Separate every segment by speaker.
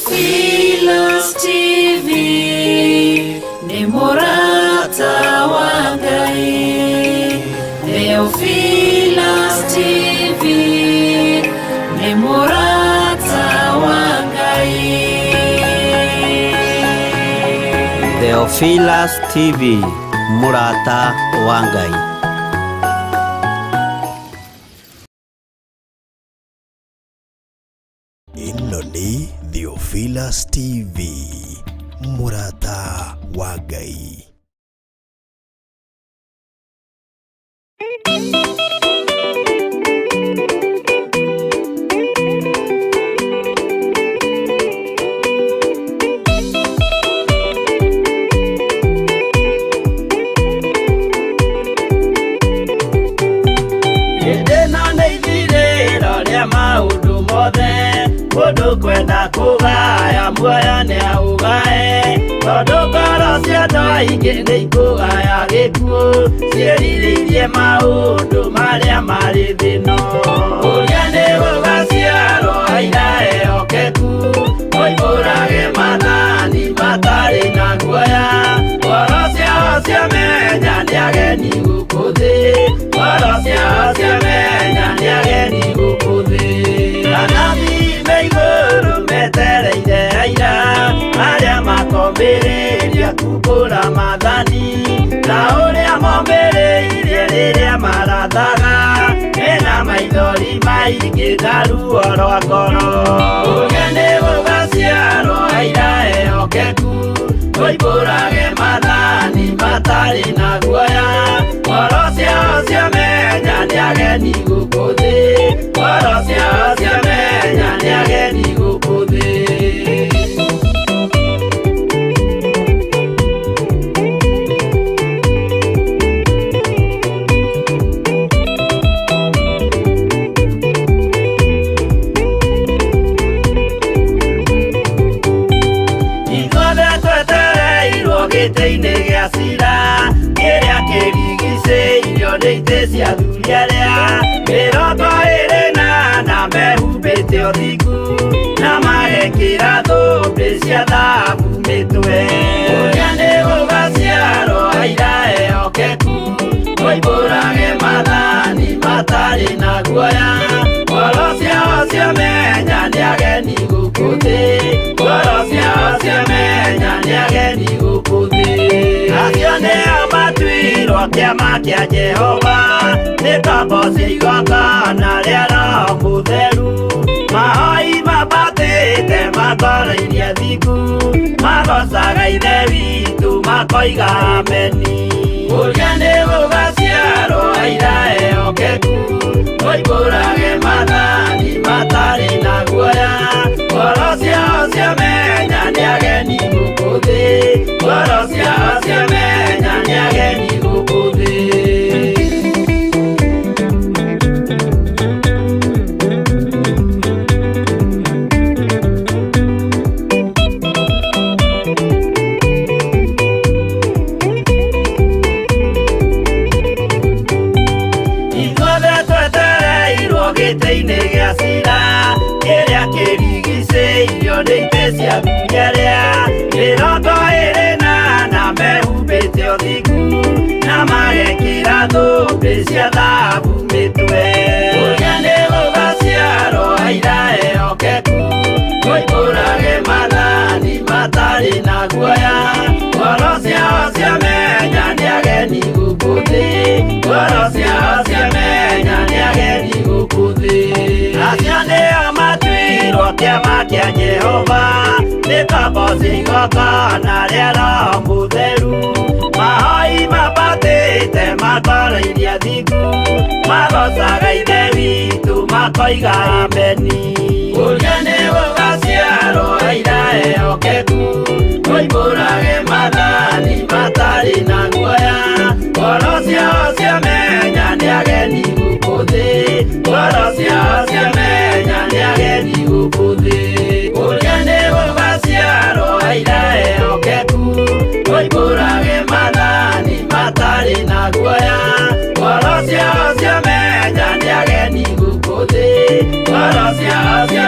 Speaker 1: Theophilus TV nĩ mũrata wa Ngai. Theophilus TV nĩ mũrata wa Ngai.
Speaker 2: Theophilus TV, mũrata wa Ngai.
Speaker 3: Ĩno nĩ Theophilus TV, mũrata wa Ngai.
Speaker 4: Hĩndĩ ĩno nĩ ithirĩro rĩa maũndũ mothe, mũndũ kwenda kũgaya muoyo nĩ aũgae, tondũ ngoro cia andũ aingĩ nĩ ikũgaya gĩkuũ, ciĩrirĩirie maũndũ marĩa marĩ thĩ ĩno. Ũrĩa nĩ gũgaciarwo aira ehokeku, moimbũrage maathani matarĩ na guoya, ngoro ciao ciamenya nĩ ageni gũkũ thĩ, ngoro ciao ciamenya nĩ ageni gũkũ thĩ. Anabii me igũrũ metereire aira, arĩa makombĩrĩria kumbũra maathani, ta ũrĩa mombĩrĩirie rĩrĩa marathaga, mena maithori maingĩ na ruo rwa ngoro. Ũrĩa nĩ gũgaciarwo aira ehokeku, moimbũrage maathani matarĩ na guoya, ngoro ciao ciamenya nĩ ageni gũkũ thĩ, ngoro ciao ciamenya nĩ ageni gũkũ thĩ. Ithuothe twetereirwo gĩtĩ-inĩ gĩa cira, kĩrĩa kĩrigicĩirio nĩ itĩ cia athuri arĩa 24 mehumbĩte ũthingu, na magekĩra thũmbĩ cia thahabu mĩtwe. Ũrĩa nĩ gũgaciarwo aira ehokeku, moimbũrage maathani matarĩ na guoya, ngoro ciao ciamenya nĩ ageni gũkũ thĩ, ngoro ciao ciamenya nĩ ageni gũkũ thĩ. Acio nĩo matuirwo kĩama kĩa Jehova, nĩ komboci igongona rĩa Roho Mũtheru, mahoi mambatĩte makoroirie thingu, magocaga Ithe witũ makoiga ameni. Ũrĩa nĩ gũgaciarwo aira ehokeku, moimbũrage maathani matarĩ na guoya, ngoro ciao ciamenya nĩ ageni gũkũ thĩ, ngoro ciao ciamenya nĩ ageni gũkũ thĩ. Ithuothe twetereirwo gĩtĩ-inĩ gĩa cira, kĩrĩa kĩrigicĩirio nĩ itĩ cia athuri arĩa 24 mehumbĩte ũthingu, na magekĩra thũmbĩ cia thahabu mĩtwe. Ũrĩa nĩ gũgaciarwo aira ehokeku, moimbũrage maathani matarĩ na guoya, ngoro ciao ciamenya nĩ ageni gũkũ thĩ, ngoro ciao ciamenya nĩ ageni gũkũ thĩ. Acio nĩo matuirwo kĩama kĩa Jehova, nĩ komboci igongona rĩa Roho Mũtheru, mahoi mambatĩte makoroirie athingu, magocaga Ithe witũ makoiga ameni. Ũrĩa nĩ gũgaciarwo aira ehokeku, moimbũrage maathani matarĩ na guoya, ngoro ciao ciamenya nĩ ageni gũkũ thĩ, ngoro ciao ciamenya nĩ ageni gũkũ thĩ. Ũrĩa nĩ gũgaciarwo aira ehokeku, moimbũrage maathani matarĩ na guoya, ngoro ciao ciamenya nĩ ageni gũkũ thĩ, ngoro ciao ciamenya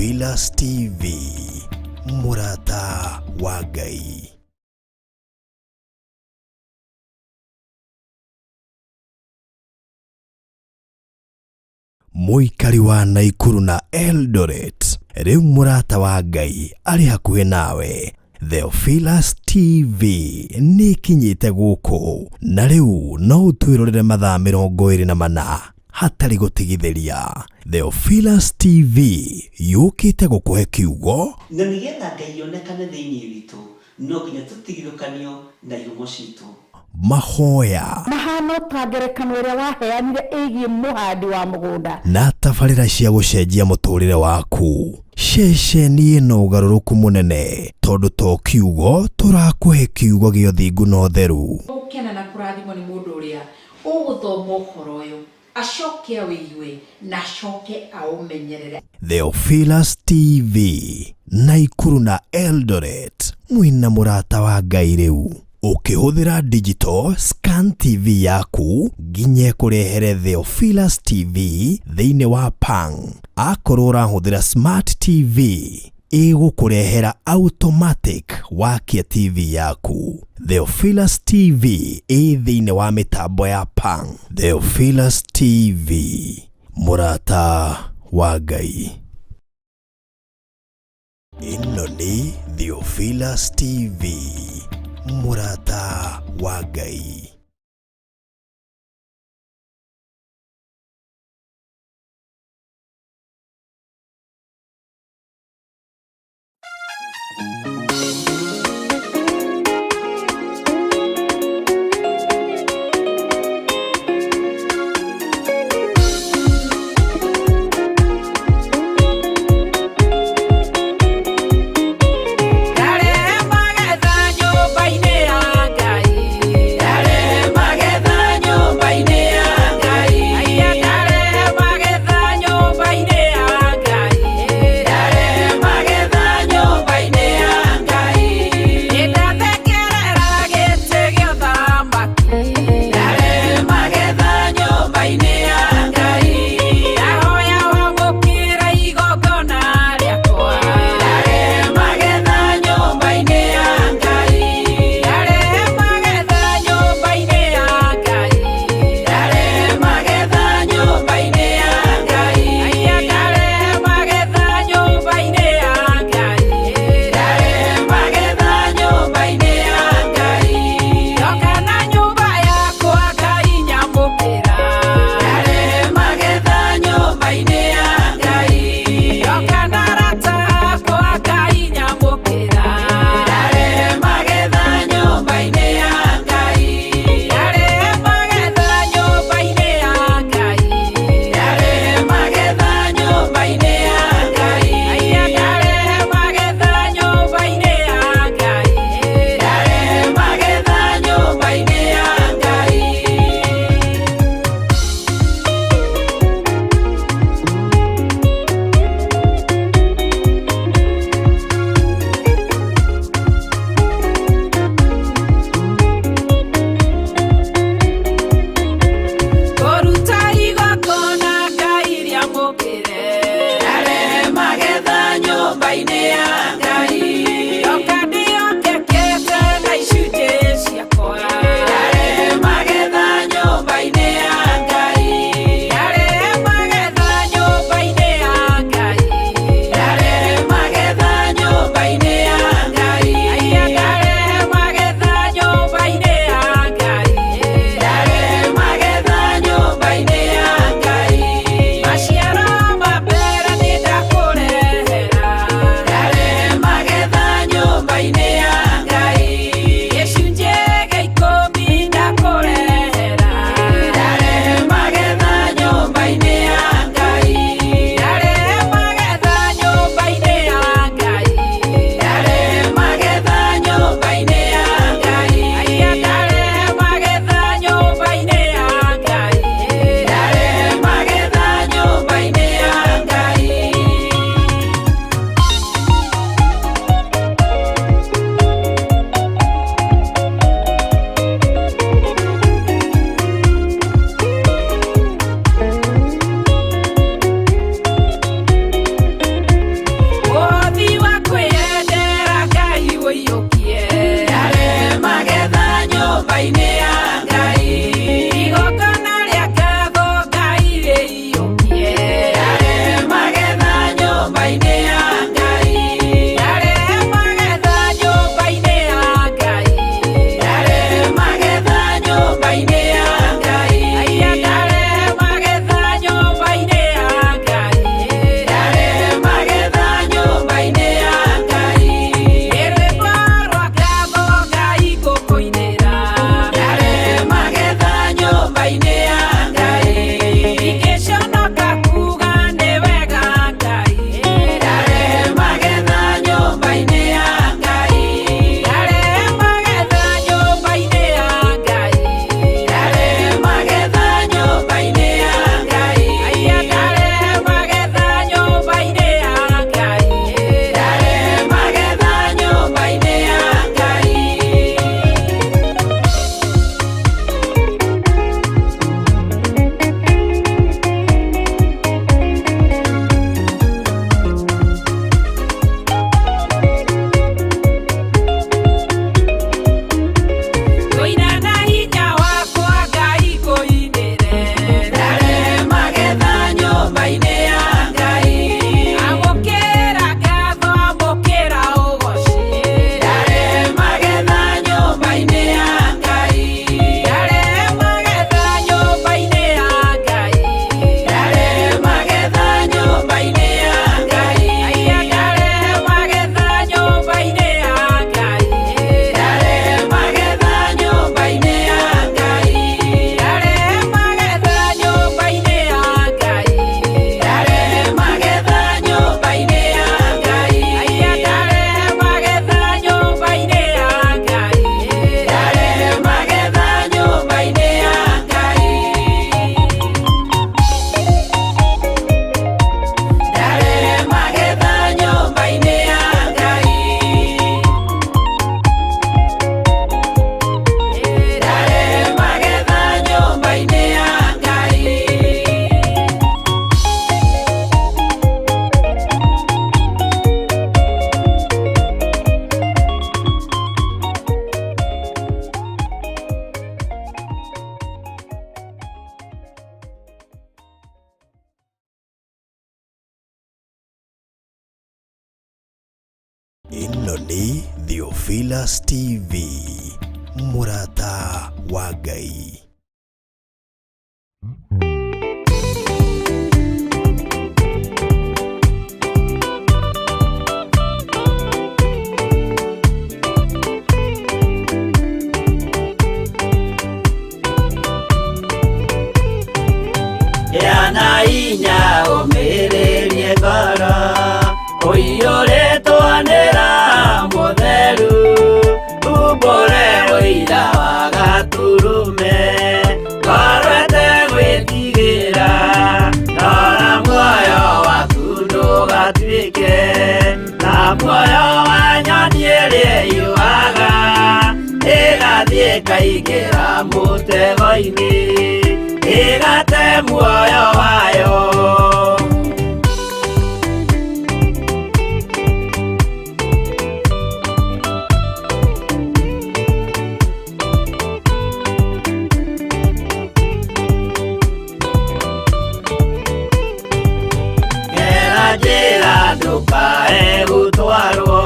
Speaker 3: Theophilus TV, mũrata wa Ngai. Mũikari wa Naikuru na Eldoret, rĩu mũrata wa Ngai arĩ hakuhĩ nawe. Theophilus TV nĩ ĩkinyĩte gũkũ na rĩu no ũtwĩrorere mathaa 24 hatarĩ gũtigithĩria. Theophilus TV yũkĩte gũkũhe kiugo
Speaker 2: Na nĩgetha Ngai onekane thĩinĩ witũ, no nginya tũtigithũkanio na ihumo citũ.
Speaker 3: Mahoya
Speaker 5: Mahana ta ngerekano ĩrĩa waheanire ĩgiĩ mũhandi wa mũgũnda.
Speaker 3: Na tabarĩra cia gũcenjia mũtũrĩre waku. Ceceni ĩno ũgarũrũku mũnene tondũ to kiugo tũrakũhe, kiugo gĩa ũthingu na ũtheru.
Speaker 6: Gũkena na kũrathimwo nĩ mũndũ ũrĩa ũgũthoma ũhoro ũyũ, acoke awĩigue na acoke aũmenyerere.
Speaker 3: Theophilus TV, Naikuru na Eldoret, mwĩna mũrata wa Ngai rĩu. Ũkĩhũthĩra digital scan TV yaku nginya ĩkũrehere Theophilus TV thĩinĩ wa Pang. Akorwo ũrahũthĩra smart TV, ĩgũkũrehera automatic wakia TV yaku. Theophilus TV ĩ thĩinĩ wa mĩtambo ya Pang. Theophilus TV, mũrata wa Ngai. Ĩno nĩ Theophilus TV, mũrata wa Ngai.
Speaker 1: Ndarehe magetha nyũmba-inĩ ya Ngai. Ndarehe.
Speaker 3: Ĩno nĩ Theophilus TV, mũrata wa Ngai.
Speaker 4: Gĩa na hinya ũmĩrĩrie ngoro ũiyũrĩtwo nĩ Roho Mũtheru, umbũre ũira wa Gatũrũme, ngoro ĩtegwĩtigĩra, rora muoyo waku ndũgatuĩke ta muoyo wa nyoni ĩrĩa ĩyũaga, ĩgathiĩ ĩkaingĩra mũtego-inĩ, ĩgate muoyo wayo. Gera njĩra ndũkae gũtwarwo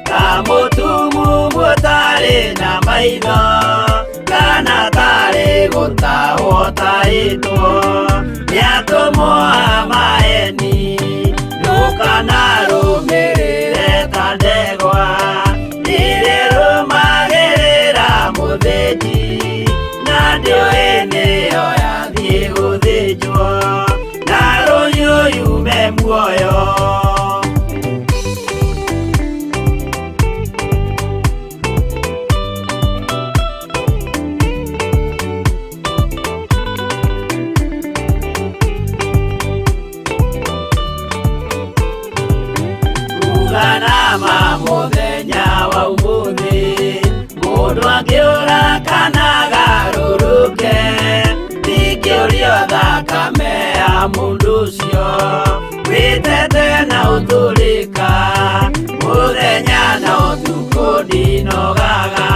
Speaker 4: ta mũtumumu ũtarĩ na maitho, kana tarĩ gũtahwo ũtahĩtwo nĩ atũmwo a maeni, ndũkanarũmĩrĩre ta ndegwa ĩrĩa ĩrũmagĩrĩra mũthĩnji, na ndĩũĩ nĩyo yathiĩ gũthĩnjwo, na rũhiũ yume muoyo. Uga na ma mũthenya wa ũmũthĩ, mũndũ angĩũra kana agarũrũke, ndingĩũrio thakame ya mũndũ ũcio wĩtete na ũtũrĩka, mũthenya na ũtukũ ndinogaga,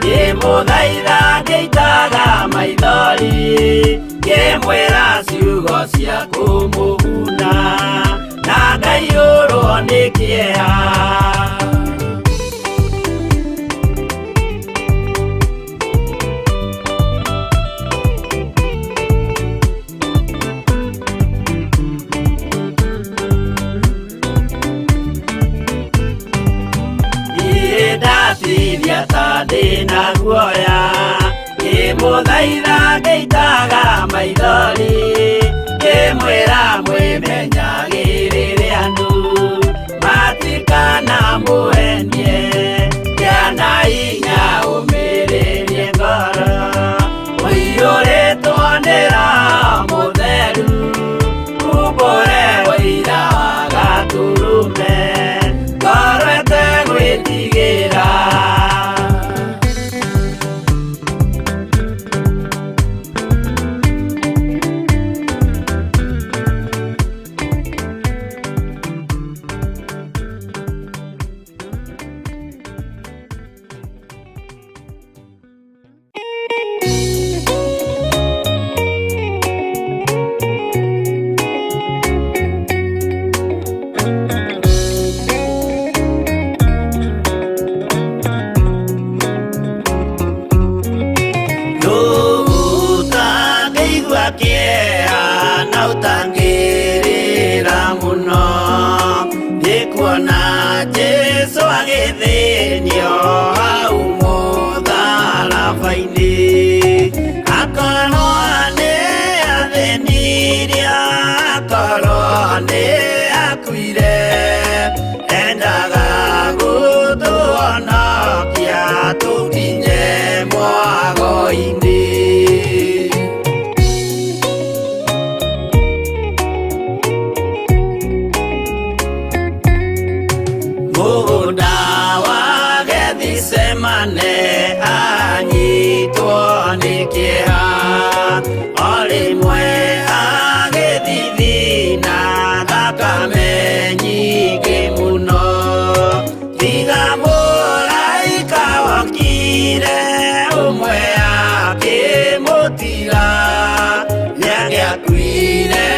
Speaker 4: ngĩmũthaitha ngĩitaga maithori, ngĩmwĩra ciugo cia kũmũguna, na ngaiyũrwo nĩ kĩeha. Niĩ ndatithia ta ndĩna guoya, ngĩmũthaitha ngĩitaga maithori, ngĩmwĩra mwĩmenyagĩrĩre andũ matikanamũhenie, gĩa na hinya ũmĩrĩrie ngoro, ũiyũrĩtwo nĩ Roho Mũtheru, umbũre ũira wa Gatũrũme, ngoro ĩtegwĩtigĩra. Ũtangĩigua kĩeha na ũtangĩrĩra mũno, nĩ kuona Jesũ agĩthĩnio hau mũtharaba-inĩ, akorwo nĩ athĩnirie, akorwo nĩ akuire, endaga gũtũhonokia tũkinye mwago-inĩ. Mũgũnda wa Gethisemane anyitwo nĩ kĩeha, o rĩmwe agĩthithina thakame nyingĩ mũno, tiga mũraika wokire ũmwe akĩmũtiga, nĩangĩakuire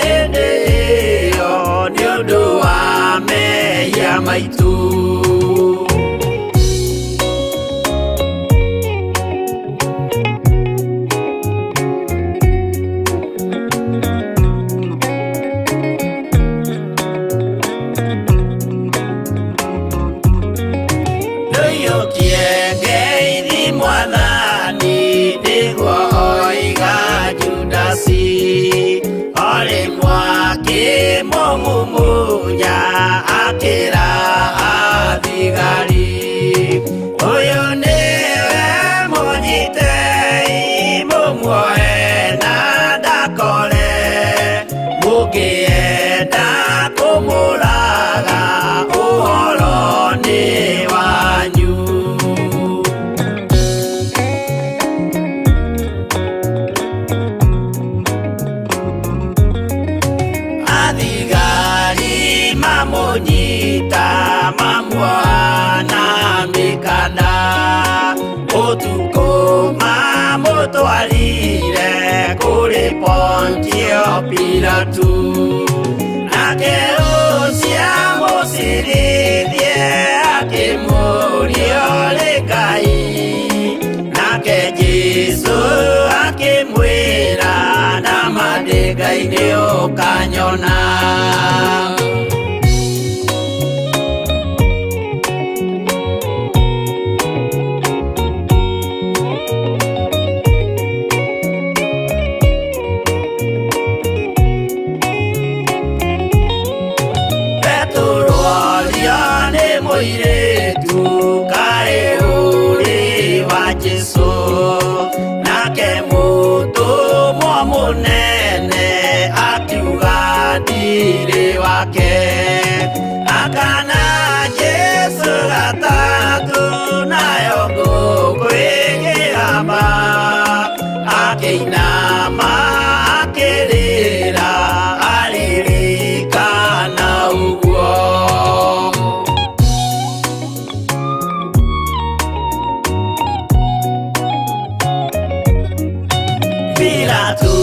Speaker 4: hĩndĩ ĩyo nĩ ũndũ wa mehia maitũ. Pontio Pilatu nake ũcio mũcirithie akĩmũria ũrĩ Ngai nake Jesũ akĩmwĩra nama ndĩ Ngai nĩ ũkanyona. Mũirĩtu kaĩ ũrĩ wa Jesũ nake mũtũmwo mũnene akiuga ndirĩ wake akana Jesũ gatatũ nayo ngũkũ ĩkĩhamba akĩinama akĩrĩra aririkana ũguo. Pilatu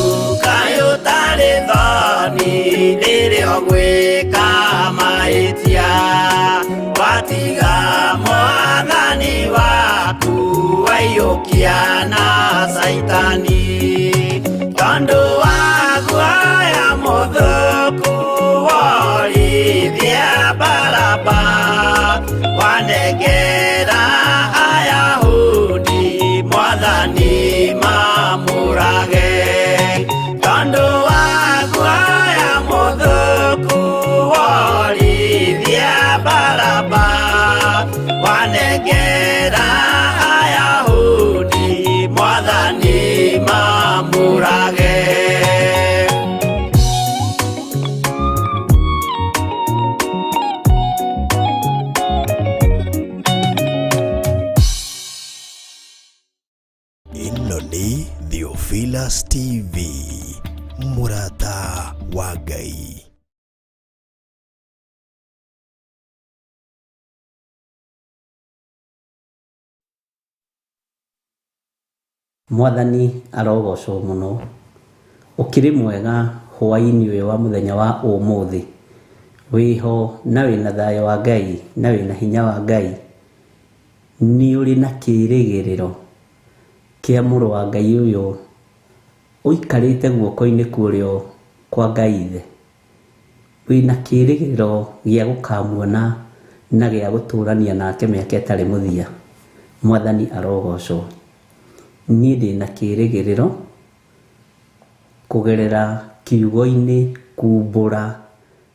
Speaker 4: kaĩ ũtarĩ thoni rĩrĩa ũgwĩka mahĩtia watiga mwathani waku waiyũkia na Caitani tondũ wa guoya mũthũku worithia Baraba wanengera Ayahudi mwathani mamũrage tondũ wa guoya mũthũku worithia Baraba wanengera Ayahudi mwathani mamũrage.
Speaker 3: Ĩno nĩ Theophilus TV, mũrata wa Ngai.
Speaker 2: Mwathani arogocwo mũno. Ũkĩrĩ mwega hwaĩ-inĩ ũyũ wa mũthenya wa ũmũthĩ, wĩho na wĩna thayũ wa Ngai na wĩna hinya wa Ngai, nĩ ũrĩ na kĩrĩgĩrĩro kĩa mũrũ wa Ngai ũyũ ũikarĩte guoko-inĩ kũrĩo kwa Ngai ithe, wĩna kĩrĩgĩrĩro gĩa gũkamuona na gĩa gũtũrania nake mĩaka ĩtarĩ mũthia. Mwathani arogocwo. Niĩ ndĩna kĩrĩgĩrĩro kũgerera kiugo-inĩ kumbũra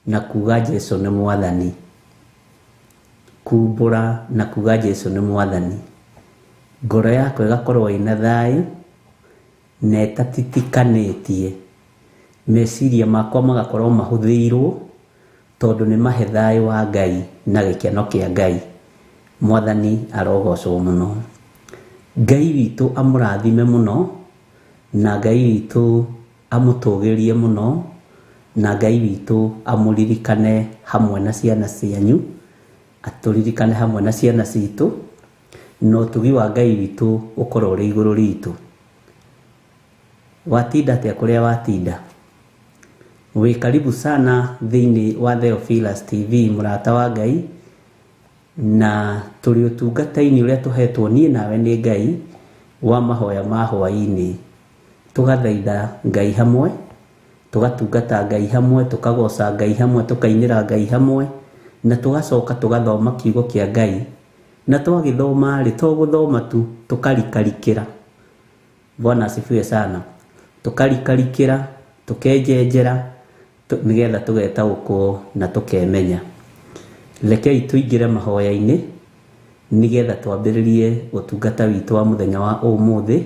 Speaker 2: na kuga Jesũ nĩ mwathani, kumbũra na kuga Jesũ nĩ mwathani, ngoro yakwa ĩgakorwo ĩna thayũ na ĩtatitikanĩtie, meciria makwa magakorwo mahũthĩirwo tondũ nĩ mahe thayũ wa Ngai na gĩkeno kĩa Ngai. Mwathani arogocwo mũno. Ngai witũ amũrathime mũno na Ngai witũ amũtũgĩrie mũno na Ngai witũ amũririkane hamwe na ciana cianyu, atũririkane hamwe na ciana citũ, na ũtugi wa Ngai witũ ũkorwo ũrĩ igũrũ ritũ. Watinda atĩa kũrĩa watinda? Wĩ karibu sana thĩinĩ wa Theophilus TV, mũrata wa Ngai, na tũrĩ ũtungata-inĩ ũrĩa tũhetwo niĩ nawe nĩ Ngai wa mahoya ma hwaĩ-inĩ. Tũgathaitha Ngai hamwe, tũgatungata Ngai hamwe, tũkagoca Ngai hamwe, tũkainĩra Ngai hamwe, na tũgacoka tũgathoma kiugo kĩa Ngai. Na twagĩthoma rĩ, to gũthoma tu, tũkarikarikĩra. Bwana asifiwe sana. Tũkarikarikĩra, tũkenjenjera, nĩgetha tũgetaũkwo na tũkemenya. Rekei tũingĩre mahoya-inĩ nĩgetha twambĩrĩrie ũtungata witũ wa mũthenya wa ũmũthĩ,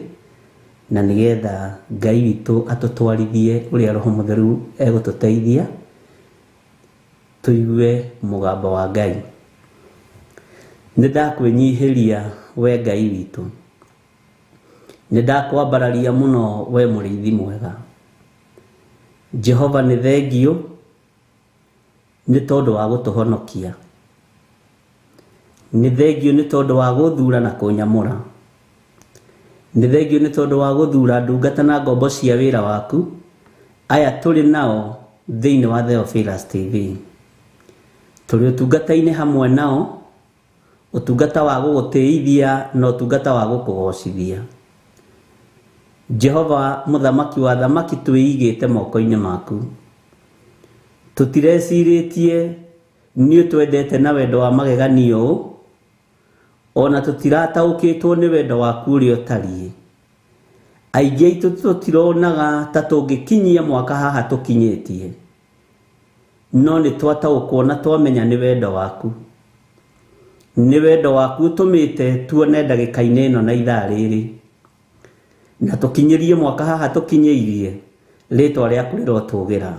Speaker 2: na nĩgetha Ngai witũ atũtwarithie ũrĩa Roho Mũtheru egũtũteithia tũigue mũgambo wa Ngai. Nĩ ndakwĩnyihĩria we Ngai witũ, nĩ ndakwambararia mũno we mũrĩithi mwega. Jehova nĩ thengiũ nĩ tondũ wa gũtũhonokia, nĩ thengiũ nĩ tondũ wa gũthura na kũnyamũra, nĩ thengiũ nĩ tondũ wa gũthura ndungata na ngombo cia wĩra waku Aya tũrĩ nao thĩinĩ wa Theophilus TV. Tũrĩ ũtungata-inĩ hamwe nao, ũtungata wa gũgũtĩithia na ũtungata wa gũkũgocithia. Jehova mũthamaki wa thamaki twĩigĩte moko-inĩ maku. Tũtirecirĩtie nĩ ũtwendete na wendo wa mageganio ũũ, ona tũtirataũkĩtwo nĩ wendo waku ũrĩa ũtariĩ. Aingĩ aitũ tũtironaga ta tũngĩkinyia mwaka haha tũkinyĩtie, no nĩ twataũkwo na twamenya nĩ wendo waku. Nĩ wendo waku ũtũmĩte tuone ndagĩka-inĩ ĩno na ithaa rĩrĩ, na tũkinyĩrie mwaka haha tũkinyĩirie, rĩtwa rĩaku rĩrotũgĩra.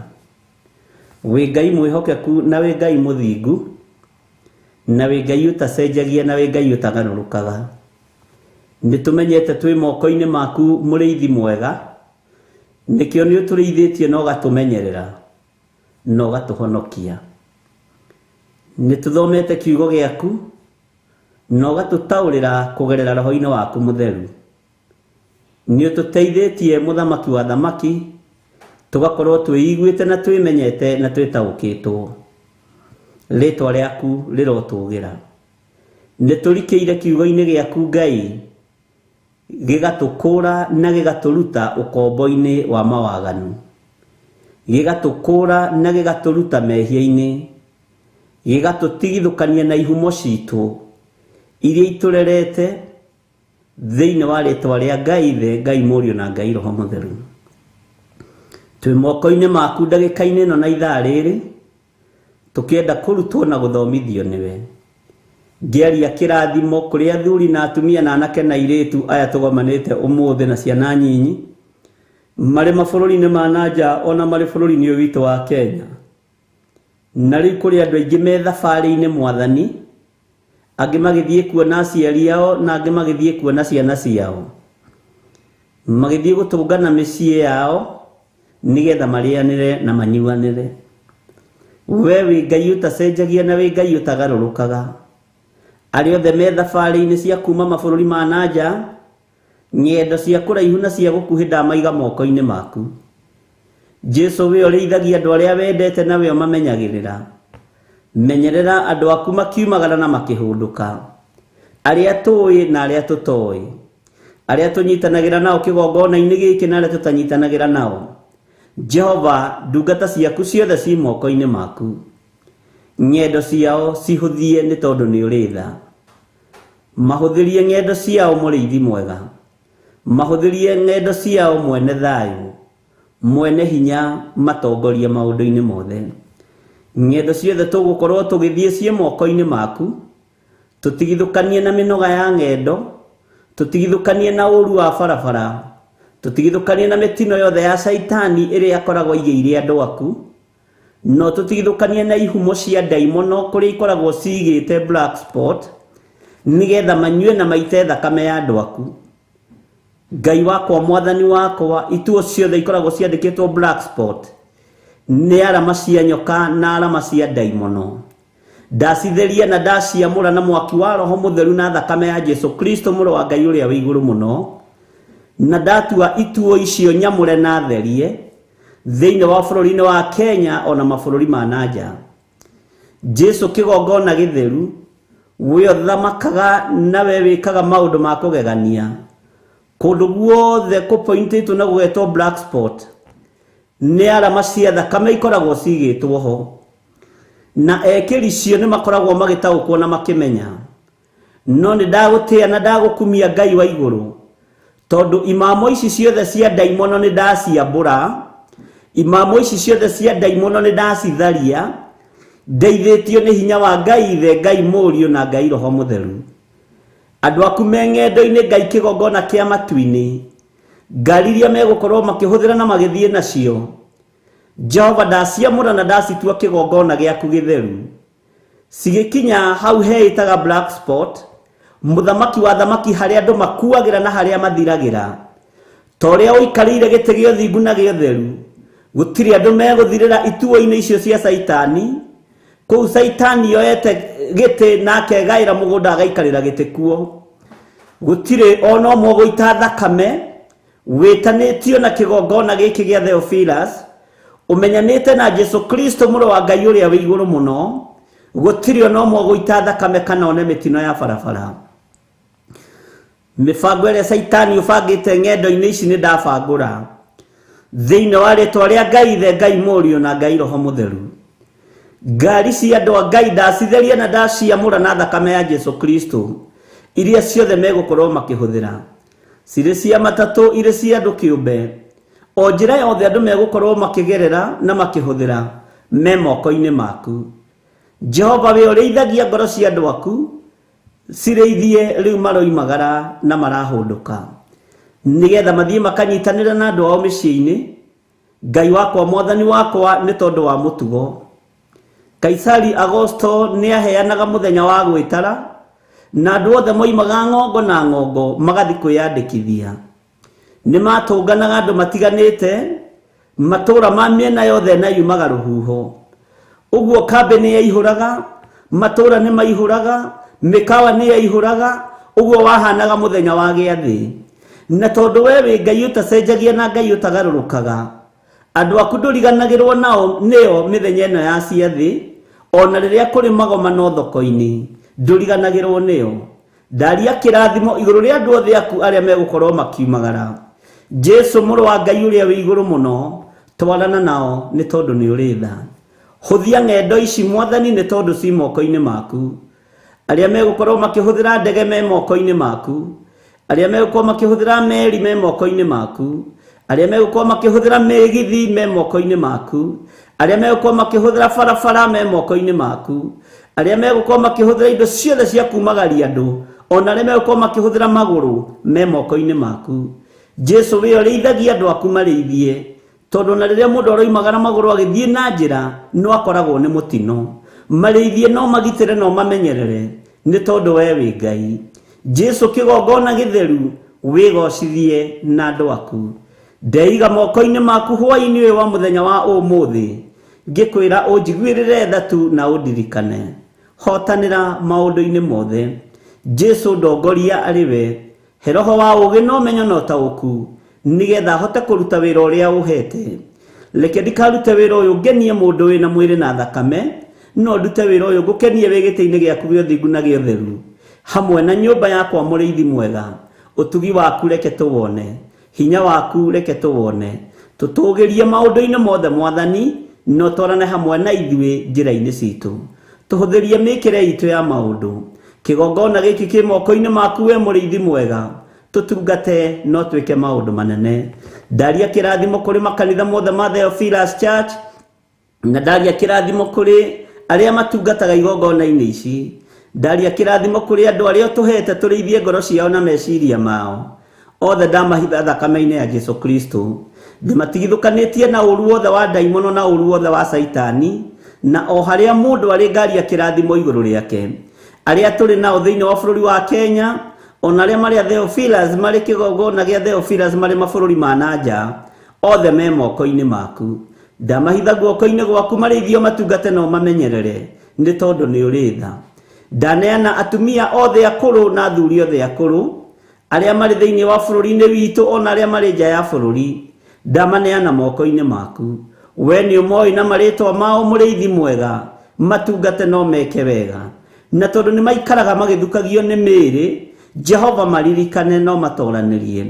Speaker 2: Wĩ Ngai mwĩhokeku na wĩ Ngai mũthingu, na wĩ Ngai ũtacenjagia na wĩ Ngai ũtagarũrũkaga. Nĩ tũmenyete twĩ moko-inĩ maku mũrĩithi mwega, nĩkĩo nĩ ũtũrĩithĩtie na ũgatũmenyerera na ũgatũhonokia. Nĩ tũthomete kiugo gĩaku na ũgatũtaũrĩra kũgerera roho-inĩ waku mũtheru. Nĩ ũtũteithĩtie mũthamaki wa thamaki, tũgakorwo twĩiguĩte na twĩmenyete na twĩtaũkĩtwo. Rĩtwa rĩaku rĩrotũgĩra. Nĩ tũrikĩire kiugo-inĩ gĩaku Ngai, gĩgatũkũra na gĩgatũruta ũkombo-inĩ wa mawaganu, gĩgatũkũra na gĩgatũruta mehia-inĩ, gĩgatũtigithũkania na ihumo citũ iria itũrerete thĩinĩ wa rĩtwa rĩa Ngai Ithe, Ngai Mũriũ na Ngai Roho Mũtheru. Twĩ moko-inĩ maku ndagĩka-inĩ ĩno na ithaa rĩrĩ, tũkĩenda kũrutwo na gũthomithio nĩwe. Ngĩaria kĩrathimo kũrĩ athuri na atumia na anake na airĩtu aya tũgomanĩte ũmũthĩ na ciana nyinyi, marĩ mabũrũri-inĩ ma nanja ona marĩ bũrũri-inĩ ũyũ witũ wa Kenya. Na rĩu kũrĩ andũ aingĩ me thabarĩ-inĩ mwathani, angĩ magĩthiĩ kuona aciari ao na angĩ magĩthiĩ kuona ciana ciao, magĩthiĩ gũtũngana mĩciĩ yao nĩgetha marĩanĩre na manyuanĩre. We wĩ Ngai ũtacenjagia na wĩ Ngai ũtagarũrũkaga. Arĩa othe me thabarĩ-inĩ cia kuma mabũrũri ma nanja, ng'endo cia kũraihu na cia gũkuhĩ ndamaiga moko-inĩ maku. Jesu we ũrĩithagia andũ arĩa wendete na we ũmamenyagĩrĩra. Menyerera andũ aku makiumagara na makĩhũndũka, arĩa tũĩ na arĩa tũtoĩ, arĩa tũnyitanagĩra nao kĩgongona-inĩ gĩkĩ na arĩa tũtanyitanagĩra nao. Jehova, ndungata ciaku ciothe ci moko-inĩ maku. Ng'endo ciao cihũthie nĩ tondũ nĩ ũrĩ tha. Mahũthĩrie ng'endo ciao mũrĩithi mwega, mahũthĩrie ng'endo ciao mwene thayũ, mwene hinya, matongorie maũndũ-inĩ mothe. Ng'endo ciothe tũgũkorwo tũgĩthiĩ ciĩ moko-inĩ maku, tũtigithũkanie na mĩnoga ya ng'endo, tũtigithũkanie na ũru wa barabara, tũtigithũkanie na mĩtino yothe ya caitani ĩrĩa akoragwo aigĩire andũ aku, no tũtigithũkanie na ihumo cia ndaimono kũrĩa ikoragwo cigĩte black spot, nĩgetha manyue na maite thakame ya andũ aku. Ngai wakwa, mwathani wakwa, ituo ciothe ikoragwo ciandĩkĩtwo black spot nĩ arama cia nyoka na arama cia ndaimono. Ndacitheria na ndaciamũra na mwaki wa Roho Mũtheru na thakame ya Jesu Kristo mũrũ wa Ngai ũrĩa wĩ igũrũ mũno, na ndatua ituo icio nyamũre na therie thĩinĩ wa bũrũri-inĩ wa Kenya ona mabũrũri ma nanja. Jesu kĩgongona gĩtheru, we ũthamakaga na we wĩkaga maũndũ ma kũgegania. Kũndũ guothe kũpointĩtwo na gũgetwo black spot nĩ arama cia thakame ikoragwo cigĩtwo ho, na ekĩri cio nĩ makoragwo magĩtaũkwo na makĩmenya. No nĩ ndagũtĩa na ndagũkumia Ngai wa igũrũ, tondũ imamo ici ciothe cia ndaimono nĩ ndaciambũra, imamo ici ciothe cia ndaimono nĩ ndacitharia, ndeithĩtio nĩ hinya wa Ngai Ithe, Ngai Mũriũ na Ngai Roho Mũtheru. Andũ aku me ng'endo-inĩ Ngai kĩgongona kĩa matu-inĩ, ngari iria megũkorwo makĩhũthĩra na magĩthiĩ nacio, Jehova ndaciamũra na ndacitua kĩgongona gĩaku gĩtheru. Cigĩkinya hau heĩtaga black spot, mũthamaki wa thamaki harĩa andũ makuagĩra na harĩa mathiragĩra. Ta ũrĩa ũikarĩire gĩtĩ gĩa ũthingu na gĩa ũtheru, gũtirĩ andũ megũthirĩra ituo-inĩ icio cia caitani. Kũu caitani yoete gĩtĩ na akegaĩra mũgũnda agaikarĩra gĩtĩ kuo. Gũtirĩ ona ũmwe ũgũita thakame wĩtanĩtio na kĩgongona gĩkĩ gĩa Theophilus. Ũmenyanĩte na Jesu Kristo mũrũ wa Ngai ũrĩa wĩ igũrũ mũno, gũtirĩ ona ũmwe ũgũita thakame kana one mĩtino ya barabara. Mĩbango ĩrĩa Caitani ũbangĩte ng'endo-inĩ ici nĩ ndabangũra thĩinĩ wa rĩtwa rĩa Ngai Ithe, Ngai Mũriũ na Ngai Roho Mũtheru. Ngari cia andũ a Ngai ndacitheria na ndaciamũra na thakame ya Jesu Kristo, iria ciothe megũkorwo makĩhũthĩra, cirĩ cia matatũ, irĩ cia andũ kĩũmbe, o njĩra yothe andũ megũkorwo makĩgerera na makĩhũthĩra me moko-inĩ maku. Jehova, we ũrĩithagia ngoro cia andũ aku, cirĩithie rĩu maroimagara na marahũndũka, nĩgetha mathiĩ makanyitanĩra na andũ ao mĩciĩ-inĩ. Ngai wakwa, Mwathani wakwa, nĩ tondũ wa mũtugo Kaisari Agosto nĩ aheanaga mũthenya wa gwĩtara, na andũ othe moimaga ng'ongo na ng'ongo magathiĩ kwĩyandĩkithia. Nĩ matũnganaga andũ matiganĩte, matũũra ma mĩena yothe na yumaga rũhuho. Ũguo kambĩ nĩ yaihũraga, matũũra nĩ maihũraga, mĩkawa nĩ yaihũraga, ũguo wahanaga mũthenya wa gĩathĩ. Na tondũ we wĩ Ngai ũtacenjagia na Ngai ũtagarũrũkaga, andũ aku ndũriganagĩrwo nao nĩo mĩthenya ĩno ya ciathĩ, ona rĩrĩa kũrĩ magomano thoko-inĩ ndũriganagĩrwo nĩo. Ndaria kĩrathimo igũrũ rĩa andũ othe aku arĩa megũkorwo makiumagara. Jesu mũrũ wa Ngai ũrĩa wĩ igũrũ mũno, twarana nao nĩ tondũ nĩ ũrĩ tha. Hũthia ng'endo ici Mwathani nĩ tondũ ci moko-inĩ maku. Arĩa megũkorwo makĩhũthĩra ndege me moko-inĩ maku, arĩa megũkorwo makĩhũthĩra meri me moko-inĩ maku, arĩa megũkorwo makĩhũthĩra mĩgithi me moko-inĩ maku, arĩa megũkorwo makĩhũthĩra barabara me moko-inĩ maku, arĩa megũkorwo makĩhũthĩra indo ciothe cia kumagaria andũ, ona arĩa megũkorwo makĩhũthĩra magũrũ me moko-inĩ maku. Jesu, we ũrĩithagia andũ aku marĩithie, tondũ na rĩrĩa mũndũ aroimagara magũrũ agĩthiĩ na njĩra no akoragwo nĩ mũtino. Marĩithie no magitĩre no mamenyerere, nĩ tondũ we wĩ Ngai. Jesu kĩgongona gĩtheru, wĩgocithie na andũ aku. Ndeiga moko-inĩ maku hwaĩ-inĩ ũyũ wa mũthenya wa ũmũthĩ, ngĩkwĩra ũnjiguĩrĩre tha tu na ũndirikane. Hotanĩra maũndũ-inĩ mothe. Jesu ndongoria arĩ we, he roho wa ũũgĩ na ũmenyo na ũtaũku, nĩgetha hote kũruta wĩra ũrĩa ũhete. Reke ndikarute wĩra ũyũ ngenie mũndũ wĩna mwĩrĩ na thakame, no ndute wĩra ũyũ ngũkenie wĩ gĩtĩ-inĩ gĩaku gĩa ũthingu na gĩa ũtheru, hamwe na nyũmba yakwa mũrĩithi mwega. Ũtugi waku reke tũwone, hinya waku reke tũwone, tũtũgĩrie maũndũ-inĩ mothe Mwathani, no twarane hamwe na ithuĩ njĩra-inĩ citũ. Tũhũthĩrie mĩkĩre itũ ya maũndũ. Kĩgongona gĩkĩ kĩ moko-inĩ maku we mũrĩithi mwega, tũtungate no twĩke maũndũ manene. Ndaria kĩrathimo kũrĩ makanitha mothe ma Theophilus Church, na ndaria kĩrathimo kũrĩ arĩa matungataga igongona-inĩ ici. Ndaria kĩrathimo kũrĩ andũ arĩa ũtũhete tũrĩithie ngoro ciao na meciria mao. Othe ndamahitha thakame-inĩ ya Jesu Kristo. Ndĩmatigithũkanĩtie na ũru wothe wa ndaimono na ũru wothe wa Caitani, na o harĩa mũndũ arĩ ngaria kĩrathimo igũrũ rĩake. Arĩa tũrĩ nao thĩinĩ wa bũrũri wa Kenya, ona arĩa marĩ a Theophilus marĩ kĩgongona gĩa Theophilus marĩ mabũrũri ma na nja, othe me moko-inĩ maku. Ndamahitha guoko-inĩ gwaku marĩithio matungate na ũmamenyerere, nĩ tondũ nĩ ũrĩ tha. Ndaneana atumia othe akũrũ na athuri othe akũrũ, arĩa marĩ thĩinĩ wa bũrũri-inĩ witũ ona arĩa marĩ nja ya bũrũri, ndamaneana moko-inĩ maku. We nĩ ũmoĩ na marĩtwa mao mũrĩithi mwega, matungate no meke wega. Na tondũ nĩ maikaraga magĩthukagio nĩ mĩĩrĩ, Jehova maririkane no matoranĩrie.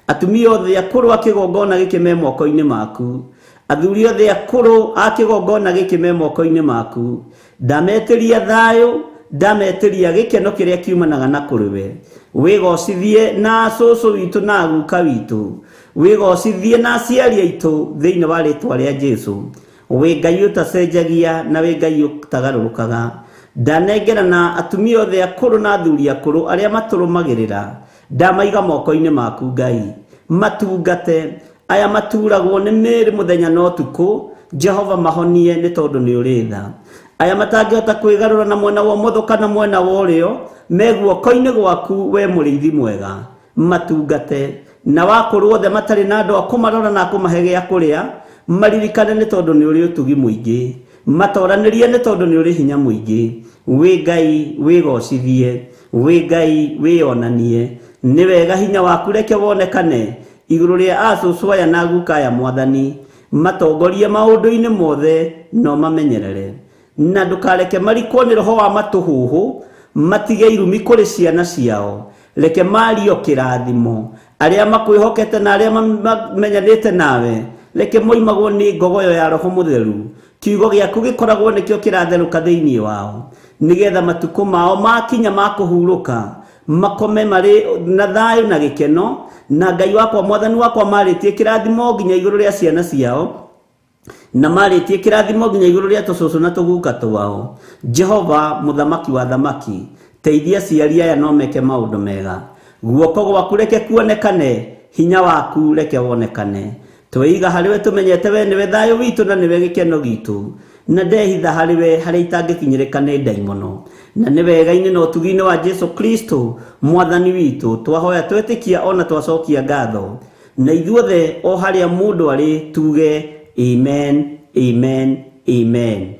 Speaker 2: Atumia othe akũrũ a kĩgongona gĩkĩ me moko-inĩ maku, athuri othe akũrũ a kĩgongona gĩkĩ me moko-inĩ maku. Ndametĩria thayũ, ndametĩria gĩkeno kĩrĩa kiumanaga na kũrĩ we. Wĩgocithie na cũcũ witũ na guka witũ, wĩgocithie na aciari aitũ thĩinĩ wa rĩtwa rĩa Jesu. Wĩ Ngai ũtacenjagia na wĩ Ngai ũtagarũrũkaga. Ndanengera na atumia othe akũrũ na athuri akũrũ arĩa matũrũmagĩrĩra, ndamaiga moko-inĩ maku Ngai. Matungate aya maturagwo nĩ mĩĩrĩ mũthenya na ũtukũ, Jehova mahonie nĩ tondũ nĩ ũrĩ tha. Aya matangĩhota kwĩgarũra na mwena wa ũmotho kana mwena wa ũrĩo, me guoko-inĩ gwaku we mũrĩithi mwega. Matungate na wakũrũ othe matarĩ na andũ a kũmarora na kũmahe gĩa kũrĩa, maririkane nĩ tondũ nĩ ũrĩ ũtugi mũingĩ. Matoranĩrie nĩ tondũ nĩ ũrĩ hinya mũingĩ. Wĩ Ngai wĩgocithie, wĩ Ngai wĩonanie. Nĩ wega hinya waku reke wonekane igũrũ rĩa acũcũ aya na guka aya Mwathani. Matongorie maũndũ-inĩ mothe no mamenyerere, na ndũkareke marikwo nĩ roho wa matũhũhũ, matige irumi kũrĩ ciana ciao. Reke mario kĩrathimo arĩa makwĩhokete na arĩa mamenyanĩte nawe, reke moimagwo nĩ ngogoyo ya roho mũtheru. Kiugo gĩaku gĩkoragwo nĩkĩo kĩratherũka thĩinĩ wao, nĩgetha matukũ mao makinya ma kũhurũka makome marĩ na thayũ na gĩkeno. Na Ngai wakwa, Mwathani wakwa, marĩtie kĩrathimo nginya igũrũ rĩa ciana ciao, na marĩtie kĩrathimo nginya igũrũ rĩa tũcũcũ na tũguka twao. Jehova mũthamaki wa thamaki, teithia ciari aya no meke maũndũ mega. Guoko gwaku reke kuonekane, hinya waku reke wonekane. Tweiga harĩ we tũmenyete we nĩwe thayũ witũ na nĩwe gĩkeno gitũ, na ndehitha harĩ we harĩa itangĩkinyĩrĩka nĩ ndaimono. Na nĩ wega-inĩ na ũtugi-inĩ wa Jesu Kristo Mwathani witũ twahoya twetĩkia ona twacokia ngatho, na ithuothe o harĩa mũndũ arĩ tuge amen, amen, amen.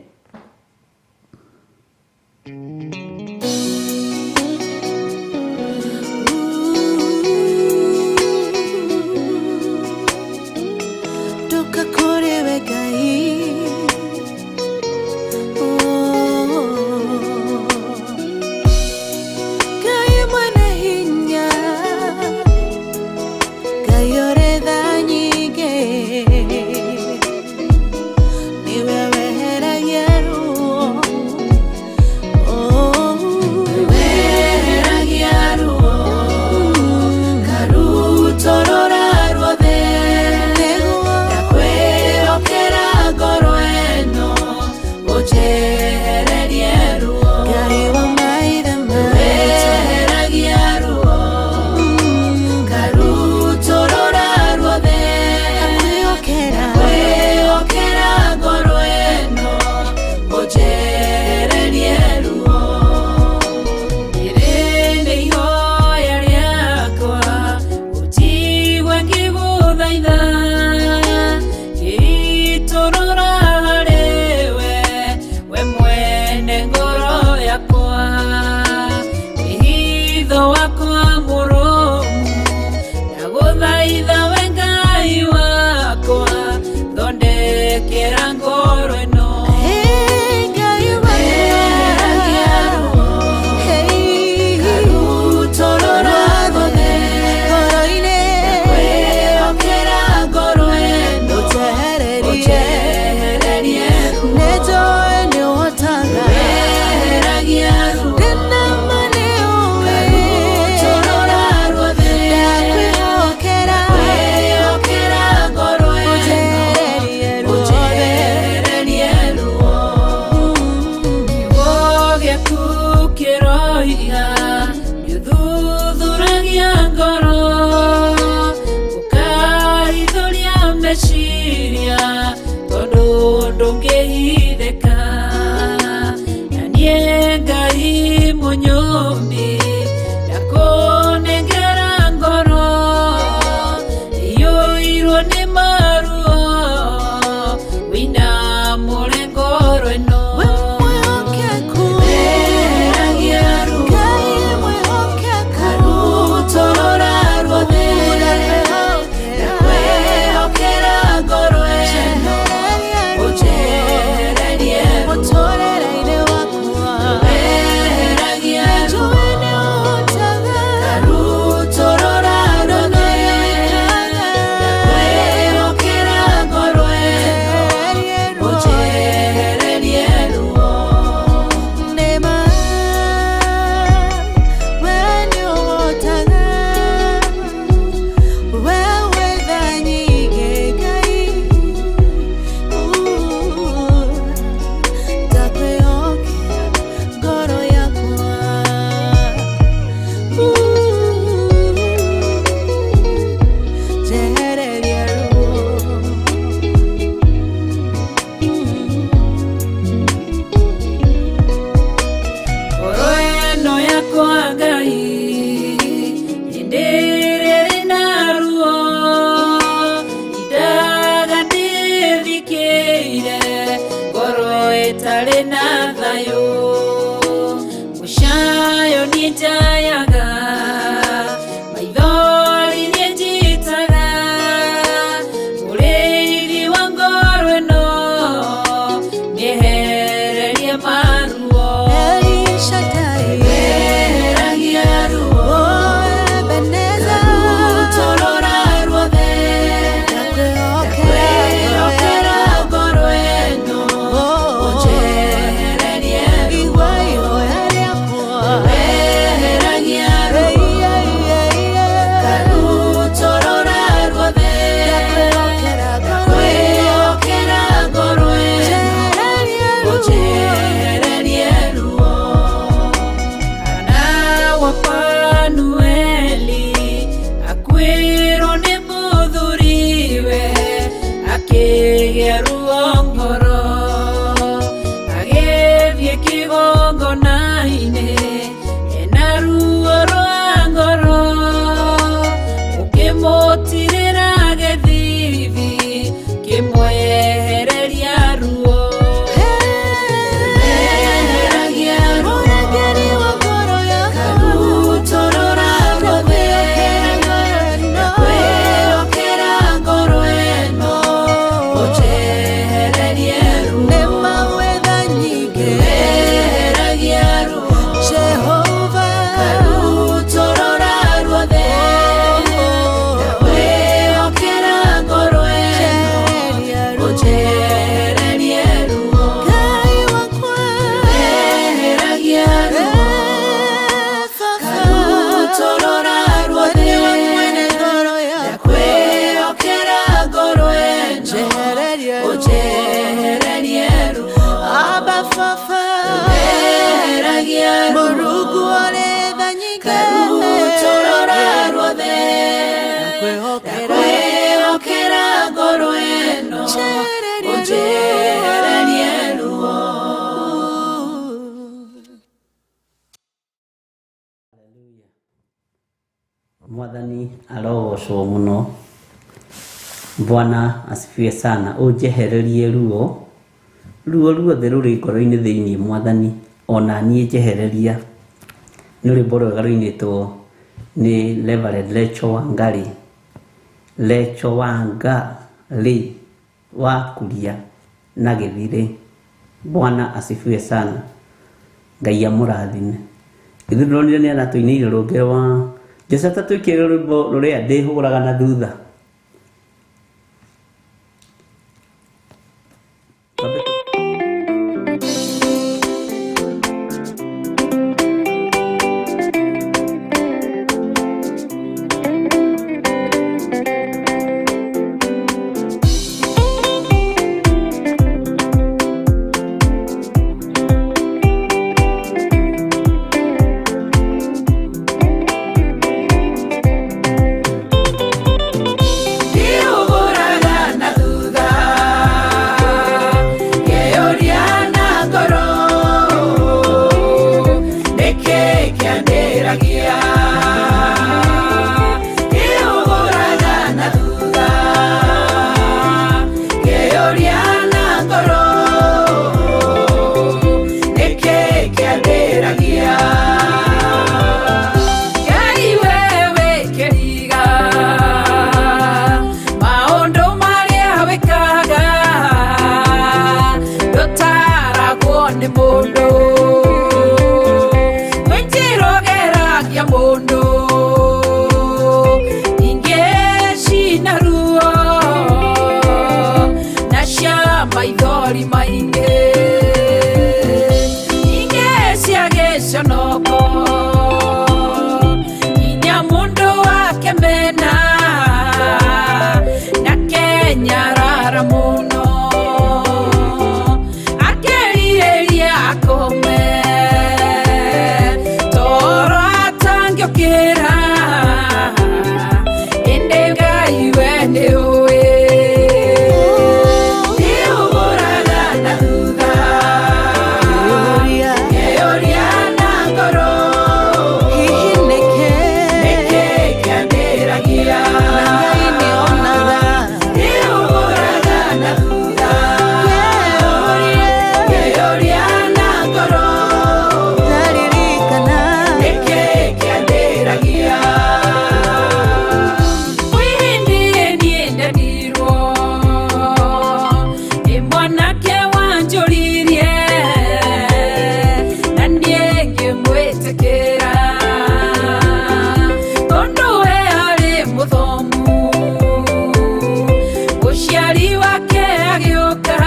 Speaker 1: Ndoka kũrĩ we Ngai. Oh. Ngai mwene hinya, Ngai ũrĩ tha nyingĩ, nĩwe weheragia Ũnjehererie ruo.
Speaker 2: Mwathani arogocwo mũno. Bwana asifiwe sana. Ũnjehererie ruo, ruo ruothe rũrĩ ngoro-inĩ thĩinĩ Mwathani, ona niĩ njehereria. Nĩ rwĩmbo rwega rũinĩtwo nĩ Reverend Rachel Wangari. Rachel Wangari wa Kuria na Gĩthirĩ. Bwana asifiwe sana. Ngai amũrathime. Ithuĩ ndĩronire nĩ aratũinĩire rũngĩ rwa Jose, twĩkĩre rwĩmbo rũrĩa ndĩhũraga na thutha. Twambe
Speaker 1: Ndĩhũgũraga na thutha, ngeyũria na ngoro, nĩkĩ kĩandĩragia? Ndĩhũgũraga na thutha, ngeyũria na ngoro, nĩkĩ kĩandĩragia? Ngai wewe kĩriga, maũndũ marĩa wĩkaga ndũtaragwo nĩ mũndũ, kwĩ njĩra ũgeragia mũndũ ingĩ cina ruo na cia maithori maingĩ, ingĩ cia gĩconoko, nginya mũndũ wake mena na kenyarara mũno, akerirĩria akome toro atangĩũkĩra, ĩndĩ Ngai we nĩũĩ. Ndĩhũgũraga na thutha, ngeyũria na ngoro, nĩkĩ kĩandĩragia? Ndĩhũgũraga na thutha, ngeyũria na ngoro, nĩkĩ kĩandĩragia? Kwĩ hĩndĩ niĩ ndendirwo nĩ mwanake wanjũririe, na niĩ ngĩmwĩtĩkĩra tondũ we arĩ mũthomu. Mũciari wake agĩũka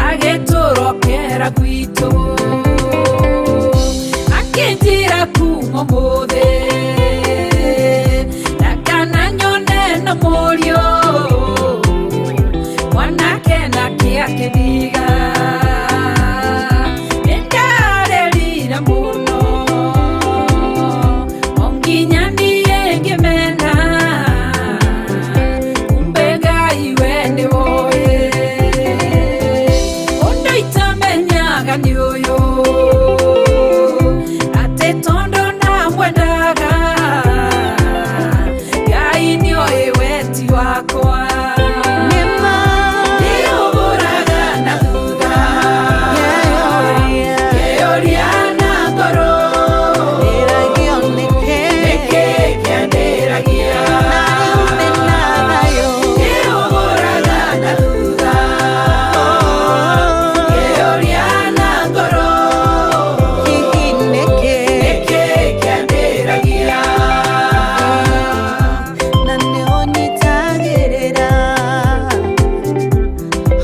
Speaker 1: agĩtũrokera gwitũ, akĩnjĩra kuma ũmũthĩ ndakana nyone na mũriũ mwanake nake akĩndiga. Nĩndarĩrire mũno o nginya niĩ ngĩmena, kumbe Ngai we nĩwoĩ. Ũndũ itamenyaga nĩ ũyũ, atĩ tondũ ndamwendaga, Ngai nĩoĩ weti wakwa. Ndĩhũgũraga na thutha, ngeyũria na ngoro, nĩkĩ kĩandĩragia? Ndĩhũgũraga na thutha, ngeyũria na ngoro, nĩkĩ kĩandĩragia?
Speaker 7: Na nĩũnyitagĩrĩra.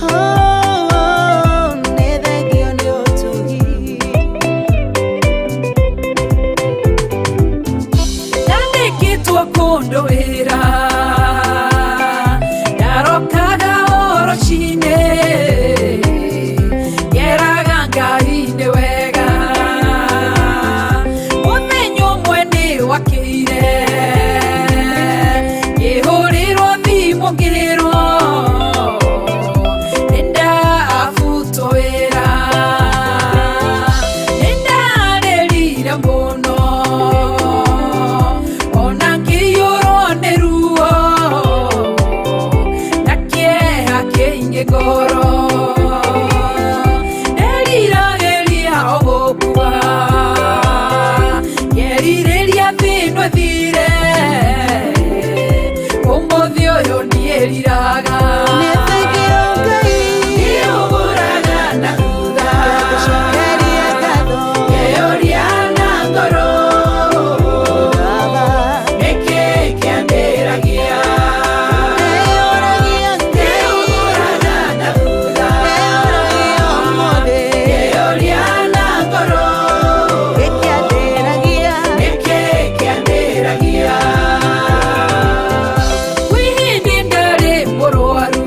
Speaker 7: Oh, nĩ thengio nĩ ũtugi.
Speaker 1: Ndandĩkĩtwo kũndũ wĩra, ndarokaga o rũcinĩ, ngeraga Ngai nĩ wega. Mũthenya ũmwe nĩ wakĩire, ngĩhũrĩrwo thimũ ngĩrwo ĩno ĩthire ũmũthĩ ũyũ niĩriraga.
Speaker 7: Nĩ thengio Ngai.
Speaker 1: Ndiũgũraga na thutha.
Speaker 7: Ngagũcokeria ngatho.
Speaker 1: Ngeyũria na ngoro.
Speaker 7: Baba.
Speaker 1: Nĩkĩ kĩandĩragia?
Speaker 7: Ndĩyũragia Ngai.
Speaker 1: Ndiũgũraga na thutha.
Speaker 7: Ndĩyũragia ũmũthĩ.
Speaker 1: Ngeyũria na ngoro.
Speaker 7: Gĩkĩandĩragia.
Speaker 1: Nĩkĩ kĩandĩragia? Kwĩ hĩndĩ ndarĩ mũrwaru,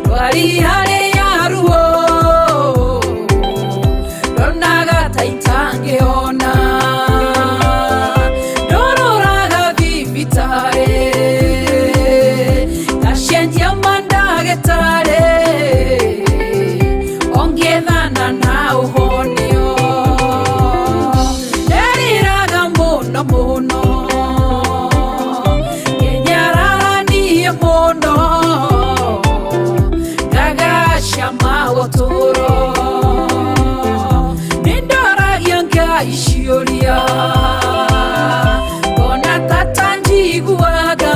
Speaker 1: ndwari harĩa ruo, ndonaga ta itangĩhona. Ndororaga thibitarĩ, ngacenjia mandagĩtarĩ, ongĩethana na ũhonio. Nderiraga mũno mũno, ngenyararanie mũno, ngagacama ũtũũro. Nĩndoragia Ngai ciũria, ngona ta tanjiguaga,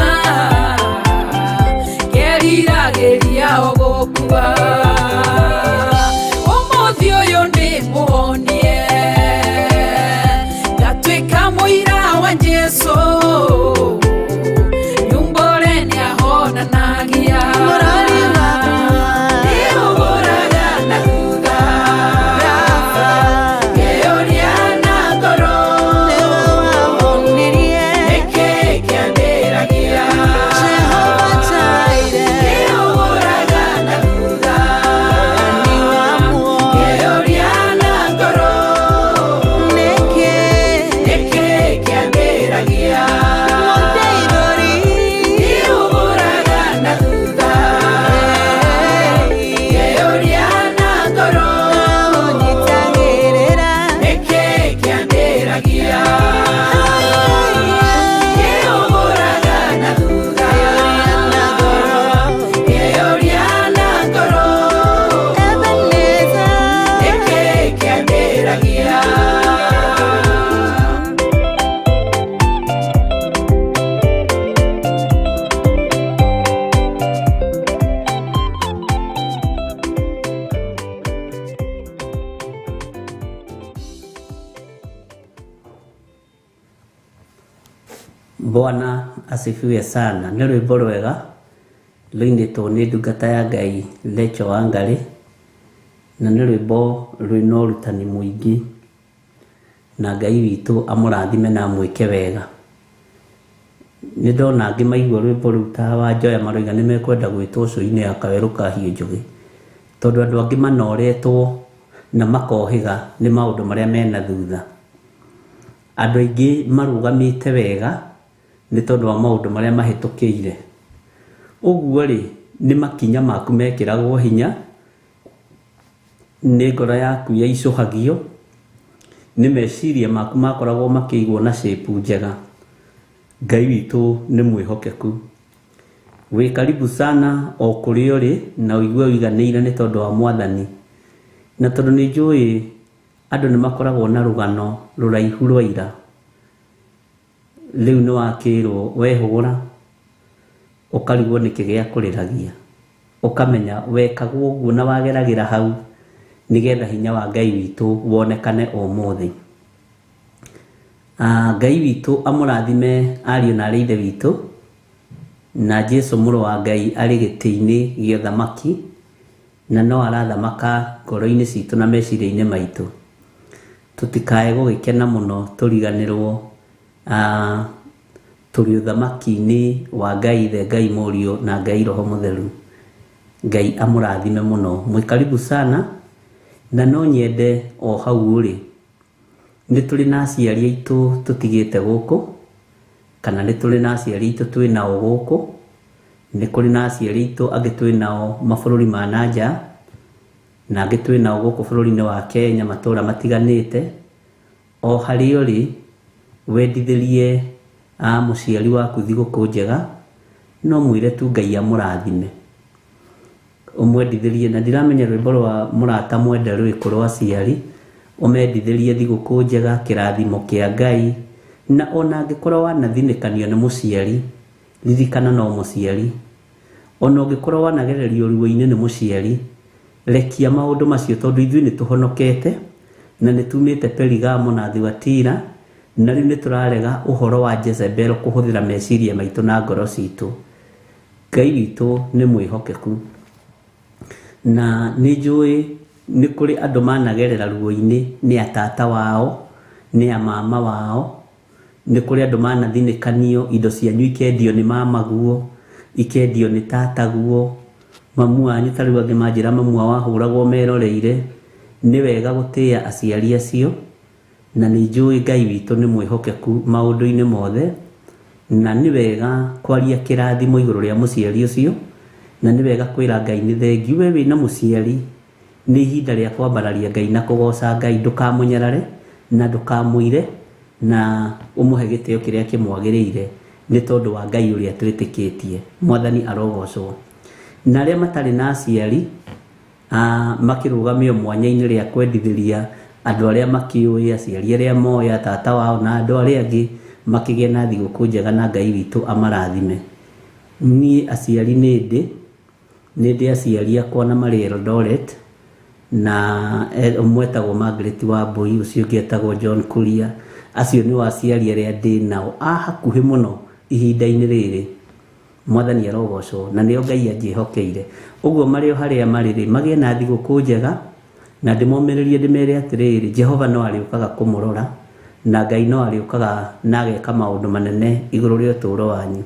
Speaker 1: ngeriragĩria o gũkua. Ũmũthĩ ũyũ nĩ mũhonie, ngatuĩka mũira wa Jesũ, nyumbũre nĩahonanagia.
Speaker 7: Mũrori wakwa.
Speaker 1: Ndiũgũraga na thutha.
Speaker 7: Baba.
Speaker 1: Ngeyũria na ngoro.
Speaker 7: Nĩwe wahonirie.
Speaker 1: Nĩkĩ kĩandĩragia?
Speaker 7: Jehova Jireh.
Speaker 1: Ndiũgũraga na thutha.
Speaker 7: Ni wa muoyo.
Speaker 1: Ngeyũria na ngoro.
Speaker 7: Nĩkĩ.
Speaker 1: Nĩkĩ kĩandĩragia?
Speaker 7: Mũndeithũri.
Speaker 1: Ndiũgũraga na thutha. Ngeyũria na ngoro.
Speaker 7: Ũnyitagĩrĩra.
Speaker 1: Nĩkĩ kĩandĩragia? Ndiũgũraga na thutha.
Speaker 7: Na ngoro.
Speaker 1: Ngeyũria na ngoro.
Speaker 7: Ebenezer.
Speaker 1: Nĩkĩ kĩandĩragia?
Speaker 2: Bwana asifiwe sana. Nĩ rwĩmbo rwega rũinĩtwo nĩ ndungata ya Ngai Rachel Wangari, na nĩ rwĩmbo rwĩna ũrutani mũingĩ, na Ngai witũ amũrathime na amwĩke wega. Nĩ ndona angĩ maigua rwĩmbo rũu ta Wanjoya maroiga nĩ mekwenda gwĩtwo cũi-inĩ ya kawerũ ka hiũ njũgĩ, tondũ andũ angĩ manoretwo na makohĩga nĩ maũndũ marĩa mena thutha. Andũ aingĩ marũgamĩte wega nĩ tondũ wa maũndũ marĩa mahĩtũkĩire. Ũguo rĩ, nĩ makinya maku mekĩragwo hinya, nĩ ngoro yaku yaicũhagio, nĩ meciria maku makoragwo makĩigwo na shape njega. Ngai witũ nĩ mwĩhokeku. Wĩ karibu sana o kũrĩa ũrĩ na ũigue ũiganĩire nĩ tondũ wa Mwathani. Na tondũ nĩ njũĩ andũ nĩ makoragwo na rũgano rũraihu rwa ira. Rĩu nĩ wakĩrwo wehũgũra ũkarigwo nĩkĩ gĩa kũrĩragia, ũkamenya wekagwo ũguo na wageragĩra hau nĩgetha hinya wa Ngai witũ wonekane ũmũthĩ. Ngai witũ amũrathime ariũ na arĩ ithe witũ, na Jesu mũrũ wa Ngai arĩ gĩtĩ-inĩ gĩa ũthamaki, na no arathamaka ngoro-inĩ citũ na meciria-inĩ maitũ. Tũtikae gũgĩkena mũno tũriganĩrwo tũrĩ ũthamaki-inĩ wa Ngai Ithe, Ngai Mũriũ na Ngai Roho Mũtheru. Ngai amũrathime mũno. Mwĩ karibu sana, na no nyende o hau ũrĩ, nĩ tũrĩ na aciari aitũ tũtigĩte gũkũ, kana nĩ tũrĩ na aciari aitũ twĩ nao gũkũ, nĩ kũrĩ na aciari aitũ angĩ twĩ nao mabũrũri ma na nja, na angĩ twĩ nao gũkũ bũrũri-inĩ wa Kenya matũra matiganĩte. O harĩa ũrĩ, wendithĩrie mũciari waku thigũkũ njega, no mwĩre tu Ngai amũrathime. Ũmwendithĩrie, na ndiramenya rwĩmbo rwa mũrata mwende rwĩkũ rwa aciari, Ũmendithĩrie thigũkũ njega, kĩrathimo kĩa Ngai. Na ona angĩkorwo wanathinĩkanio nĩ mũciari, ririkana no mũciari. Ona ũngĩkorwo wanagererio ruo-inĩ nĩ mũciari, rekia maũndũ macio tondũ ithuĩ nĩ tũhonokete na nĩ tumĩte Perigamo na Thuatira, na rĩu nĩ tũrarega ũhoro wa Jezebel kũhũthĩra meciria maitũ na ngoro citũ. Ngai witũ nĩ mwĩhokeku. Na nĩ njũĩ nĩ kũrĩ andũ managerera ruo-inĩ nĩ atata wao, nĩ amama wao, nĩ kũrĩ andũ manathinĩkanio, indo cianyu ikendio nĩ mamaguo, ikendio nĩ tataguo, mamu wanyu ta rĩu angĩ manjĩra mamu wao ahũragwo meroreire. Nĩ wega gũtĩĩa aciari acio, na nĩ njũĩ Ngai witũ nĩ mwĩhokeku maũndũ-inĩ mothe, na nĩ wega kwaria kĩrathimo igũrũ rĩa mũciari ũcio, na nĩ wega kwĩra Ngai nĩ thengiũ. We wĩna mũciari, nĩ ihinda rĩa kwambararia Ngai na kũgoca Ngai, ndũkamũnyarare na ndũkamũire, na ũmũhe gĩtĩo kĩrĩa kĩmwagĩrĩire nĩ tondũ wa Ngai ũrĩa twĩtĩkĩtie. Mwathani arogocwo. Na arĩa matarĩ na aciari, makĩrũgamio mwanya-inĩ rĩa kwendithĩria andũ arĩa makĩũĩ, aciari arĩa moĩ, atata wao na andũ arĩa angĩ, makĩgĩe na thigũkũ njega na Ngai witũ amarathime. Niĩ aciari nĩ ndĩ, nĩ ndĩ aciari akwa na marĩ Eldoret, na ũmwe etagwo Margaret Wambui, ũcio ũngĩ etagwo John Kuria. Acio nĩo aciari arĩa ndĩ nao a hakuhĩ mũno ihinda-inĩ rĩrĩ. Mwathani arogocwo, na nĩo Ngai anjĩhokeire. Ũguo marĩ o harĩa marĩ rĩ, magĩe na thigũkũ njega, na ndĩmomĩrĩrie ndĩmere atĩrĩrĩ, Jehova no arĩũkaga kũmũrora, na Ngai no arĩũkaga na ageka maũndũ manene igũrũ rĩa ũtũũro wanyu.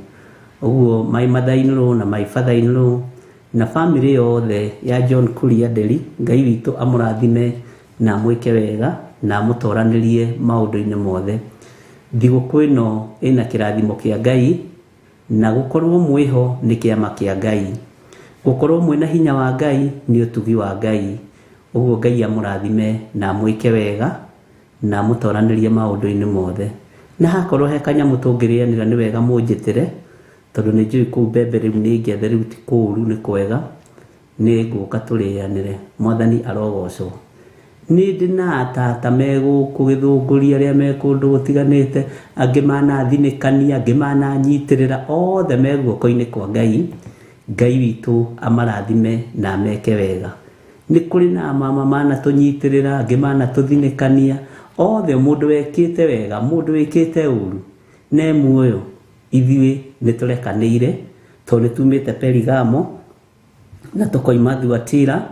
Speaker 2: Ũguo my mother-in-law na my father-in-law na family yothe ya John Kuria Nderi, Ngai witũ amũrathime na amwĩke wega na amũtoranĩrie maũndũ-inĩ mothe. Thigũkũ ĩno ĩna kĩrathimo kĩa Ngai, na gũkorwo mwĩho nĩ kĩama kĩa Ngai, gũkorwo mwĩna hinya wa Ngai nĩ ũtugi wa Ngai. Ũguo Ngai amũrathime na amwĩke wega na amũtoranĩrie maũndũ-inĩ mothe. Na hakorwo he kanyamũ tũngĩrĩanĩra nĩ wega mũnjĩtĩre, tondũ nĩ njũĩ kũu mbembe rĩu nĩ ngethe, rĩu ti kũũru nĩ kwega, nĩ ngũka tũrĩanĩre. Mwathani arogocwo. Nĩ ndĩ na atata me gũkũ Gĩthũngũri arĩa me kũndũ gũtiganĩte, angĩ manathinĩkania, angĩ mananyitĩrĩra, othe me guoko-inĩ kwa Ngai. Ngai witũ amarathime na ameke wega. Nĩ kũrĩ na mama manatũnyitĩrĩra, angĩ manatũthinĩkania, othe mũndũ wekĩte wega, mũndũ wĩkĩte ũru, ne muoyo, ithuĩ nĩ tũrekanĩire, tondũ nĩ tumĩte Perigamo na tũkoima Thuatira,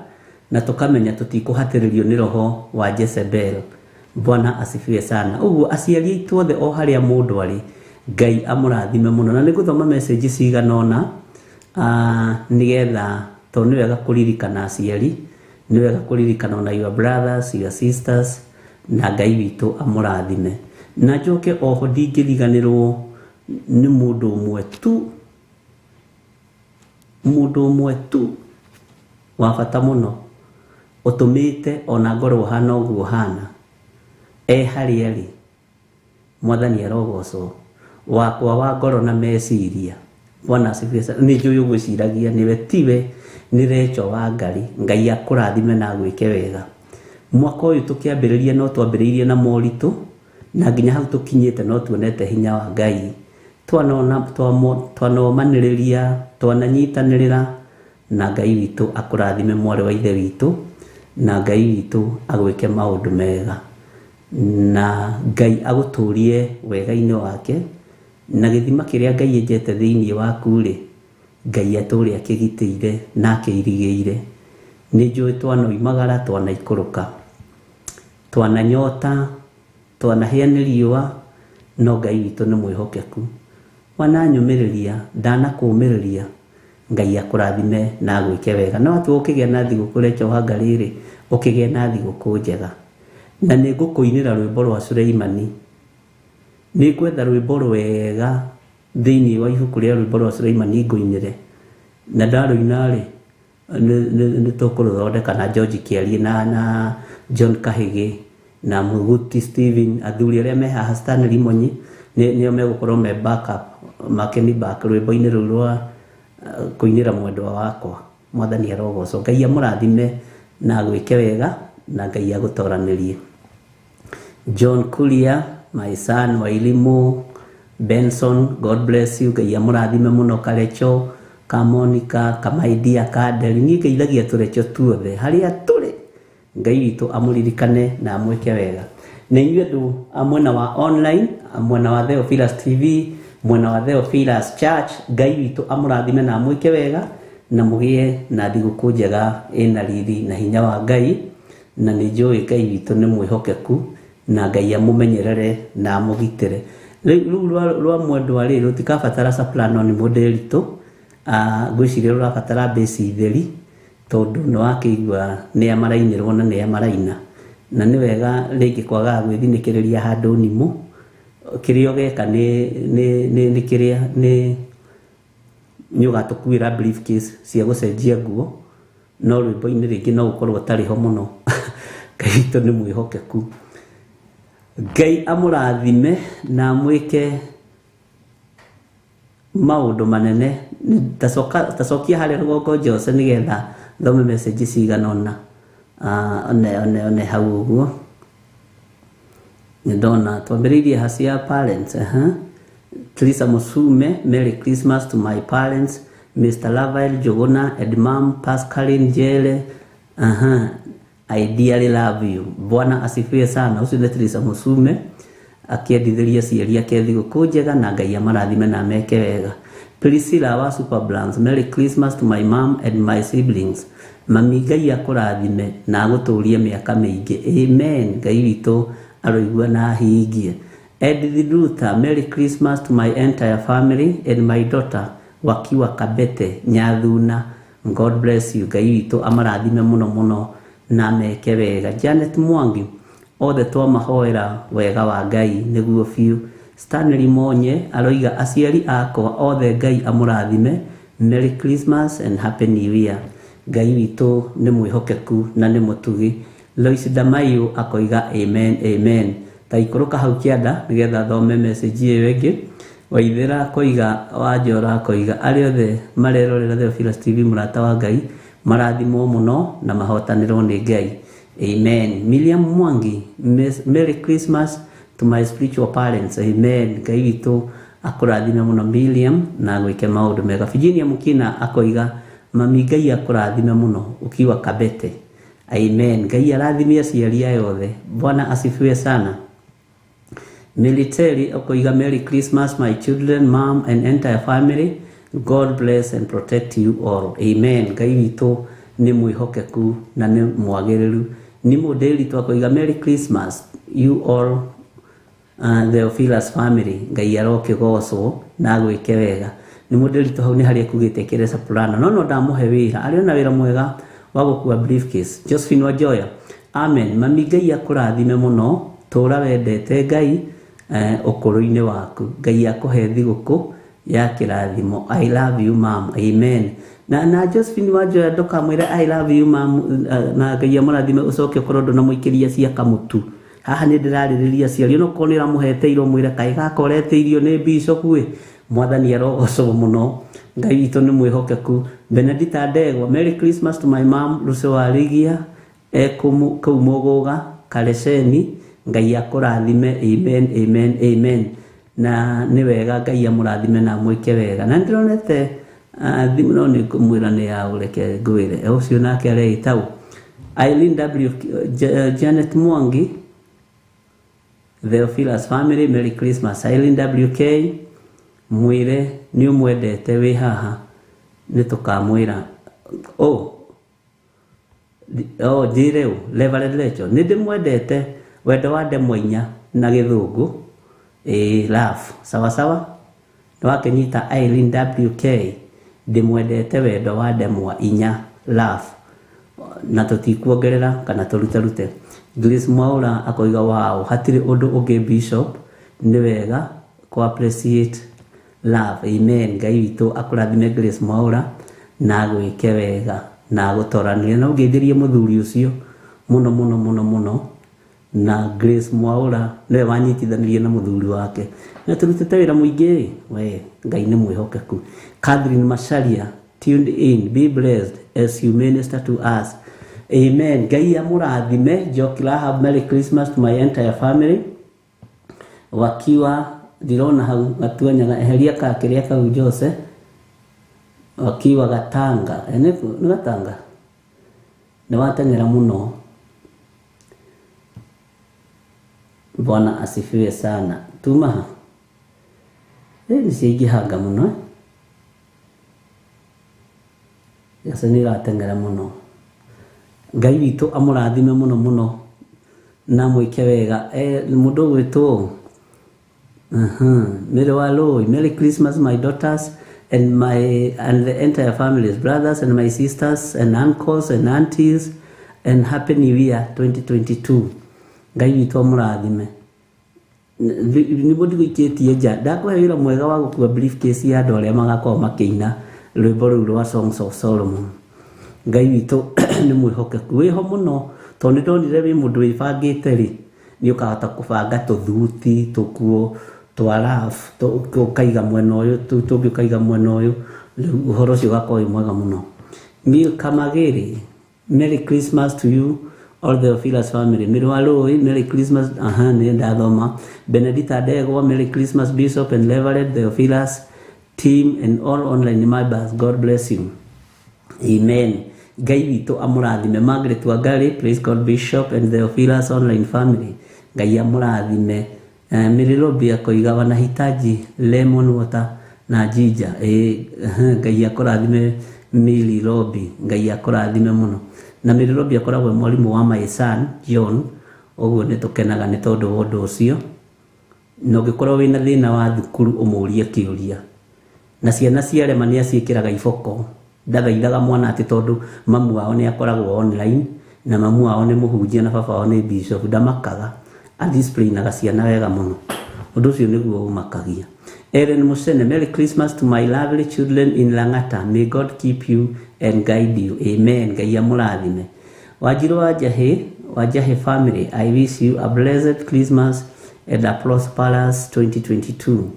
Speaker 2: na tũkamenya tũtikũhatĩrĩrio nĩ roho wa Jezebel. Bwana asifiwe sana. Ũguo aciari aitũ othe o harĩa mũndũ arĩ, Ngai amũrathime mũno. Na nĩ ngũthoma message cigana ũna, nĩgetha, tondũ nĩ wega kũririkana aciari, nĩ wega kũririkana ona your brothers, your sisters, na Ngai witũ amũrathime. Na njoke oho ndingĩriganĩrwo nĩ mũndũ ũmwe tu, mũndũ ũmwe tu wa bata mũno ũtũmĩte ona ngorwo hana ũguo hana, e harĩa arĩ. Mwathani arogocwo. Wakwa wa ngoro na meciria. Bwana asifiwe sana. Nĩ njũĩ ũgwĩciragia nĩwe, tiwe, nĩ Recho wa Ngai. Ngai akũrathime na agwĩke wega. Mwaka ũyũ tũkĩambĩrĩria no twambĩrĩirie na moritũ, na nginya hau tũkinyĩte no tuonete hinya wa Ngai. Twanomanĩrĩria, twananyitanĩrĩra, na Ngai witũ akũrathime mwarĩ wa ithe witũ, na Ngai witũ agwĩke maũndũ mega, na Ngai agũtũrie wega-inĩ wake, na gĩthima kĩrĩa Ngai enjete thĩinĩ waku rĩ, Ngai atũre akĩgitĩire na akĩirigĩire. Nĩ njũĩ twanoimagara, twanaikũrũka, twananyota, twanahĩa nĩ riũa, no Ngai witũ nĩ mwĩhokeku. Wananyũmĩrĩria, ndanakũũmĩrĩria, Ngai akũrathime na agwĩke wega. No atua ũkĩgĩa na thigũkũ Recho wa Ngai rĩ, ũkĩgĩe na thigũkũ njega. Na nĩ ngũkũinĩra rwĩmbo rwa Suleimani. Nĩ ngwetha rwĩmbo rwega thĩinĩ wa ibuku rĩa rwĩmbo rwa Suleimani ngũinĩre. Na ndarũina rĩ, nĩ tũkũrũthondeka na George Kĩarie na John Kahĩgĩ na Mũguti Steven, athuri arĩa me haha Stanley Monyi, nĩo megũkorwo me backup, makĩni back rwĩmbo-inĩ rũu rwa kũinĩra mwendwa wakwa. Mwathani arogocwo. Ngai amũrathime na agwĩke wega, na Ngai agũtoranĩrie. John Kuria, my son Wairimu Benson, God bless you. Ngai amũrathime mũno. Karecho ka Monica, Kamaidia ka Nderi, niĩ ngeithagia tũrecho tuothe harĩa tũrĩ. Ngai witũ amũririkane na amwĩke wega. Na inyuĩ andũ a mwena wa online, a mwena wa Theophilus TV, mwena wa Theophilus Church, Ngai witũ amũrathime na amwĩke wega na mũgĩe na thigũkũ njega ĩna riri na hinya wa Ngai. Na nĩ njũĩ Ngai witũ nĩ mwĩhokeku na Ngai amũmenyerere na amũgitĩre. Rĩu rwa mwendwa rĩ rũtikabatara soprano nĩ mũndĩritũ. Ngwĩciria rũrabatara mbĩci theri tondũ nĩ wakĩigua nĩa marainĩrwo na nĩa maraina, na nĩ wega rĩngĩ kwagaga gwĩthinĩkĩrĩria handũ nimũ. Kĩrĩa ũgeka nĩ kĩrĩa nĩ ũgatũkuĩra briefcase cia gũcenjia nguo, no rwĩmbo-inĩ rĩngĩ no ũkorwo ũtarĩ ho mũno. Ngai witũ nĩ mwĩhokeku. Ngai amũrathime na amwĩke maũndũ manene. Tacokia harĩa rũgongo Jose nĩgetha thome message cigana ũna. One one one hau ũguo nĩ ndona twambĩrĩirie hacia parents. Teresa Musume, Merry Christmas to my parents, Mr. Lavael Jogona and Mom Pascaline Jele. I dearly love you. Bwana asifiwe sana. Ũcio nĩ Teresa Musume akĩendithĩria aciari ake thigũkũ njega na Ngai amarathime na ameke wega. Priscilla wa Super Brands, Merry Christmas to my mom and my siblings. Mami Ngai akũrathime na agũtũrie mĩaka mĩingĩ. Amen. Ngai witũ aroigua na ahingie. Edith Luther, Merry Christmas to my entire family and my daughter wakiwa Kabete Nyathuna. God bless you. Ngai witũ amarathime mũno mũno na meke wega. Janet Mwangi, othe twamahoera wega wa Ngai nĩguo biũ. Stanley Monye aroiga aciari akwa othe Ngai amũrathime. Merry Christmas and Happy New Year. Ngai witũ nĩ mwĩhokeku na nĩ mũtugi. Lois Damayo akoiga amen amen. Ta ikũrũka hau kĩanda nĩgetha thome message ĩyo ĩngĩ. Waithĩra akoiga, Wanjora akoiga arĩa othe marerorera Theophilus TV mũrata wa Ngai marathimwo mũno na mahotanĩrwo nĩ Ngai. Amen. Miriam Mwangi, Merry Christmas to my spiritual parents. Amen. Ngai witũ akũrathime mũno Miriam na gwĩke maũndũ mega. Virginia Mukina akoiga mami Ngai akũrathime mũno ukiwa Kabete. Amen. Ngai arathime aciari aya othe. Bwana asifiwe sana. Military akoiga Merry Christmas my children, mom and entire family. God bless and protect you all. Amen. Ngai witũ nĩ mwĩhokeku na nĩ mwagĩrĩru. Nĩ mũndĩritũ akoiga Merry Christmas you all, Theophilus family. Ngai arokĩgocwo na agwĩke wega. Nĩ mũndĩritũ hau nĩ harĩa kugĩte kĩrĩa soprano no ndamũhe wĩra arĩ ona wĩra mwega wa gũkua briefcase. Josephine Wanjoya, amen. Mami Ngai akũrathime mũno, tũra wendete Ngai ũkũrũ-inĩ waku. Ngai akũhe thigũkũ ya kĩrathimo. I love you mom. Amen. Na Josephine Wanjoya ndũkamwĩre I love you mom na Ngai amũrathime ũcoke ũkorwo ndũnamũikĩria cia kamũtu. Haha nĩ ndĩrarĩrĩria aciari ona okorwo nĩ ũramũhete irio mwĩre kaĩ gakorete irio nĩ bishop ĩ. Mwathani arogocwo mũno. Ngai witũ nĩ mwĩhokeku. Benedita Ndegwa, Merry Christmas to my mom Lucy Warigia kũu Mũgũga Kareceni. Ngai akũrathime. Amen amen amen. Na nĩ wega Ngai amũrathime na amwĩke wega. Na nĩndĩronete thimũ no nĩ ngũmwĩra nĩ ya ũreke ngwĩre ũcio nake areĩtagwo Eileen W Janet Mwangi, Theophilus family, Merry Christmas. Eileen WK mwĩre nĩ ũmwendete wĩ haha nĩ tũkamwĩra. Oh njĩre ũ Reverend Rachel nĩ ndĩmwendete wendo wa ndemwa inya na gĩthũngũ love sawa sawa. Nĩ wakĩnyita Eileen WK ndĩmwendete wendo wa ndemwa inya love na tũtikuongerera kana tũrutarute. Grace Mwaura akoiga wow hatirĩ ũndũ ũngĩ bishop nĩ wega kũ appreciate love. Amen. Ngai witũ akũrathime Grace Mwaura na agwĩke wega na agũtoranĩre na ũngeithĩrie mũthuri ũcio mũno mũno mũno mũno. Na Grace Mwaura nĩwe wanyitithanirie na mũthuri wake na tũrutĩte wĩra mũingĩ. We Ngai nĩ mwĩhokeku. Catherine Macharia, tuned in, be blessed as you minister to us. Amen. Ngai amũrathime. Njoki Rahab, Merry Christmas to my entire family. Wakiwa ndirona hau gatuanyaga eheria ka kĩrĩa kau Jose. Wakiwa Gatanga. Nĩ Gatanga. Nĩ wateng'era mũno. Bwana asifiwe sana. Tuma ha. Nĩ ciaingĩhanga mũno. Jose nĩ ĩrateng'era mũno. Ngai witũ amũrathime mũno mũno na mwĩke wega. Mũndũ ũgwĩtwo Mary Waloi, Merry Christmas my daughters and my and the entire families, brothers and my sisters and uncles and aunties, and happy new year 2022. Ngai witũ amũrathime. Nĩguo ndigũikĩtie nja ndakũhe wĩra mwega wa gũkua briefcase ya andũ arĩa magakorwo makĩina rwĩmbo rũu rwa Songs of Solomon. Ngai witũ nĩ mwĩhokeku wĩho mũno tondũ nĩ ndonire wĩ mũndũ wĩbangĩte rĩ nĩ ũkahota kũbanga tũthuti tũkuo twa rafu ũkaiga mwena ũyũ tũu tũngĩ ũkaiga mwena ũyũ rĩu ũhoro ũcio ũgakorwo wĩ mwega mũno. Milka Magere, Merry Christmas to you all the Ophilas family. Mary Waloi, Merry Christmas. Aha, nĩ ndathoma. Benedita Ndegwa, Merry Christmas Bishop and Reverend, the Ophilas team and all online members. God bless you. Amen. Ngai witũ amũrathime. Margaret Wangari, praise God Bishop and the Ophilas online family. Ngai amũrathime. Mary Robi akoiga wanahitaji lemon water na ginger. Ngai akũrathime Mary Robi. Ngai akũrathime mũno. Na Mary Robi akoragwo e mwarimũ wa my son John, ũguo nĩ tũkenaga nĩ tondũ wa ũndũ ũcio. Na ũngĩkorwo wĩna thĩna wa thukuru ũmũrie kĩũria. Na ciana ciarema nĩ aciĩkĩraga iboko. Ndathaithaga mwana atĩ tondũ mamu wao nĩ akoragwo online na mamu wao nĩ mũhunjia na baba wao nĩ bishop, ndamakaga, adisciplinaga ciana wega mũno. Ũndũ ũcio nĩguo ũmakagia. Ellen Musene, Merry Christmas to my lovely children in Lang'ata. May God keep you and guide you. Amen. Ngai amũrathime. Wanjiru wa Njahĩ, wa Njahĩ family, I wish you a blessed Christmas and a prosperous 2022.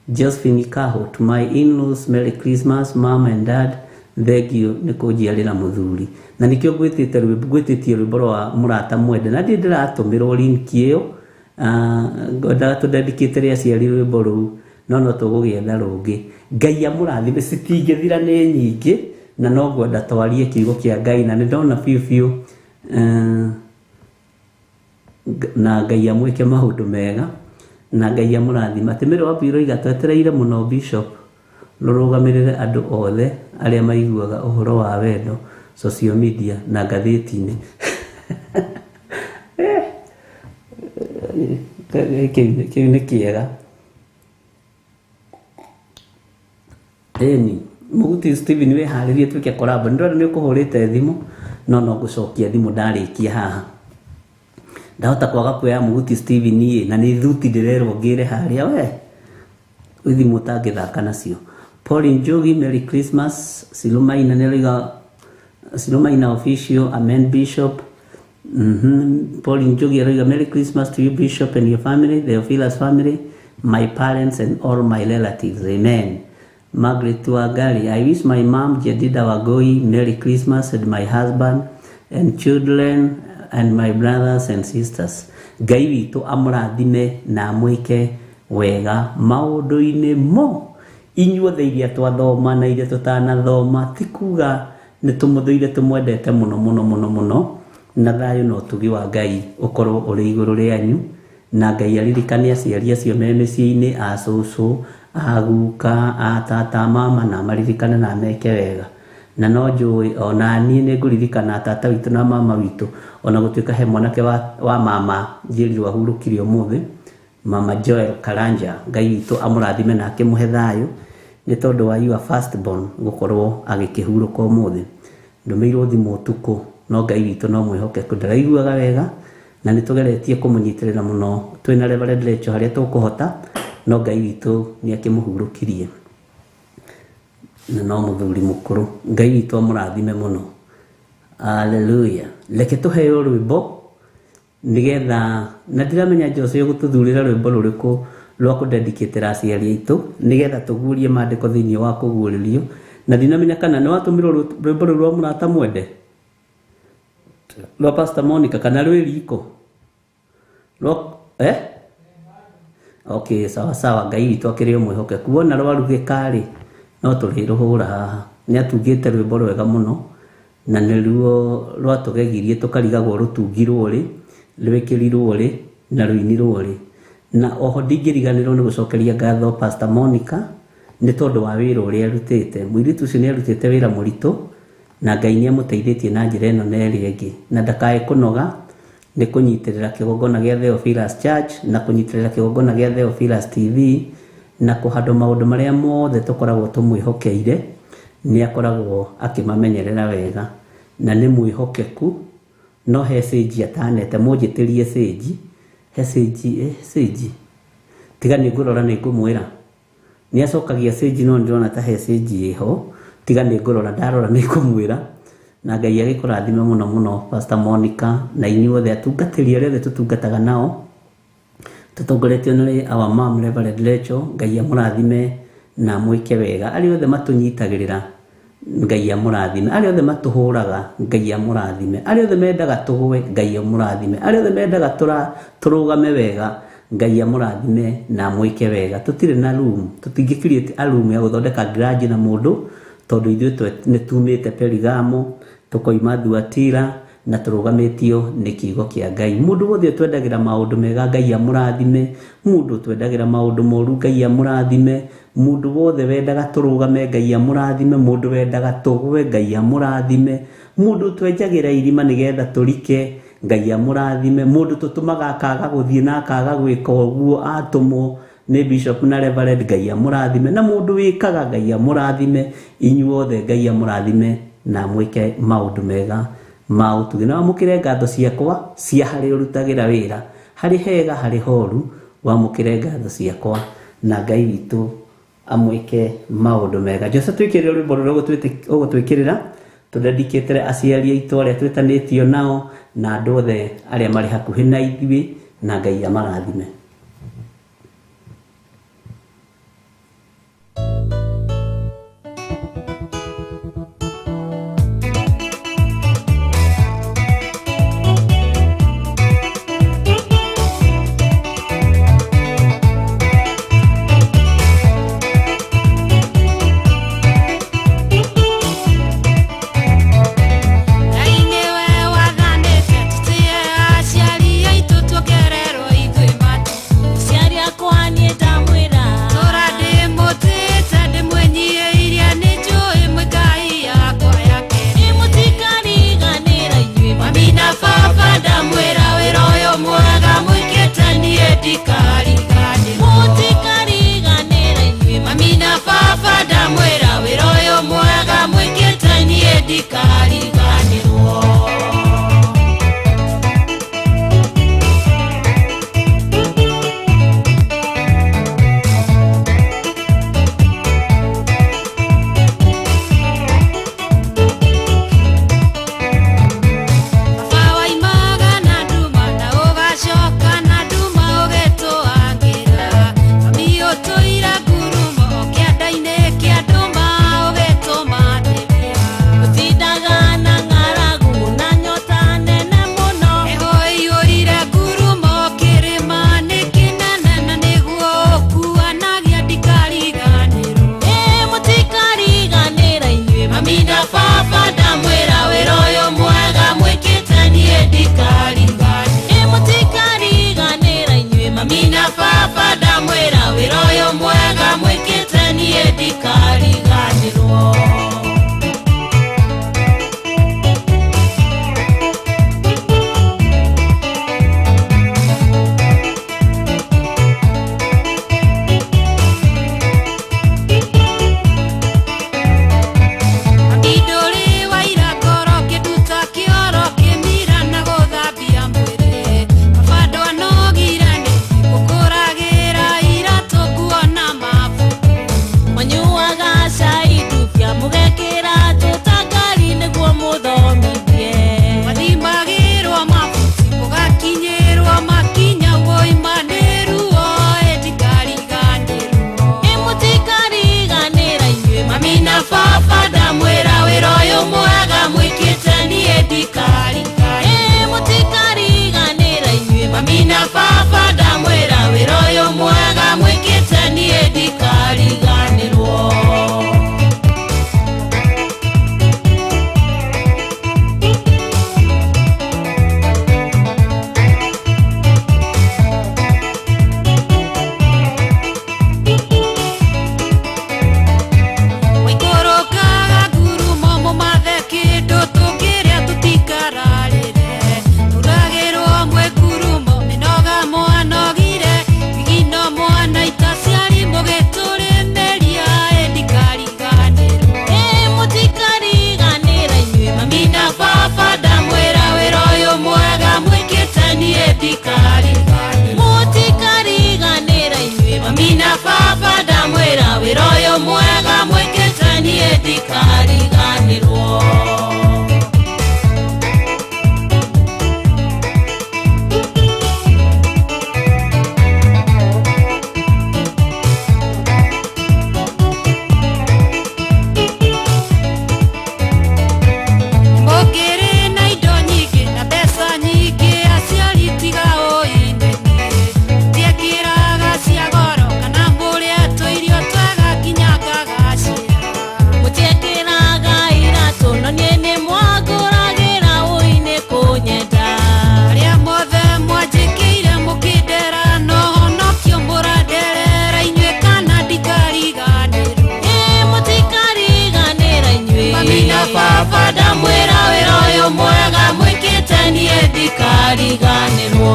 Speaker 2: Josephine Kaho, to my in-laws, Merry Christmas, mom and dad. Thank you nĩ kũnjiarĩra mũthuri. Na nĩkĩo ngwĩtĩte rwĩmbo, ngwĩtĩtie rwĩmbo rwa mũrata mwende. Na ndirĩ ndĩratũmĩrwo link ĩyo, ngwendaga tũdedicate aciari rwĩmbo rũu, no no tũgũgĩetha rũngĩ. Ngai amũrathime, citingĩthira nĩ nyingĩ, na no ngwenda twarie kiugo kĩa Ngai, na nĩ ndona biũ biũ, na Ngai amwĩke maũndũ mega, na Ngai amũrathime. Atĩ Mary Wabu iroiga twetereire mũno Bishop rũrũgamĩrĩre andũ othe arĩa maiguaga ũhoro wa wendo social media na ngathĩti-inĩ. Kĩu nĩ kĩega. Ĩni, Mũguti Steven wĩharĩrie twĩke collab. Nĩ ndĩrona nĩ ũkũhũrĩte thimũ, no no ngũcokia thimũ ndarĩkia haha. Ndahota kwaga kuoya Mũguti Steven ĩ, na nĩ thuti ndĩrerwo ngĩre harĩa we. Thimũ ũtangĩthaka nacio. Pauline Njogi, Merry Christmas. Silumaina nĩarauga Silumaina official, Amen Bishop. Pauline Njogi arauga Merry Christmas to you Bishop and your family, the Ophilas family, my parents and all my relatives. Amen. Margaret Wangari, I wish my mom Jedida Wagoi Merry Christmas and my husband and children and my brothers and sisters. Ngai witũ amũrathime na amwĩke wega maũndũ-inĩ mo inyuothe iria twathoma na iria tũtanathoma, ti kuga nĩ tũmũthũire, tũmwendete mũno mũno mũno mũno, na thayũ na ũtugi wa Ngai ũkorwo ũrĩ igũrũ rĩanyu, na Ngai aririkane aciari acio me mĩciĩ-inĩ, a cũcũ, a guka, a tata, mama, na maririkane na meke wega. Na no njũĩ ona niĩ nĩ ngũririkana tata witũ na mama witũ, ona gũtuĩka he mwanake wa mama njĩrirwo ahurũkire ũmũthĩ, Mama Joel Karanja. Ngai witũ amũrathime na akĩmũhe thayũ nĩ tondũ wa your first born gũkorwo agĩkĩhurũka ũmũthĩ. Ndũmĩirwo thimũ ũtukũ, no Ngai witũ no mwĩhokeku, ndaraiguaga wega na nĩ tũgeretie kũmũnyitĩrĩra mũno twĩna Reverend Rachel harĩa tũkũhota, no Ngai witũ nĩ akĩmũhurũkirie na no mũthuri mũkũrũ. Ngai witũ amũrathime mũno. Hallelujah. Reke tũheo rwĩmbo nigetha na ndiramenya Jose ũgũtũthurĩra rwĩmbo rũrĩkũ rwa kũdedicatĩra aciari aitũ nigetha tũguũrie maandĩko thĩinĩ wa kũguũrĩrio, na ndinamenya kana nĩ watũmĩrwo rwĩmbo rũu rwa mũrata mwende. Rwa Pastor Monica kana rwĩ riko? Rwa eh? Okay, sawa sawa, Ngai witũ akĩrĩ o mwĩhokeku. Wona rwarugĩka rĩ, no tũrĩrũhũra haha. Nĩ atungĩte rwĩmbo rwega mũno na nĩruo rwatũgegirie tũkarigagwo rũtungirwo rĩ, rwĩkĩrirwo rĩ na rũinirwo rĩ. Na oho ndingĩriganĩrwo nĩ gũcokeria ngatho Pastor Monica nĩ tondũ wa wĩra ũrĩa arutĩte. Mũirĩtu ũcio nĩ arutĩte wĩra mũritũ na Ngai nĩ amũteithĩtie na njĩra ĩno na ĩrĩa ĩngĩ. Na ndakae kũnoga nĩ kũnyitĩrĩra kĩgongona gĩa Theophilus Church na kũnyitĩrĩra kĩgongona gĩa Theophilus TV na kũhandwo maũndũ marĩa mothe tũkoragwo tũmwĩhokeire nĩ akoragwo akĩmamenyerera wega na nĩ mwĩhokeku. No he cĩnji atanete, mũnjĩtĩrie cĩnji, he cĩnji, cĩnji tiga nĩ ngũrora nĩ ngũmwĩra. Nĩ acokagia cĩnji no ndĩrona ta he cĩnji ĩho, tiga nĩ ngũrora, ndarora nĩ ngũmwĩra. Na Ngai agĩkũrathime mũno mũno Pastor Monica na inyuothe atungatĩri arĩa othe tũtungataga nao tũtongoretio nĩ our mom Reverend Rachel. Ngai amũrathime na amwĩke wega. Arĩa othe matũnyitagĩrĩra Ngai amũrathime, arĩa othe matũhũraga Ngai amũrathime, arĩa othe mendaga tũgwe Ngai amũrathime, arĩa othe mendaga tũrũgame wega Ngai amũrathime na amwĩke wega. Tũtirĩ na room, tũtingĩ create a room ya gũthondeka grudge na mũndũ tondũ ithuĩ nĩ tumĩte Perigamo, tũkoima Thuatira na tũrũgamĩtio nĩ kiugo kĩa Ngai. Mũndũ wothe ũtwendagĩra maũndũ mega Ngai amũrathime, mũndũ ũtwendagĩra maũndũ moru Ngai amũrathime, mũndũ wothe wendaga tũrũgame Ngai amũrathime, mũndũ wendaga tũgwe Ngai amũrathime, mũndũ ũtwenjagĩra irima nĩgetha tũrike Ngai amũrathime, mũndũ tũtũmaga akaga gũthiĩ na akaga gwĩka ũguo atũmwo nĩ bishop na reverend Ngai amũrathime, na mũndũ wĩkaga Ngai amũrathime. Inyuothe Ngai amũrathime na amwĩke maũndũ mega ma ũtugi. Na wamũkĩre ngatho ciakwa cia harĩa ũrutagĩra wĩra, harĩ hega harĩ horu, wamũkĩre ngatho ciakwa na Ngai witũ amwĩke maũndũ mega. Jose, twĩkĩrĩre rwĩmbo rũrĩa ũgũtwĩkĩrĩra tũdedicatĩre aciari aitũ arĩa twĩtanĩtio nao na andũ othe arĩa marĩ hakuhĩ na ithuĩ, na Ngai amarathime.
Speaker 8: Ngai nĩwe wathanĩte tũtĩe aciari aitũ tuongererwo ithuĩ matukũ.
Speaker 7: ndikariganĩrwo.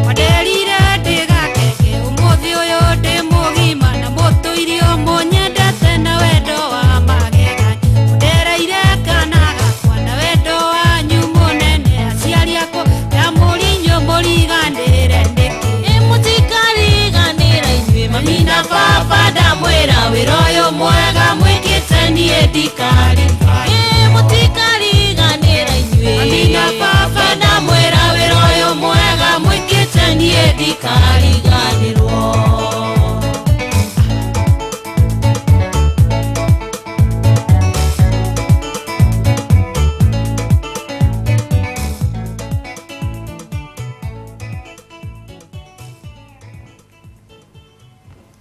Speaker 8: Wanderire ndĩgakeke ũmũthĩ ũyũ ndĩ mũgima na mũtũirio mũnyendete na wendo wa magegania. Mũndereire kana gakwa na wendo wanyu mũnene, aciari akwa ndamũria inyuĩ mũriganĩre nĩkĩ?
Speaker 7: Ĩ mũtikariganĩra inyuĩ mami na baba, ndamwĩra wĩra ũyũ mwega mwĩkĩte niĩ ndikariganĩra. Ĩ mũtikariganĩra inyuĩ mami na baba, ndamwĩra wĩra ũyũ mwega mwĩkĩte niĩ ndikariganĩrwo.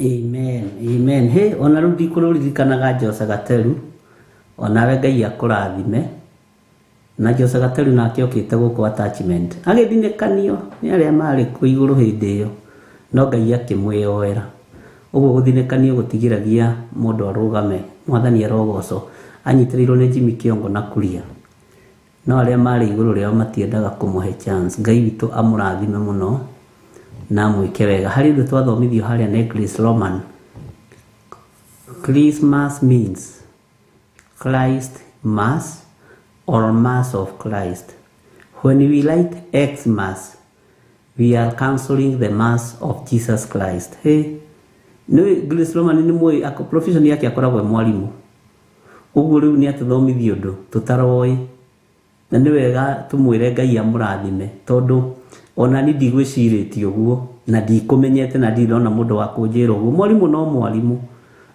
Speaker 2: Amen, amen. He, ona rĩu ndikũrũririkanaga Jose Gateru, onawe Ngai akũrathime. Na Jose Gateru nake okĩte gũkũ attachment. Agĩthinĩkanio nĩ arĩa marĩ kũ igũrũ hĩndĩ ĩyo, no Ngai akĩmwĩyoera. Ũguo gũthinĩkanio gũtigiragia mũndũ arũgame. Mwathani arogocwo. Anyitĩrĩirwo nĩ Jimmy Kĩongo na Kuria. No arĩa marĩ igũrũ rĩao matiendaga kũmũhe chance. Ngai witũ amũrathime mũno na amwĩke wega. Harĩ ũndũ twathomithio harĩa nĩ Grace Roman. Christmas means Christ Mass or Mass of Christ. When we light Xmas, we are cancelling the Mass of Jesus Christ. Hey, nĩ Grace Roman nĩ mũĩ profession yake akoragwo e mwarimũ. Ũguo rĩu nĩ atũthomithio ũndũ tũtaroĩ, na nĩ wega tũmwĩre Ngai amũrathime, tondũ ona ni ndigwĩcirĩtie ũguo na ndikũmenyete na ndirĩ ndona mũndũ wa kũnjĩra ũguo. Mwarimũ no mwarimũ,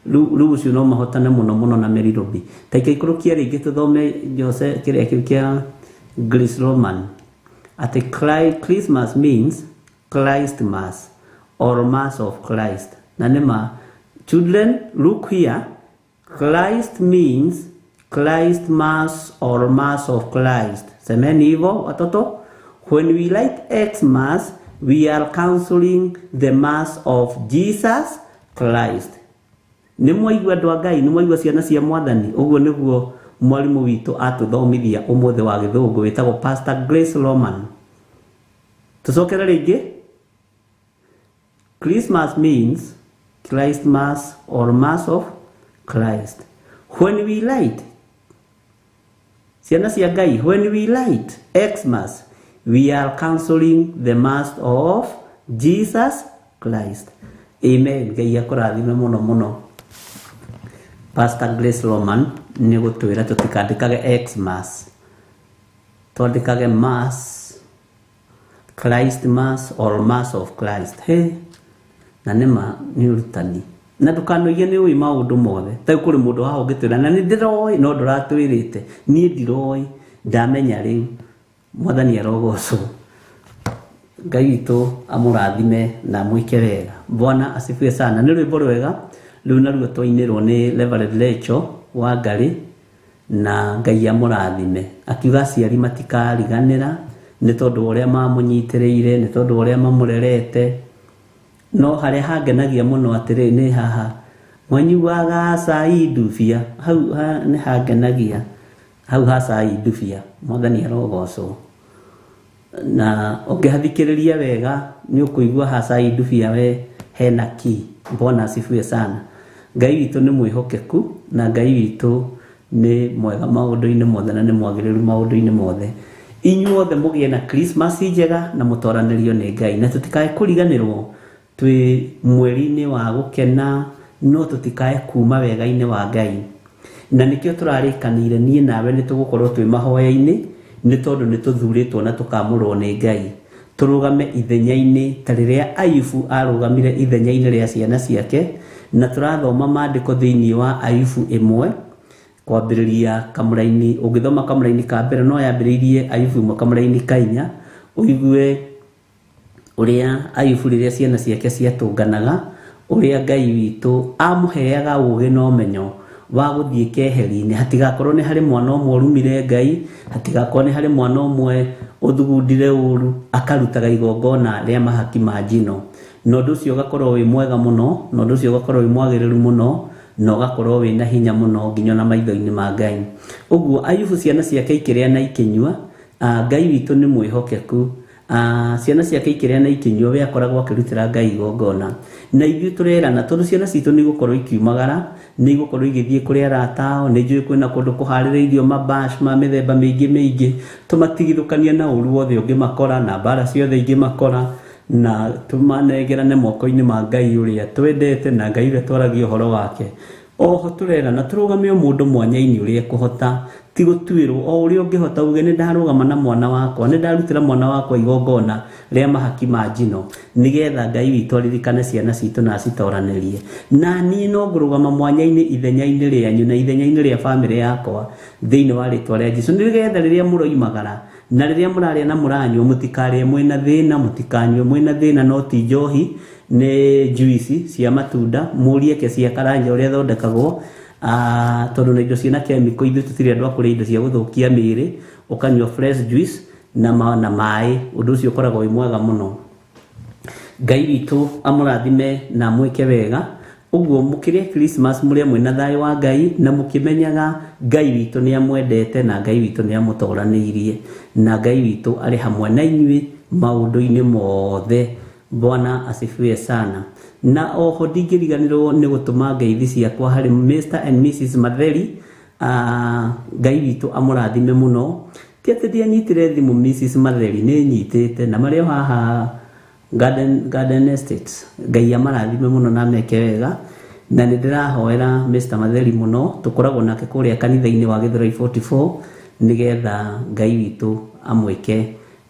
Speaker 2: rĩu ũcio no mahotane mũno mũno na Merirobi. Ta ikaikũrũkia rĩngĩ tũthome Jose kĩrĩa kĩu kĩa Grace Roman atĩ Christmas means Christ Mass or Mass of Christ. Na nĩ ma, children look here, Christ means Christ Mass or Mass of Christ. Semeni hivyo watoto. When we light Xmas, we are cancelling the Mass of Jesus Christ. Nĩ mwaigua andũ a Ngai, nĩ mwaigua ciana cia Mwathani. Ũguo nĩguo mwarimũ witũ atũthomithia ũmũthĩ wa gĩthũngũ wĩtagwo Pastor Grace Roman. Tũcokere rĩngĩ. Christmas means Christ Mass or Mass of Christ. When we light, ciana cia Ngai, when we light Xmas, we are cancelling the Mass of Jesus Christ. Amen. Ngai akũrathime mũno mũno. Pastor Grace Roman nĩ gũtwĩra tũtikandĩkage Xmas, twandĩkage Mass, Christ Mass or Mass of Christ. Hey, na nĩ ma nĩ ũrutani, na ndũkanoige nĩ ũĩ maũndũ mothe. Ta kũrĩ mũndũ haha ũngĩtwĩra na nĩ ndĩroĩ no ndũratwĩrĩte, niĩ ndiroĩ, ndamenya rĩu. Mwathani arogocwo. Ngai witũ amũrathime na amwĩke wega. Bwana asifiwe sana. Nĩ rwĩmbo rwega rĩu naruo twainĩrwo nĩ Reverend Rachel wa Ngarĩ, na Ngai amũrathime. Akiuga aciari matikariganĩra nĩ tondũ wa ũrĩa mamũnyitĩrĩire, nĩ tondũ wa ũrĩa mamũrerete. No harĩa hangenagia mũno atĩrĩ nĩ haha mwanyuaga cai ndubia, hau nĩ hangenagia, hau ha cai ndubia. Mwathani arogocwo. Na ũngĩhathikĩrĩria wega nĩ ũkũigua ha cai ndubia we hena ki. Bwana asifiwe sana. Ngai witũ nĩ mwĩhokeku na Ngai witũ nĩ mwega maũndũ-inĩ mothe na nĩ mwagĩrĩru maũndũ-inĩ mothe. Inyuothe mũgĩe na Christmas njega na mũtoranĩrio nĩ Ngai, na tũtikae kũriganĩrwo twĩ mweri-inĩ wa gũkena, no tũtikae kuma wega-inĩ wa Ngai. Na nĩkĩo tũrarĩkanĩire niĩ nawe nĩ tũgũkorwo twĩ mahoya-inĩ, nĩ tondũ nĩ tũthurĩtwo na tũkamũrwo nĩ Ngai. Tũrũgame ithenya-inĩ ta rĩrĩa Ayubu arũgamire ithenya-inĩ rĩa ciana ciake, na tũrathoma maandĩko thĩinĩ wa Ayubu 1 kwambĩrĩria kamũraini. Ũngĩthoma kamũraini ka mbere no yambĩrĩirie Ayubu 1 kamũraini ka 4, ũigue ũrĩa Ayubu rĩrĩa ciana ciake ciatũnganaga, ũrĩa Ngai witũ amũheaga ũũgĩ na ũmenyo wa gũthiĩ keheri-inĩ. Hatigakorwo nĩ harĩ mwana ũmwe ũrumire Ngai, hatigakorwo nĩ harĩ mwana ũmwe Ũthugundire ũru akarutaga igongona rĩa mahaki ma njino, na ũndũ ũcio ũgakorwo wĩ mwega mũno, na ũndũ ũcio ũgakorwo wĩ mwagĩrĩru mũno, na ũgakorwo wĩna hinya mũno nginya ona maitho-inĩ ma Ngai. Ũguo Ayubu ciana ciake ikĩrĩa na ikĩnyua, Ngai witũ nĩ mwĩhokeku. Ciana ciake ikĩrĩa na ikĩnyua, we akoragwo akĩrutĩra Ngai igongona. Na ithuĩ tũrerana tondũ ciana citũ nĩ igũkorwo ikiumagara, nĩ igũkorwo igĩthiĩ kũrĩ arata ao, nĩ njũĩ kwĩna kũndũ kũharĩrĩirio mabash ma mĩthemba mĩingĩ mĩingĩ, tũmatigithũkanie na ũru wothe ũngĩmakora, na mbara ciothe ingĩmakora, na tũmanengerane moko-inĩ ma Ngai ũrĩa twendete na Ngai ũrĩa twaragia ũhoro wake. Oho tũrerana tũrũgame o mũndũ mwanya-inĩ ũrĩa ekũhota, ti gũtuĩrwo, o ũrĩa ũngĩhota uge nĩ ndarũgama na mwana wakwa, nĩ ndarutĩra mwana wakwa igongona rĩa mahaki ma njino, nĩgetha Ngai witũ aririkane ciana citũ na acitoranĩrie. Na niĩ no ngũrũgama mwanya-inĩ ithenya-inĩ rĩanyu na ithenya-inĩ rĩa bamĩrĩ yakwa thĩinĩ wa rĩtwa rĩa Jesũ, nĩgetha rĩrĩa mũroimagara na rĩrĩa mũrarĩa na mũranyua mũtikarĩe mwĩna thĩna, mũtikanyue mwĩna thĩna, no ti njohi, nĩ juice cia matunda, mũrie ke cia karanja ũrĩa thondekagwo, tondũ na indo ciĩna chemical, ithuĩ tũtirĩ andũ a kũrĩa indo cia gũthũkia mĩĩrĩ, ũkanyua fresh juice na maĩ, ũndũ ũcio ũkoragwo wĩ mwega mũno. Ngai witũ amũrathime na amwĩke wega. Ũguo mũkĩrĩa Christmas mũrĩa mwĩna thayũ wa Ngai, na mũkĩmenyaga Ngai witũ nĩ amwendete na Ngai witũ nĩ amũtoranĩirie, na Ngai witũ arĩ hamwe na inyuĩ maũndũ-inĩ mothe. Bwana asifiwe sana. Na oho ndingĩriganĩrwo nĩ gũtũma ngeithi ciakwa harĩ Mr and Mrs Matheri. Ngai witũ amũrathime mũno. Ti atĩ ndianyitire thimũ Mrs Matheri, nĩ nyitĩte na marĩ o haha Garden Estate. Ngai amarathime mũno na ameke wega. Na nĩ ndĩrahoera Mr Matheri mũno, tũkoragwo nake kũrĩa kanitha-inĩ wa Gĩthũrai 44, nĩgetha Ngai witũ amwĩke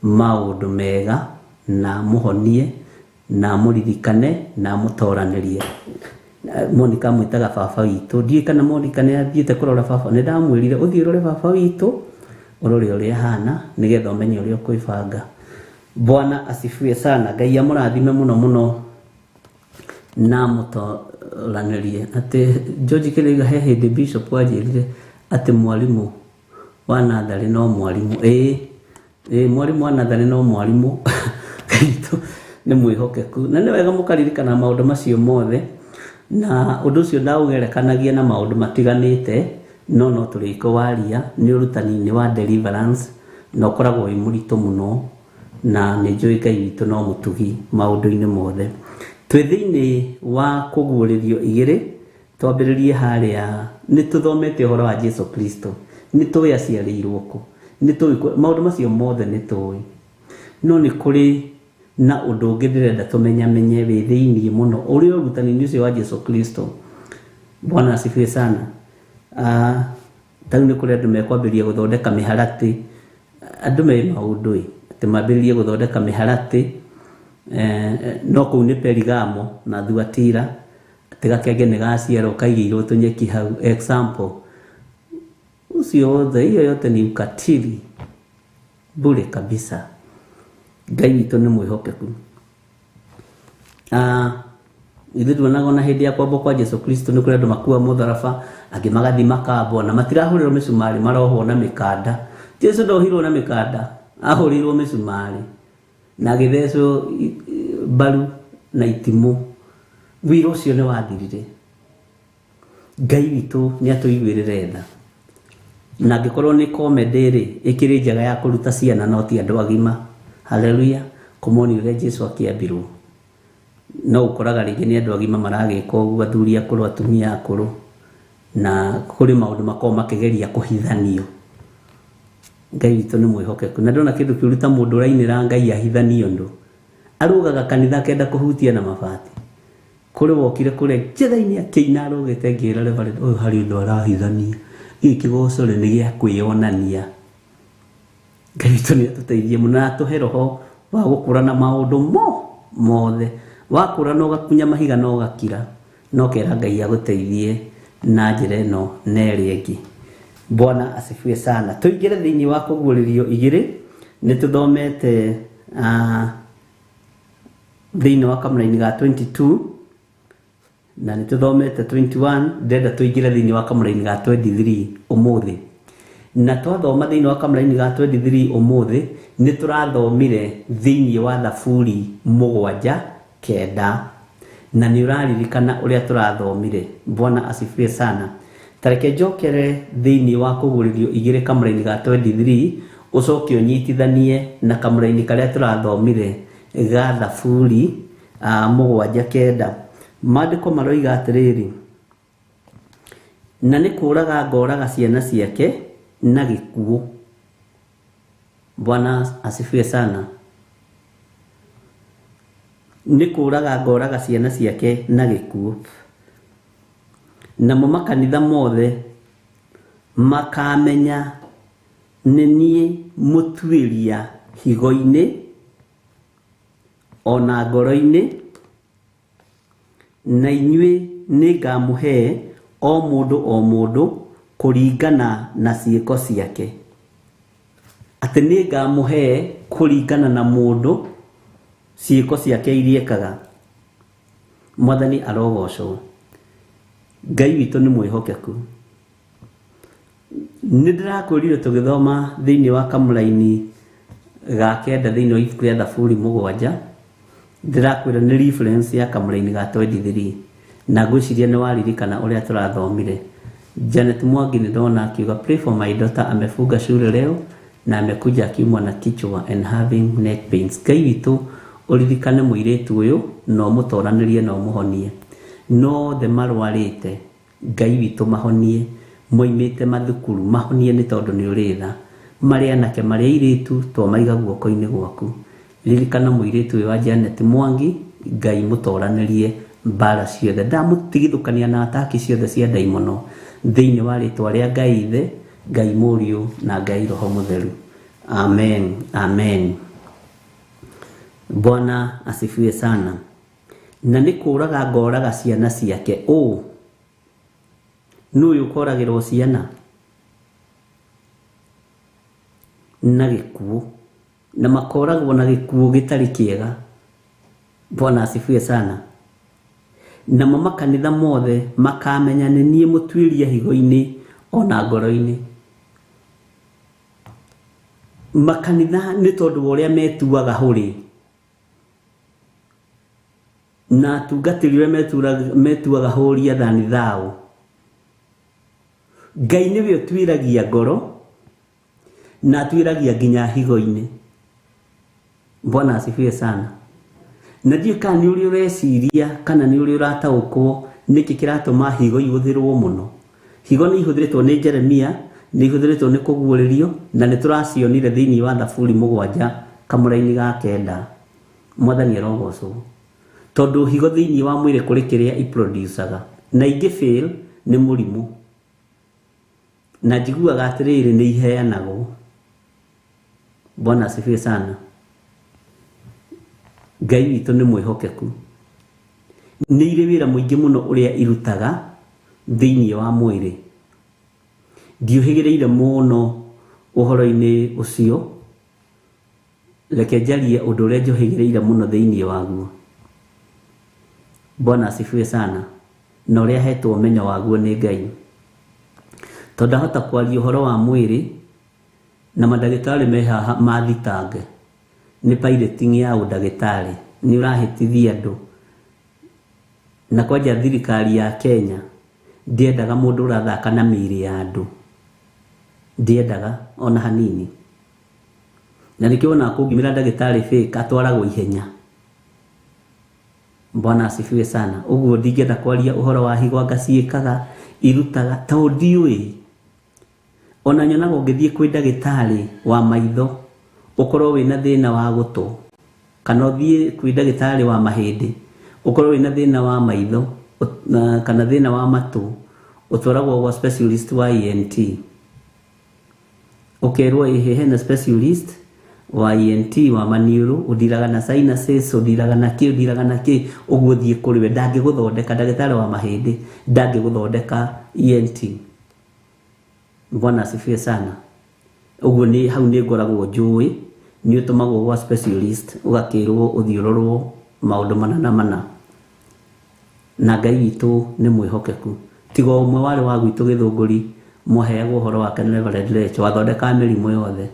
Speaker 2: maũndũ mega na amũhonie na amũririkane na amũtoranĩrie. Monica amwĩtaga baba witũ. Ndiũĩ kana Monica nĩ athiĩte kũrora baba. Nĩ ndamwĩrire ũthiĩ ũrore baba witũ, ũrore ũrĩa ahana, nĩgetha ũmenye ũrĩa ũkwĩbanga. Bwana asifiwe sana. Ngai amũrathime mũno mũno na amũtoranĩrie. Atĩ George Kĩrĩiga he hĩndĩ Bishop anjĩrire atĩ mwarimũ wa natharĩ no mwarimũ. Ĩĩ, mwarimũ wa natharĩ no mwarimũ. Ngai witũ nĩ mwĩhokeku. Na nĩ wega mũkaririkana maũndũ macio mothe, na ũndũ ũcio ndaũgerekanagia na maũndũ matiganĩte, no no tũrĩkũwaria nĩ ũrutani-inĩ wa deliverance, na ũkoragwo wĩ mũritũ mũno, na nĩ njũĩ Ngai witũ no mũtugi maũndũ-inĩ mothe. Twĩ thĩinĩ wa kũguũrĩrio igĩrĩ, twambĩrĩrie harĩa nĩ tũthomete ũhoro wa Jesu Kristo, nĩ tũĩ aciarĩirwo kũ, nĩ tũĩ maũndũ macio mothe nĩ tũĩ, no nĩ kũrĩ na ũndũ ũngĩ ndĩrenda tũmenyamenye wĩ thĩinĩ mũno ũrĩa ũrutani-inĩ ũcio wa Jesu Kristo. Bwana asifiwe sana. Ta rĩu nĩ kũrĩ andũ mekwambĩrĩria gũthondeka mĩharatĩ, andũ me maũndũ ĩ, atĩ mambĩrĩrie gũthondeka mĩharatĩ, no kũu nĩ Perigamo na Thuatira, atĩ gakenge nĩ gaciarwo kaigĩirwo tũnyeki hau. Example, ũcio wothe, hiyo yote ni ukatili bure kabisa. Ngai witũ nĩ mwĩhokeku. Ithuĩ tuonaga ona hĩndĩ ya kwambwo kwa Jesu Kristo nĩ kũrĩ andũ makua mũtharaba, angĩ magathiĩ makambwo na matirahũrĩrwo mĩcumarĩ, marohwo na mĩkanda. Jesu ndohirwo na mĩkanda, ahũrĩirwo mĩcumarĩ na agĩthecwo mbaru na itimũ. Wĩra ũcio nĩ wathirire. Ngai witũ nĩ atũiguĩrĩre tha. Na angĩkorwo nĩ comedy rĩ, ĩkĩrĩ njega ya kũruta ciana no ti andũ agima. Haleluya. Kũmonia ũrĩa Jesu akĩambirwo. No ũkoraga rĩngĩ nĩ andũ agima maragĩka ũguo, athuri akũrũ, atumia akũrũ, na kũrĩ maũndũ makoragwo makĩgeria kũhithanio. Ngai witũ nĩ mwĩhokeku. Na ndona kĩndũ kĩũru ta mũndũ ũrainĩra Ngai ahithanie ũndũ. Arũgaga kanitha akenda kũhutia na mabati. Kũrĩ wokire kũrĩa njĩra-inĩ akĩina arũgĩte ngĩra reverend, ũyũ harĩ ũndũ arahithania. Gĩkĩ kĩgoco rĩ nĩ gĩa kwĩyonania. Ngai witũ nĩ atũteithie mũno na atũhe roho wa gũkũrana maũndũ mothe. Wakũra na ũgakunya mahiga na ũgakira, no kera Ngai agũteithie na njĩra ĩno na ĩrĩa ĩngĩ. Bwana asifiwe sana. Tũingĩre thĩinĩ wa kũguũrĩrio igĩrĩ, nĩ tũthomete thĩinĩ wa kamũraini ga 22 na nĩ tũthomete 21, ndĩrenda tũingĩre thĩinĩ wa kamũraini ga 23 ũmũthĩ. Na twathoma thĩinĩ wa kamũraini ga 23 ũmũthĩ nĩ tũrathomire thĩinĩ wa Thaburi 7:9 na nĩ ũraririkana ũrĩa tũrathomire. Bwana asifiwe sana. Tareke njokere thĩinĩ wa kũguũrĩrio 2 kamũraini ga 23 ũcoke ũnyitithanie na kamũraini karĩa tũrathomire ga Thaburi 7:9. Maandĩko maroiga atĩrĩrĩ, na nĩ kũũraga ngoraga ciana ciake na gĩkuũ. Bwana asifiwe sana. Nĩ kũũraga ngoraga ciana ciake na gĩkuũ. Namo makanitha mothe makamenya nĩ niĩ mũtuĩria higo-inĩ ona ngoro-inĩ, na inyuĩ nĩngamũhe o mũndũ o mũndũ kũringana na ciĩko ciake. Atĩ nĩngamũhe kũringana na mũndũ ciĩko ciake iria ekaga. Mwathani arogocwo. Ngai witũ nĩ mwĩhokeku. Nĩ ndĩrakwĩrire tũgĩthoma thĩinĩ wa kamũraini ga 9 thĩinĩ wa ibuku rĩa Thaburi 7, ndĩrakwĩra nĩ reference ya kamũraini ga 23 na ngwĩciria nĩ waririkana ũrĩa tũrathomire. Janet Mwangi nĩ ndona akiuga pray for my daughter, amefunga shule leo na amekuja akiumwa na kichwa and having neck pains. Ngai witũ ũririkane mũirĩtu ũyũ na ũmũtoranĩrie na ũmũhonie. No othe marwarĩte Ngai witũ mahonie, moimĩte mathukuru mahonie nĩ tondũ nĩ ũrĩ tha. Marĩ anake marĩ airĩtu twamaiga guoko-inĩ gwaku. Ririkana mũirĩtu ũyũ wa Janet Mwangi, Ngai mũtoranĩrie mbara ciothe. Ndamũtigithũkania na ataki ciothe cia ndaimono thĩinĩ wa rĩtwa rĩa Ngai Ithe, Ngai Mũriũ na Ngai Roho Mũtheru. Amen, amen. Bwana asifiwe sana. Na nĩ kũũraga ngoraga ciana ciake. Ũ nũ ũyũ ũkoragĩrwo ciana na gĩkuũ, na makoragwo na gĩkuũ gĩtarĩ kĩega. Bwana asifiwe sana. Namo makanitha mothe makamenya nĩ niĩ mũtuĩria higo-inĩ ona ngoro-inĩ. Makanitha nĩ tondũ wa ũrĩa metuaga hũrĩ na atungatĩri ũrĩa metuaga hũri than thou. Ngai nĩwe ũtuĩragia ngoro na atuĩragia nginya higo-inĩ. Bwana asifiwe sana. Na ndiũĩ kana nĩ ũrĩa ũreciria kana nĩ ũrĩa ũrataũkwo nĩkĩ kĩratũma higo ihũthĩrwo mũno. Higo nĩ ihũthĩrĩtwo nĩ Jeremia, nĩ ihũthĩrĩtwo nĩ kũguũrĩrio, na nĩ tũracionire thĩinĩ wa Thaburi 7 kamũraini ga 9. Mwathani arogocwo. Tondũ higo thĩinĩ wa mwĩrĩ kũrĩ kĩrĩa iproducaga na ingĩ fail nĩ mũrimũ. Na njiguaga atĩrĩrĩ nĩ iheanagwo. Bwana asifiwe sana. Ngai witũ nĩ mwĩhokeku. Nĩ irĩ wĩra mũingĩ mũno ũrĩa irutaga thĩinĩ wa mwĩrĩ. Ndiũhĩgĩrĩire mũno ũhoro-inĩ ũcio, reke njarie ũndũ ũrĩa njũhĩgĩrĩire mũno thĩinĩ waguo. Bwana asifiwe sana. Na ũrĩa hetwo ũmenyo waguo nĩ Ngai. Tondũ ndahota kwaria ũhoro wa mwĩrĩ na mandagĩtarĩ me haha mathitange nĩ pirating ya ũndagĩtarĩ, nĩ ũrahĩtithia andũ. Na kwanja thirikari ya Kenya ndiendaga mũndũ ũrathaka na mĩĩrĩ ya andũ, ndiendaga ona hanini. Na nĩkĩo wonaga kũngiumĩra ndagĩtarĩ fake atwaragwo ihenya. Bwana asifiwe sana. Ũguo ndingĩenda kwaria ũhoro wa higo anga ciĩkaga irutaga tondũ ndiũĩ. Ona nyonaga ũngĩthiĩ kwĩ ndagĩtarĩ wa maitho ũkorwo wĩna thĩna wa gũtũ, kana ũthiĩ kwĩ ndagĩtarĩ wa mahĩndĩ ũkorwo wĩna thĩna wa maitho kana thĩna wa matũ, ũtwaragwo gwa specialist wa ENT. Ũkerwo ĩhĩ hena specialist wa ENT wa maniũrũ, ũndiraga na sinuses, ũndiraga na kĩ, ũndiraga na kĩ, ũguo thiĩ kũrĩ we. Ndangĩgũthondeka ndagĩtarĩ wa mahĩndĩ, ndangĩgũthondeka ENT. Bwana asifiwe sana. Ũguo nĩ hau nĩ ngoragwo njũĩ nĩ ũtũmagwo gwa specialist ũgakĩrwo ũthiĩ ũrorwo maũndũ mana na mana. Na Ngai witũ nĩ mwĩhokeku. Tiga ũmwe warĩ wa gwitũ Gĩthũngũri Mwaheagwo ũhoro wake nĩ Reverend Rachel, wathondekaga mĩrimũ yothe.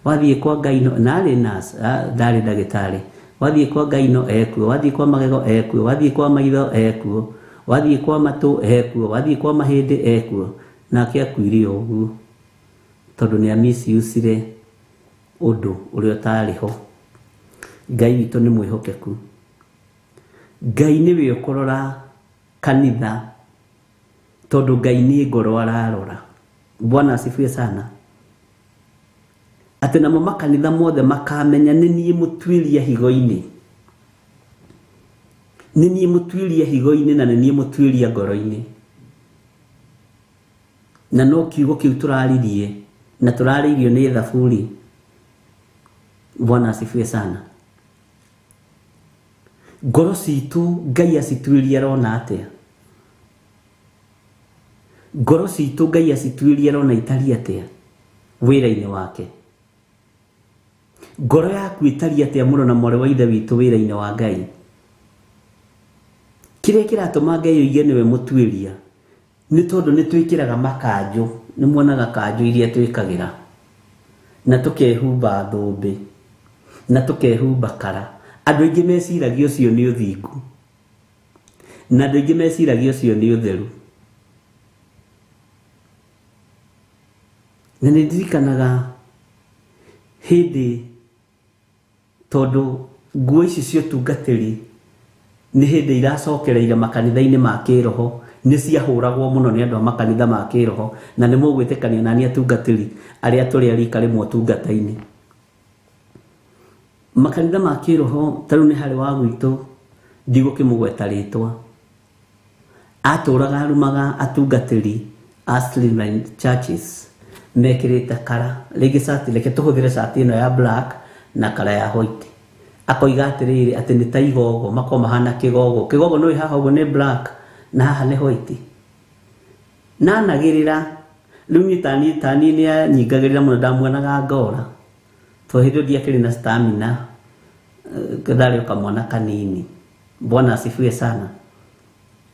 Speaker 2: Wathiĩ kwa Ngaino, na arĩ nurse, ndarĩ ndagĩtarĩ. Wathiĩ kwa Ngaino ekuo, wathiĩ kwa magego ekuo, wathiĩ kwa maitho ekuo, wathiĩ kwa matũ ekuo, wathiĩ kwa mahĩndĩ ekuo. Nake akuire o ũguo tondũ nĩ amisiusire ũndũ ũrĩa ũtarĩ ho. Ngai witũ nĩ mwĩhokeku. Ngai nĩwe ũkũrora kanitha tondũ Ngai nĩ ngoro ararora. Bwana asifiwe sana. Atĩ namo makanitha mothe makamenya nĩ niĩ mũtuĩria higo-inĩ. Nĩ niĩ mũtuĩria higo-inĩ na nĩ niĩ mũtuĩria ngoro-inĩ. Na no kiugo kĩu tũraririe na tũrarĩirio nĩ Thaburi. Bwana asifiwe sana. Ngoro citũ Ngai acituĩria arona atĩa? Ngoro citũ Ngai acituĩria arona itariĩ atĩa wĩra-inĩ wake? Ngoro yaku ĩtariĩ atĩa mũno na mwarĩ wa ithe witũ wĩra-inĩ wa Ngai? Kĩrĩa kĩratũma Ngai oige nĩwe mũtuĩria nĩ tondũ nĩ twĩkĩraga makanjũ, nĩ muonaga kanjũ iria twĩkagĩra, na tũkehumba thũmbĩ, na tũkehumba kara. Andũ aingĩ meciragia ũcio nĩ ũthingu, na andũ aingĩ meciragia ũcio nĩ ũtheru. Na nĩ ndirikanaga hĩndĩ, tondũ nguo ici cia ũtungatĩri nĩ hĩndĩ iracokereire makanitha-inĩ ma kĩroho, nĩ ciahũragwo mũno nĩ andũ a makanitha ma kĩroho, na nĩ mũgwĩtĩkania na niĩ atungatĩri arĩa tũrĩ a rika rĩmwe ũtungata-inĩ. Makanitha ma kĩroho ta rĩu nĩ harĩ wa gwitũ, ndigũkĩmũgweta rĩtwa, atũraga arumaga atungatĩri a Streamline Churches mekĩrĩte kara, rĩngĩ cati, reke tũhũthĩre cati ĩno ya black na kara ya white. Akoiga atĩrĩrĩ atĩ nĩ ta igogo, makoragwo mahana kĩgogo. Kĩgogo nĩ haha ũguo nĩ black na haha nĩ white. Na anagĩrĩra, rĩu niĩ tani nĩ anyingagĩrĩra mũno, ndamuonaga ngora. Tondũ hĩndĩ ĩyo ndiakĩrĩ na stamina, ndarĩ o kamwana kanini. Bwana asifiwe sana.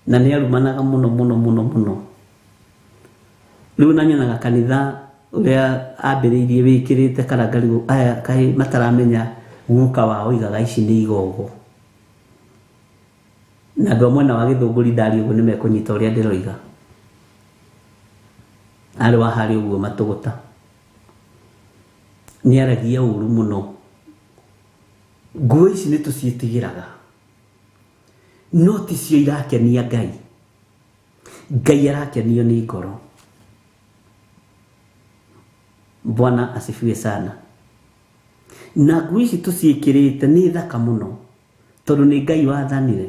Speaker 2: Na nĩ arumanaga mũno mũno mũno mũno. Rĩu na nyonaga kanitha ũrĩa ambĩrĩirie wĩkĩrĩte karangarigũ, aya kaĩ mataramenya guka wao oigaga ici nĩ igogo. Na andũ a mwena wa Gĩthũngũri ndaria ũguo nĩ mekũnyita ũrĩa ndĩroiga. Arĩ wa harĩa ũguo matũgũta. Nĩ aragia ũru mũno. Nguo ici nĩ tũciĩtigĩraga, no ti cio irakenia Ngai. Ngai arakenio nĩ ngoro. Bwana asifiwe sana. Na nguo ici tũciĩkĩrĩte nĩ thaka mũno, tondũ nĩ Ngai wathanire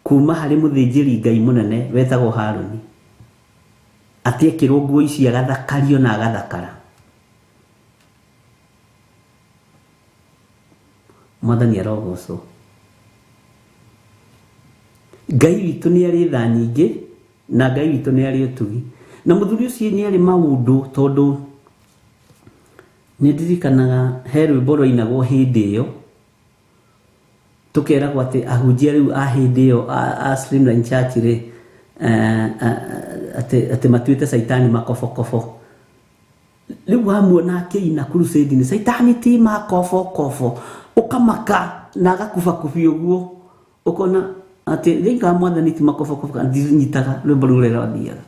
Speaker 2: kuma harĩ mũthĩnjĩri Ngai mũnene wetagwo Harũni, atĩ ekĩrwo nguo ici agathakario na agathakara. Mwathani arogocwo. Ngai witũ nĩ arĩ tha nyingĩ na Ngai witũ nĩ arĩ ũtugi. Na mũthuri ũcio nĩ arĩ maũndũ, tondũ nĩ ndirikanaga he rwĩmbo rwainagwo hĩndĩ ĩyo, tũkeragwo atĩ ahunjia rĩu a hĩndĩ ĩyo a Streamline Church rĩ, atĩ matuĩte caitani makobokobo. Rĩu wamuona akĩina crusade-inĩ, caitani ti makobokobo, ũkamaka na agakubakubia ũguo, ũkona atĩ rĩu mwathani ti makobokobo, ndinyitaga rwĩmbo rũu rũrĩa rwathiaga.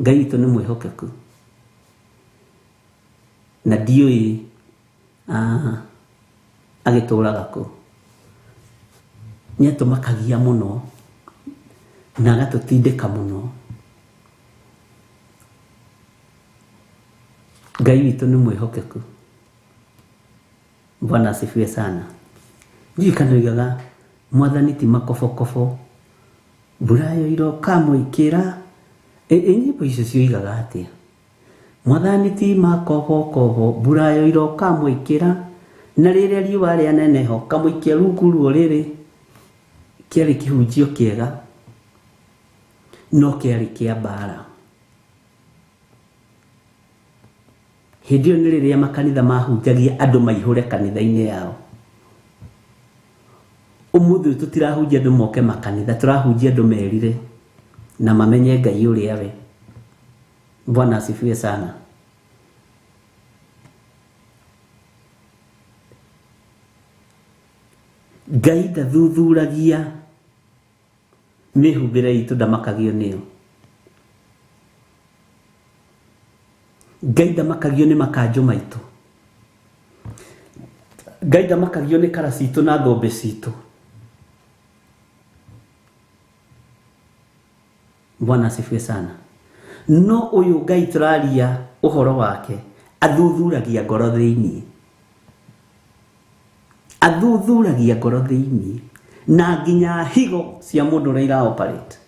Speaker 2: Ngai witũ nĩ mwĩhokeku, na ndiũĩ agĩtũraga kũ. Nĩ atũmakagia mũno na agatũtindĩka mũno. Ngai witũ nĩ mwĩhokeku. Bwana asifiwe sana. Ndiũĩ kana oigaga mwathani ti makobokobo, mbura ĩyo iroka mũikĩra. Nyĩmbo icio cioigaga atĩa? Mwathani ti makobokobo, mbura ĩyo iroka mũikĩra, na rĩrĩa riũa rĩaneneho kamũikia rungu ruo rĩrĩ. Kĩarĩ kĩhunjio kĩega, no kĩarĩ kĩa mbara. Hĩndĩ ĩyo nĩ rĩrĩa makanitha mahunjagia andũ maihũre kanitha-inĩ yao. Ũmũthĩ ũyũ tũtirahunjia andũ moke makanitha, tũrahunjia andũ merire. Na mamenye Ngai ũrĩa we. Bwana asifiwe sana. Ngai ndathuthuragia mĩhumbĩre itũ, ndamakagio nĩyo. Ngai ndamakagio nĩ makanjũ maitũ. Ngai ndamakagio nĩ kara citũ na thũmbĩ citũ. Bwana asifiwe sana. No ũyũ Ngai tũraria ũhoro wake athuthuragia ngoro thĩinĩ. Athuthuragia ngoro thĩinĩ na nginya higo cia mũndũ ũrĩa ira operate.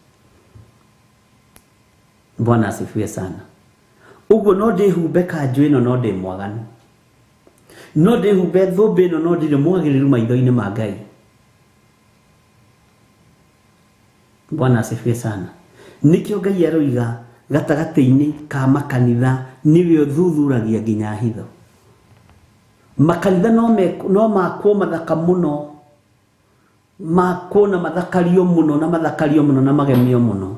Speaker 2: Bwana asifiwe sana. Ũguo no ndĩhumbe kanjũ ĩno no ndĩ mwaganu, no ndĩhumbe thũmbĩ ĩno no ndirĩ mwagĩrĩru maitho-inĩ ma Ngai. Bwana asifiwe sana. Nĩkĩo Ngai aroiga gatagatĩ-inĩ ka makanitha nĩwe ũthuthuragia nginya hitho. Makanitha no makwo mathaka mũno, makwo na mathakario mũno na mathakario mũno na magemio mũno,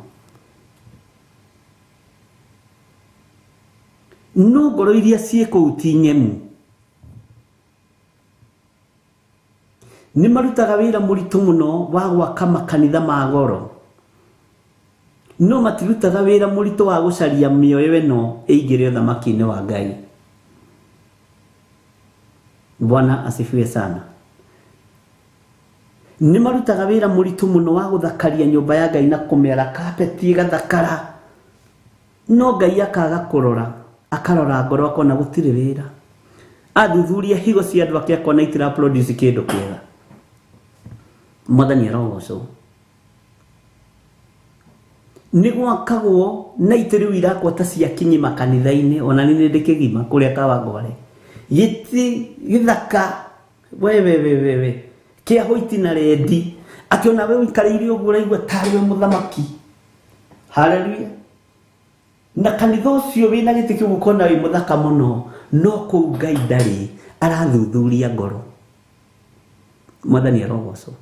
Speaker 2: no ngoro iria ciĩ kũu ti ng'emu. Nĩ marutaga wĩra mũritũ mũno wa gwaka makanitha ma goro, no matirutaga wĩra mũritũ wa gũcaria mĩoyo ĩno ĩingĩre ũthamaki-inĩ wa Ngai. Bwana asifiwe sana. Nĩ marutaga wĩra mũritũ mũno wa gũthakaria nyũmba ya Ngai na kũmĩara kapeti ĩgathakara, no Ngai akaga kũrora, akarora ngoro akona gũtirĩ wĩra. Athuthuria higo cia andũ ake akona itira produce kĩndũ kĩega. Mwathani arogocwo. Nĩ gwakagwo na itĩ rĩu irakwo ta cia kinyi makanitha-inĩ, ona nĩ ndĩ kĩgima kũrĩa Kawangware, gĩtĩ gĩthaka we kĩa hoiti na rendi, atĩ ona we ũikarĩire ũguo ũraigua tarĩ we mũthamaki. Haleluya. Na kanitha ũcio wĩna gĩtĩ kĩu ũkona wĩ mũthaka mũno, no kũu Ngai ndarĩ, arathuthuria ngoro. Mwathani arogocwo.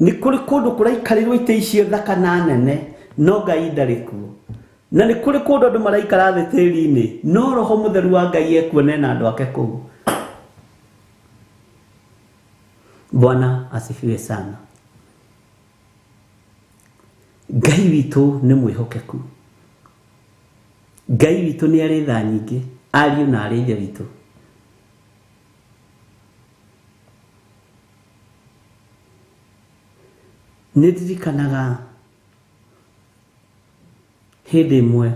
Speaker 2: Nĩ kũrĩ kũndũ kũraikarĩrwo itĩ icio thaka na nene, no Ngai ndarĩ kuo. Na nĩ kũrĩ kũndũ andũ maraikara thĩ tĩri-inĩ, no Roho Mũtheru wa Ngai ekuo na andũ ake kũu. Bwana asifiwe sana. Ngai witũ nĩ mwĩhokeku. Ngai witũ nĩ arĩ tha nyingĩ, ariũ na arĩ ithe witũ. Nĩ ndirikanaga hĩndĩ ĩmwe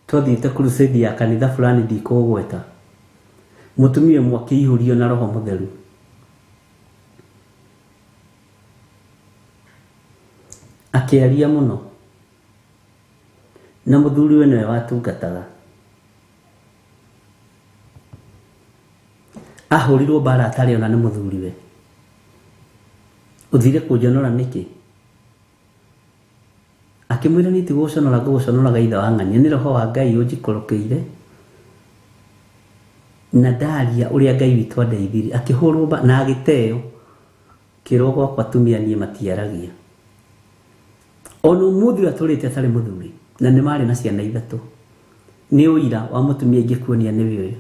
Speaker 2: twathiĩte crusade ya kanitha fulani ndikũgweta, mũtumia ũmwe akĩihũrio na Roho Mũtheru. Akĩaria mũno, na mũthuriwe nĩwe watungataga. Ahũrirwo mbara atarĩ ona nĩ mũthuriwe. Ũthire kũnjonora nĩkĩ? Akĩmwĩra niĩ ti gũgũconora ngũgũconoraga ithe wa ng'ania, nĩ Roho wa Ngai ũnjikũrũkĩire na ndaria ũrĩa Ngai witũ andeithirie. Akĩhũrwo na agĩteo, kĩrwo gwakwa atumia niĩ matiaragia. Ona ũmũthĩ ũyũ atũrĩte atarĩ mũthuri, na nĩ marĩ na ciana ithatũ. Nĩ ũira wa mũtumia ingĩkuonia nĩwe ũyũ.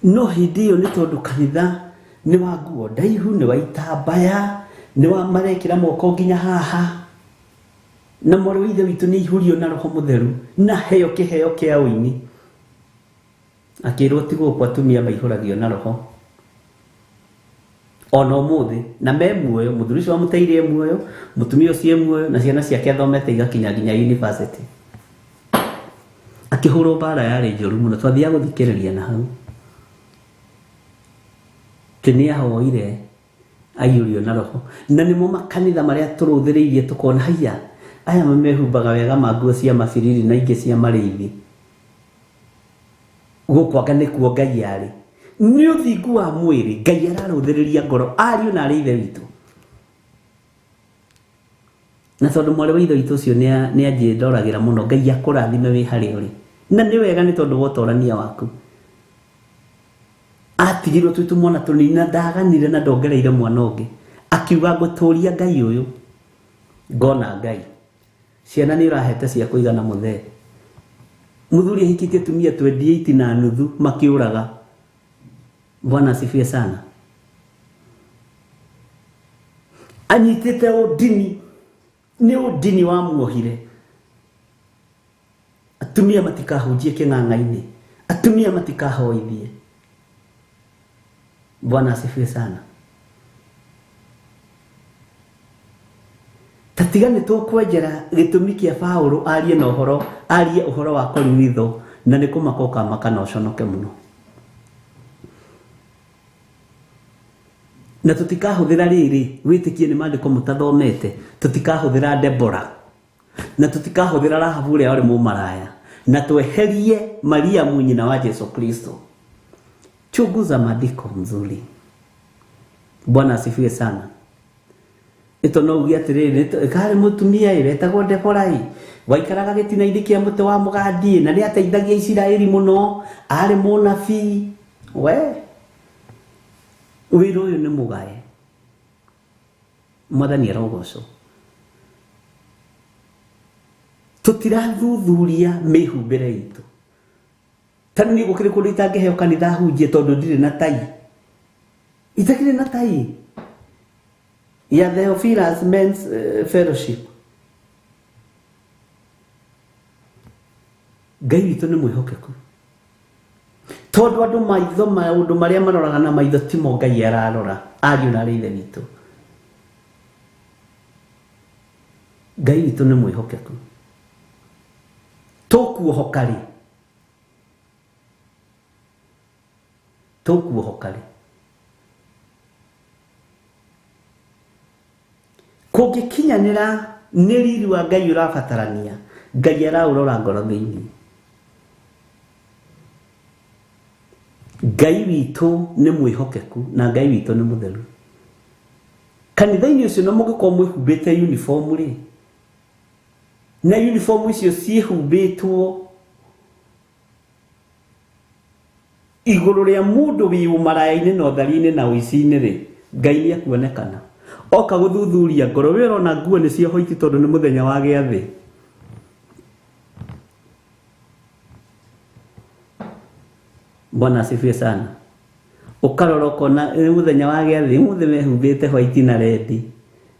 Speaker 2: No hĩndĩ ĩyo nĩ tondũ kanitha nĩ wa nguo ndaihu, nĩ wa itambaya, nĩ wa marekĩra moko nginya haha, na mwarĩ wa ithe witũ nĩ aihũrio na Roho Mũtheru na heo kĩheo kĩa ũini. Akĩrwo ti gũkũ atumia maihũragio na Roho ona ũmũthĩ, na me muoyo. Mũthuri ũcio wamũteire e muoyo, mũtumia ũcio e muoyo, na ciana ciake athomete igakinya nginya university. Akĩhũrwo mbara yarĩ njũru mũno, twathiaga gũthikĩrĩria na hau atĩ nĩ ahoire aiyũrio na Roho. Na nĩmo makanitha marĩa tũrũthĩrĩirie tũkona haiya aya mamehumbaga wega ma nguo cia mabiriri na ingĩ cia marĩithi, gũkũ anga nĩkuo Ngai arĩ. Nĩ ũthingu wa mwĩrĩ, Ngai ararũthĩrĩria ngoro, ariũ na arĩ ithe witũ. Na tondũ mwarĩ wa ithe witũ ũcio nĩ anjĩndoragĩra mũno, Ngai akũrathime wĩ harĩa ũrĩ. Na nĩ wega nĩ tondũ wa ũtorania waku. Atigirwo twĩ tũmwana tũnini na ndaganire na ndongereire mwana ũngĩ. Akiuga ngũtũria Ngai ũyũ ngona Ngai. Ciana nĩ ũrahete cia kũigana mũthee. Mũthuri ahikĩtie atumia 28 na nuthu makĩũraga. Bwana asifiwe sana. Anyitĩte ũndini, nĩ ũndini wamuohire. Atumia matikahunjie kĩng'ang'a-inĩ, atumia matikahoithie. Bwana asifiwe sana. Tatiga nĩ tũkwenjera gĩtũmi kĩa Paũlũ arie na ũhoro, arie ũhoro wa Korinitho, na nĩ kũmaka ũkamaka na ũconoke mũno. Na tũtikahũthĩra rĩrĩ wĩtĩkie nĩ maandĩko mũtathomete, tũtikahũthĩra Debora, na tũtikahũthĩra Rahabu ũrĩa warĩ mũmaraya, na tweherie Mariamu nyina wa Jesu Kristo. Chunguza maandiko mzuri. Bwana asifiwe sana. Ito no uge atĩrĩrĩ, karĩ mũtumia ĩ wetagwo Debora ĩ, waikaraga gĩtina-inĩ kĩa mũtĩ wa mũgandi na nĩ ateithagia Isiraeli mũno, arĩ mũnabii. We wĩra ũyũ nĩ mũgae. Mwathani arogocwo. Tũtirathuthuria mĩhumbĩre itũ. Ta niĩ gũkĩrĩ kũndũ itangĩheo kanitha hunjie tondũ ndirĩ na tai. Itakĩrĩ na tai ya Theophilus Men's Fellowship. Ngai witũ nĩ mwĩhokeku. Tondũ andũ maitho maũndũ marĩa maroraga na maitho timo Ngai ararora, ariũ na arĩ ithe witũ. Ngai witũ nĩ mwĩhokeku. Tũkuohoka rĩ? Tũkuohoka rĩ? Kũngĩkinyanĩra nĩ riri wa Ngai ũrabatarania, Ngai araũrora ngoro thĩinĩ. Ngai witũ nĩ mwĩhokeku na Ngai witũ nĩ mũtheru. Kanitha-inĩ ũcio na mũngĩkorwo mwĩhumbĩte uniform rĩ, na uniform icio ciĩhumbĩtwo igũrũ rĩa mũndũ wĩ ũmaraya-inĩ na ũthari-inĩ na ũici-inĩ rĩ, Ngai nĩ ekuonekana. Oka gũthuthuria ngoro, we ũrona nguo nĩ cia hoiti tondũ nĩ mũthenya wa gĩathĩ. Bwana asifiwe sana. Ũkarora ũkona nĩ mũthenya wa gĩathĩ, ũmũthĩ mehumbĩte white na red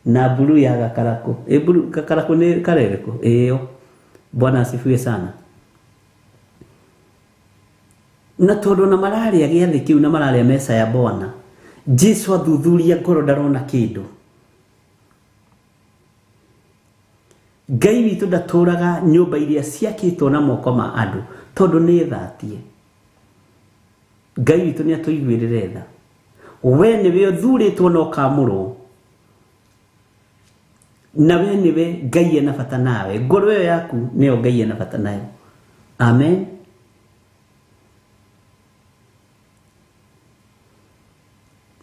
Speaker 2: na blue ya gakarakũ. Ĩ blue gakarakũ nĩ karerĩkũ? Ĩyo. Bwana asifiwe sana. Na tondũ na mararĩa gĩathĩ kĩu na mararĩa mesa ya Bwana, Jesu athuthuria ngoro ndarona kĩndũ. Ngai witũ ndatũraga nyũmba iria ciakĩtwo na moko ma andũ tondũ nĩ thatie. Ngai witũ nĩ atũiguĩrĩre tha. We nĩwe ũthurĩtwo na ũkamũrwo, na we nĩwe Ngai ena bata nawe. Ngoro ĩyo yaku nĩyo Ngai ena bata nayo. Amen.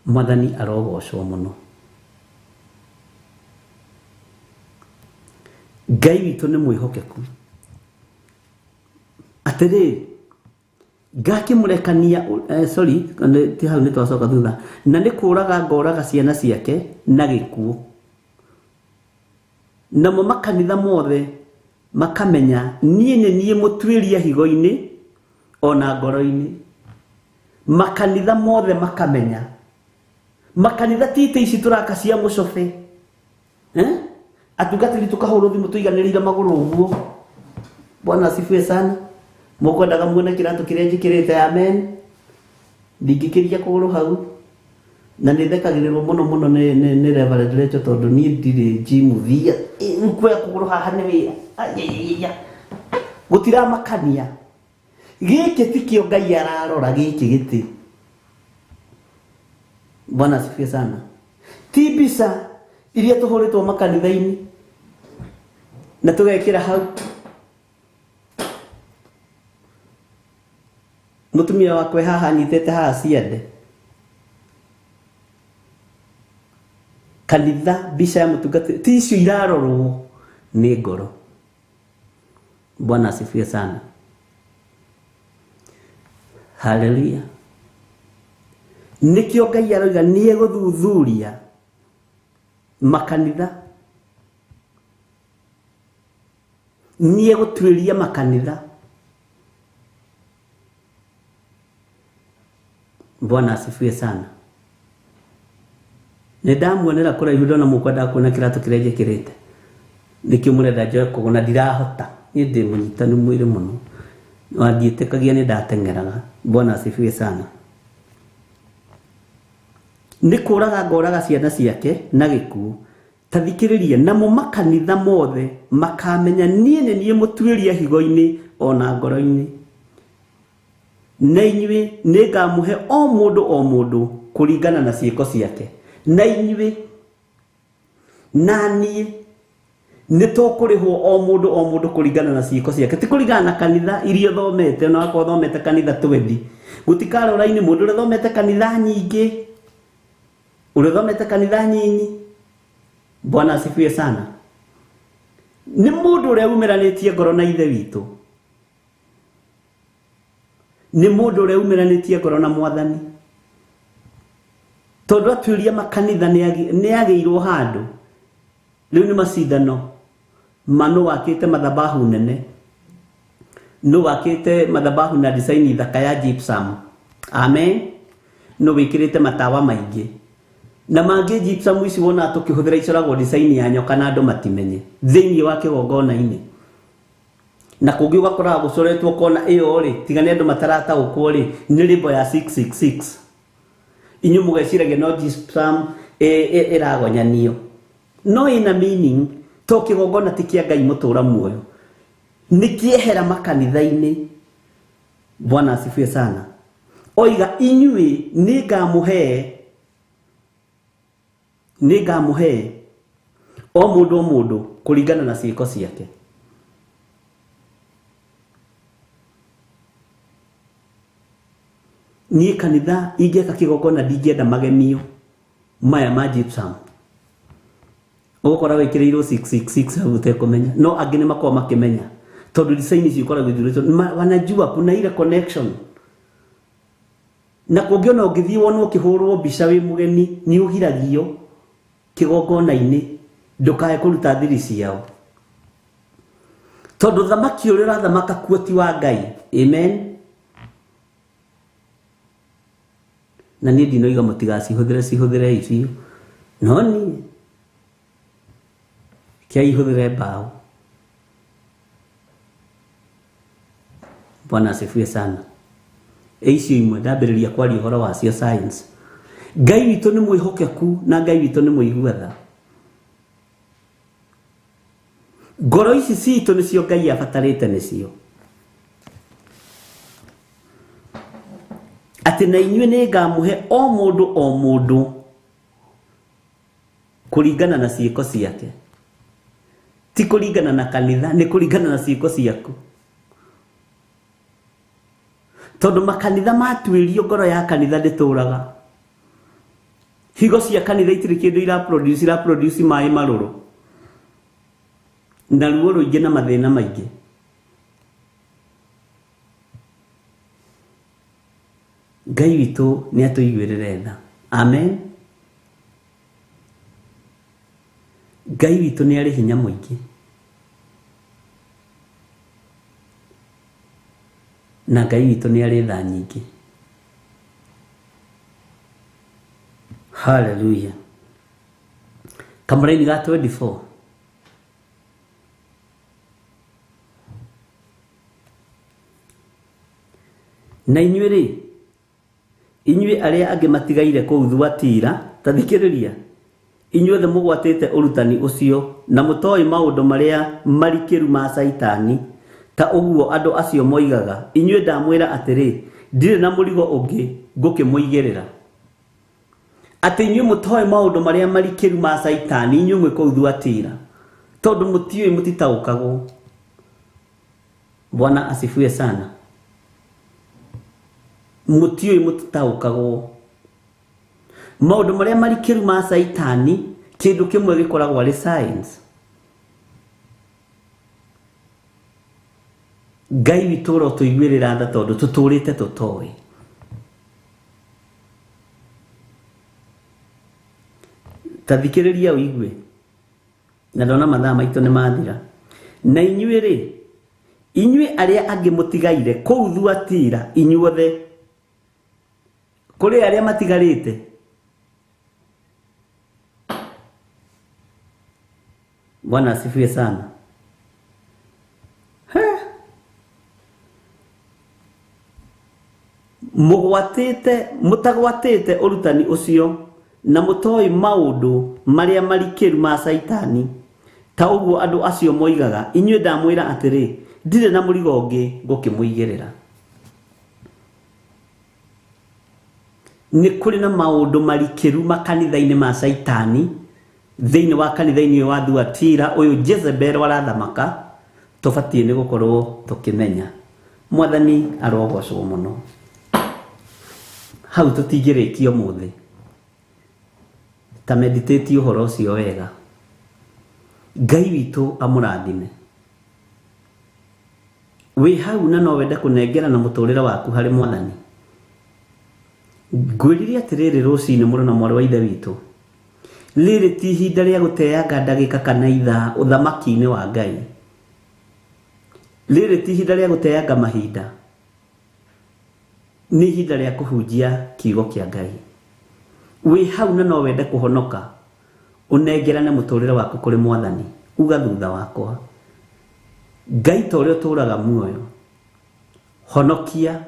Speaker 2: Mwathani arogocwo mũno. Ngai witũ nĩ mwĩhokeku. Atĩrĩrĩ, ngakĩmũrekania, sorry, ti hau nĩ twacoka thutha, na nĩ kũraga ngoraga ciana ciake na gĩkuũ. Namo makanitha mothe makamenya niĩ nĩ niĩ mũtuĩria higo-inĩ ona ngoro-inĩ. Makanitha mothe makamenya. Makanitha ti itĩ ici tũraka cia mũcobe. Atungatĩri tũkahũrwo thimũ tũiganĩrĩire magũrũ ũguo. Bwana asifiwe sana. Mũkwendaga muone kĩratũ kĩrĩa njĩkĩrĩte, amen. Ndingĩkĩria kũgũrũ hau. Na nĩ thekagĩrĩrwo mũno mũno nĩ Reverend Rachel tondũ niĩ ndirĩ gym thia. Nkuoya kũgũrũ haha nĩ wĩra. Gũtiramakania. Gĩkĩ tikĩo Ngai ararora, gĩkĩ gĩtĩ. Bwana asifiwe sana. Ti mbica iria tũhũrĩtwo makanitha-inĩ na tũgekĩra hau. Mũtumia wakwa haha anyitĩte haha ciande. Kanitha mbica ya mũtungatĩri ti icio irarorwo nĩ ngoro. Bwana asifiwe sana. Haleluya. Nĩkĩo Ngai aroiga nĩ egũthuthuria Makanitha niĩ gũtuĩria makanitha. Bwana asifiwe sana. Nĩ ndamuonera kũraihu ndona mũkwendaga kuona kĩratũ kĩrĩa njĩkĩrĩte. Nĩkĩo mũrenda njoe kũgũ na ndirahota. Niĩ ndĩ mũnyitanu mwĩrĩ mũno. Wandiĩtĩkagia nĩ ndateng'eraga. Bwana asifiwe sana. Nĩ kũraga ngoraga ciana ciake na gĩkuũ. Ta thikĩrĩria, namo makanitha mothe makamenya niĩ nĩ niĩ mũtuĩria higo-inĩ ona ngoro-inĩ. Na inyuĩ nĩngamũhe o mũndũ o mũndũ kũringana na ciĩko ciake. Na inyuĩ na niĩ nĩ tũkũrĩhwo o mũndũ o mũndũ kũringana na ciĩko ciake, ti kũringana na kanitha iria ũthomete. Ona wakorwo ũthomete kanitha 20, gũtikarora-inĩ mũndũ ũrĩa ũthomete kanitha nyingĩ, ũrĩa ũthomete kanitha nyinyi. Bwana asifiwe sana. Nĩ mũndũ ũrĩa umĩranĩtie ngoro na Ithe witũ, nĩ mũndũ ũrĩa umĩranĩtie ngoro na Mwathani. Tondũ atuĩria makanitha nĩ agĩirwo handũ. Rĩu nĩ macindano ma nũ wakĩte mathabahu nene, nũ wakĩte mathabahu na design thaka ya gypsum. Amen. Nũ wĩkĩrĩte matawa maingĩ na mangĩ. Gypsum ici wona tũkĩhũthĩra icoragwo design ya nyoka na andũ matimenye thĩinĩ wa kĩgongona-inĩ. Na kũngĩ ũgakoraga gũcoretwo kona ĩyo rĩ, tiga nĩ andũ matarataũkwo rĩ, nĩ rĩmbo ya 666. Inyuĩ mũgeciragia no gypsum ĩragonyanio, no ĩna meaning. To kĩgongona ti kĩa Ngai mũtũra muoyo, nĩ kĩehera makanitha-inĩ. Bwana asifiwe sana. Oiga inyuĩ nĩngamũhe, nĩngamũhe o mũndũ o mũndũ kũringana na ciĩko ciake. Niĩ kanitha ingĩaka kĩgongona ndingĩenda magemio maya ma gypsum. Ũgũkora wĩkĩrĩirwo 666 hau ũtekũmenya, no angĩ nĩ makoragwo makĩmenya tondũ design icio ikoragwo ithurĩtwo, wanajua kuna ile connection. Na kũngĩ ona ũngĩthiĩ wonwo ũkĩhũrwo mbica wĩ mũgeni nĩ ũgiragio kĩgongona-inĩ ndũkae kũruta thiri ciao, tondũ thamaki ũrĩa ũrathamaka kuo ti wa Ngai. Amen. Na niĩ ndinoiga mũtigacihũthĩre, cihũthĩre icio, no niĩ kĩa ihũthĩre mbaũ. Bwana asifiwe sana. Icio imwe ndambĩrĩria kwaria ũhoro wacio science. Ngai witũ nĩ mwĩhokeku na Ngai witũ nĩ mũigua tha. Ngoro ici citũ nĩcio Ngai abatarĩte nĩcio. Atĩ na inyuĩ nĩngamũhe o mũndũ o mũndũ kũringana na ciĩko ciake. Ti kũringana na kanitha, nĩ kũringana na ciĩko ciaku. Tondũ makanitha matuĩrio ngoro ya kanitha ndĩtũraga. Higo cia kanitha itirĩ kĩndũ iraproduce, iraproduce maĩ marũrũ na ruo rũingĩ na mathĩna maingĩ. Ngai witũ nĩ atũiguĩrĩre tha. Amen. Ngai witũ nĩ arĩ hinya mũingĩ na Ngai witũ nĩ arĩ tha nyingĩ. Hallelujah. Kamũraini ga 24. Na inyuĩ rĩ, inyuĩ arĩa angĩ matigaire kũu Thuatira, ta thikĩrĩria, inyuothe mũgwatĩte ũrutani ũcio na mũtoĩ maũndũ marĩa marikĩru ma Caitani, ta ũguo andũ acio moigaga, inyuĩ ndamwĩra atĩrĩ, ndirĩ na mũrigo ũngĩ ngũkĩmũigĩrĩra. Atĩ inyuĩ mũtoĩ maũndũ marĩa marikĩru ma Caitani, inyuĩ mwĩ kũu Thuatira, tondũ mũtiũĩ, mũtitaũkagwo. Bwana asifiwe sana. Mũtiũĩ, mũtitaũkagwo maũndũ marĩa marikĩru ma Caitani. Kĩndũ kĩmwe gĩkoragwo arĩ science. Ngai witũ ũrotũiguĩrĩra tha tondũ tũtũrĩte tũtoĩ. Ta thikĩrĩria ũigue, na ndona mathaa maitũ nĩ mathira. Na inyuĩ rĩ, inyuĩ arĩa angĩ mũtigaire kũu Thuatira, inyuothe kũrĩ arĩa matigarĩte, Bwana asifiwe sana. Mũgwatĩte mũtagwatĩte ũrutani ũcio na mũtoĩ maũndũ marĩa marikĩru ma Caitani, ta ũguo andũ acio moigaga, inyuĩ ndamwĩra atĩrĩ, ndirĩ na mũrigo ũngĩ ngũkĩmũigĩrĩra. Nĩ kũrĩ na maũndũ marikĩru makanitha-inĩ ma Caitani, thĩinĩ wa kanitha-inĩ wa Thuatira ũyũ Jezebel warathamaka, tũbatiĩ nĩ gũkorwo tũkĩmenya. Mwathani arogocwo mũno. Hau tũtingĩrĩkia ũmũthĩ, ta meditate ũhoro ũcio wega. Ngai witũ amũrathime. Wĩ hau na no wende kũnengera na mũtũrĩre waku harĩ Mwathani. Ngwĩrire atĩrĩrĩ rũcinĩ mũrũ na mwarĩ wa ithe witũ, rĩrĩ ti ihinda rĩa gũteanga ndagĩka kana ithaa ũthamaki-inĩ wa Ngai. Rĩrĩ ti ihinda rĩa gũteanga mahinda, nĩ ihinda rĩa kũhunjia kiugo kĩa Ngai. Wĩ hau na no wende kũhonoka, ũnengerane mũtũrĩre waku kũrĩ Mwathani, uga thutha wakwa, Ngai ta ũrĩa ũtũũraga muoyo, honokia,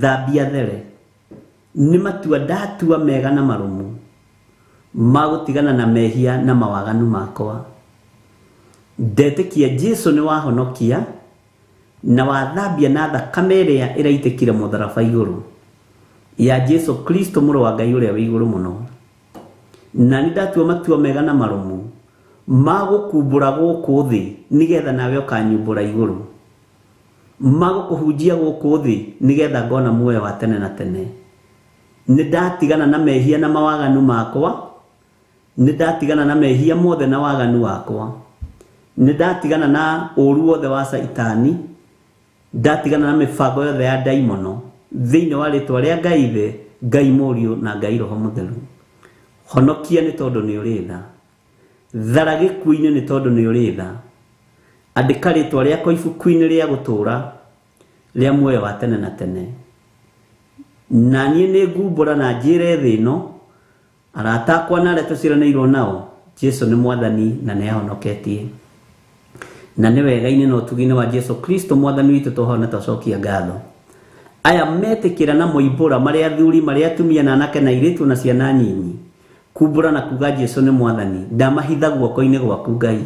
Speaker 2: thambia there, nĩ matua ndatua mega na marũmu ma gũtigana na mehia na mawaganu makwa. Ndetĩkia Jesũ nĩ wahonokia na wathambia na thakame ĩrĩa ĩraitĩkire mũtharaba igũrũ ya Jesũ Kristo mũrũ wa Ngai ũrĩa wĩ igũrũ mũno. Na nĩ ndatua matua mega na marũmu ma gũkumbũra gũkũ thĩ nĩgetha nawe ũkanyumbũra igũrũ, ma gũkũhunjia gũkũ thĩ nĩgetha ngona muoyo wa tene na tene. Nĩ ndatigana na mehia na mawaganu makwa, nĩ ndatigana na mehia mothe na waganu wakwa, nĩ ndatigana na ũru wothe wa Caitani, ndatigana na mĩbango yothe ya ndaimono, thĩinĩ wa rĩtwa rĩa Ngai Ithe, Ngai Mũriũ na Ngai Roho Mũtheru. Honokia nĩ tondũ nĩ ũrĩ tha, thara gĩkuũ-inĩ nĩ tondũ nĩ ũrĩ tha, andĩka rĩtwa rĩakwa ibuku-inĩ rĩa gũtũũra rĩa muoyo wa tene na tene. Na niĩ nĩ ngumbũra na njĩre thĩ ĩno, arata akwa na arĩa tũciaranĩirwo nao, Jesũ nĩ Mwathani na nĩ ahonoketie. Na nĩ wega-inĩ na ũtugi-inĩ wa Jesũ Kristo Mwathani witũ twahoya na twacokia ngatho. Aya metĩkĩra na moimbũra, marĩ athuri, marĩ atumia na anake na airĩtu na ciana nyinyi, kumbũra na kuga Jesũ nĩ Mwathani, ndamahitha guoko-inĩ gwaku Ngai.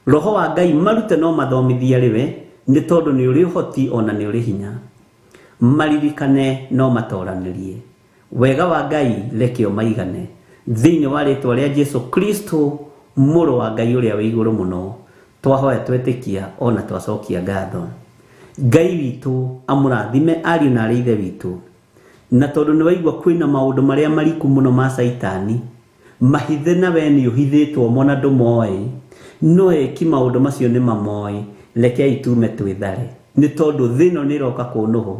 Speaker 2: Roho wa Ngai marute no mathomithie rĩwe, nĩ tondũ nĩ ũrĩ ũhoti ona nĩ ũrĩ hinya. Maririkane no matoranĩrie. Wega wa Ngai reke ũmaigane thĩinĩ wa rĩtwa rĩa Jesũ Kristo mũrũ wa Ngai ũrĩa wĩ igũrũ mũno. Twahoya twetĩkia ona twacokia ngatho. Ngai witũ amũrathime ariũ na arĩ ithe witũ. Na tondũ nĩ waigua kwĩna maũndũ marĩa mariku mũno ma Caitani, mahithe na we nĩ ũhithĩtwo mo na ndũmoĩ, no eki maũndũ macio nĩ mamoĩ, rekei tume twĩthare. Nĩ tondũ thĩ ĩno nĩ ĩroka kũnũhwo,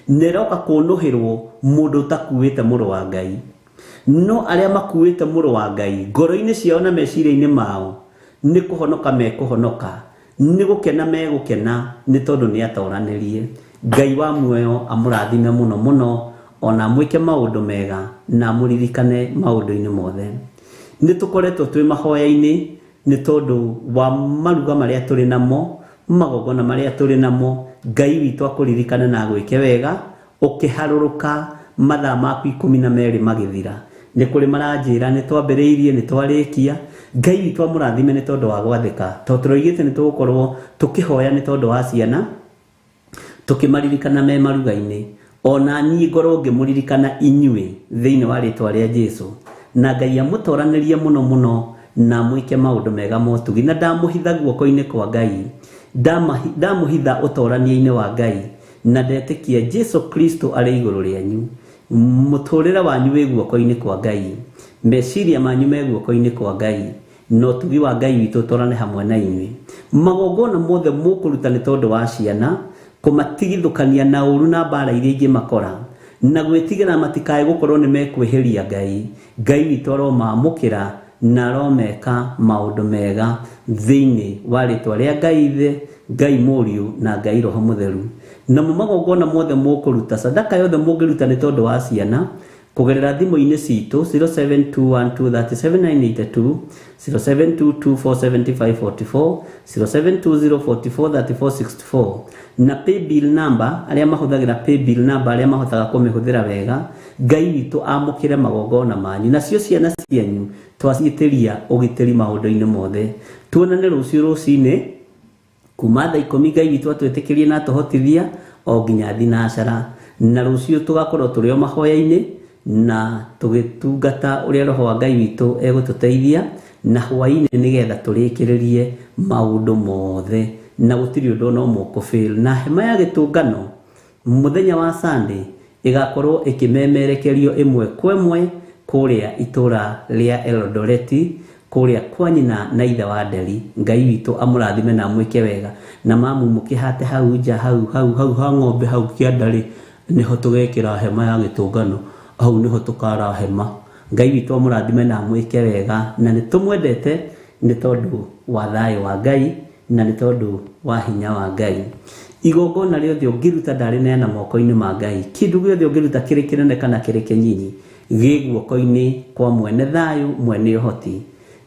Speaker 2: nĩ ĩroka kũnũhĩrwo mũndũ ũtakuĩte mũrũ wa Ngai. No arĩa makuĩte mũrũ wa Ngai ngoro-inĩ ciao na meciria-inĩ mao nĩ kũhonoka mekũhonoka, nĩ gũkena megũkena, nĩ tondũ nĩ atoranĩrie. Ngai wa muoyo amũrathime mũno mũno, ona amwĩke maũndũ mega na amũririkane maũndũ-inĩ mothe. Nĩ tũkoretwo twĩ mahoya-inĩ nĩ tondũ wa maruga marĩa tũrĩ namo, magongona marĩa tũrĩ namo. Ngai witũ akũririkane na agwĩke wega, ũkĩharũrũka mathaa maku 12 magĩthira. Nĩ kũrĩ maranjĩra nĩ twambĩrĩirie, nĩ twarĩkia. Ngai witũ amũrathime nĩ tondũ wa gwathĩka, tondũ tũroigĩte nĩ tũgũkorwo tũkĩhoya nĩ tondũ wa ciana, tũkĩmaririkana me maruga-inĩ. Ona niĩ ngorwo ngĩmũririkana inyuĩ thĩinĩ wa rĩtwa rĩa Jesũ. Na Ngai amũtoranĩrie mũno mũno na amwĩke maũndũ mega motugi. Na ndamũhitha guoko-inĩ kwa Ngai, ndamũhitha ũtorania-inĩ wa Ngai, na ndetĩkia Jesũ Kristo arĩ igũrũ rĩanyu. Mũtũrĩre wanyu wĩ guoko-inĩ kwa Ngai, meciria manyu me guoko-inĩ kwa Ngai, na ũtugi wa Ngai witũ ũtwarane hamwe na inyuĩ. Magongona mothe mũkũruta nĩ tondũ wa ciana, kũmatigithũkania na ũru na mbara iria ingĩmakora, Na gwĩtigĩra matikae gũkorwo nĩ mekwĩhĩria Ngai. Ngai witũ aromamũkĩra na aromeka maũndũ mega thĩinĩ wa rĩtwa rĩa Ngai Ithe, Ngai Mũriũ na Ngai Roho Mũtheru. Namo magongona mothe mũkũruta, sadaka yothe mũngĩruta nĩ tondũ wa ciana, kũgerera thimũ-inĩ citũ 0721237982, 0722470544, 0720443464 na paybill number. Arĩa mahũthagĩra paybill number, arĩa mahotaga kũmĩhũthĩra wega, Ngai witũ amũkĩre magongona manyu, nacio ciana cianyu twaciĩtĩria ũgitĩri maũndũ-inĩ mothe. Tuonane rũciũ rũcinĩ kuma thaa 10, Ngai witũ atwĩtĩkĩrie na atũhotithia, o nginya thinacara. Na rũciũ tũgakorwo tũrĩ o mahoya-inĩ na tũgĩtungata ũrĩa Roho wa Ngai witũ egũtũteithia, na hwaĩ-inĩ nĩgetha tũrĩkĩrĩrie maũndũ mothe, na gũtirĩ ũndũ ona ũmwe ũkũfail. Na hema ya gĩtũngano mũthenya wa Sunday ĩgakorwo ĩkĩmemerekerio ĩmwe kwa ĩmwe kũrĩa itũra rĩa Eldoret, kũrĩa kwa nyina na ithe wa Nderi. Ngai witũ amũrathime na amwĩke wega. Na mamu mũkĩhate hau nja, hau hau hau ha ng'ombe hau kĩanda-rĩ, nĩho tũgekĩra hema ya gĩtũngano, hau nĩho tũkara hema. Ngai witũ amũrathime na amwĩke wega, na nĩ tũmwendete nĩ tondũ wa thayũ wa Ngai na nĩ tondũ wa hinya wa Ngai. Igongona rĩothe ũngĩruta ndarĩneana moko-inĩ ma Ngai. Kĩndũ gĩothe ũngĩruta, kĩrĩ kĩnene kana kĩrĩ kĩnyinyi, gĩ guoko-inĩ kwa mwene thayũ, mwene ũhoti.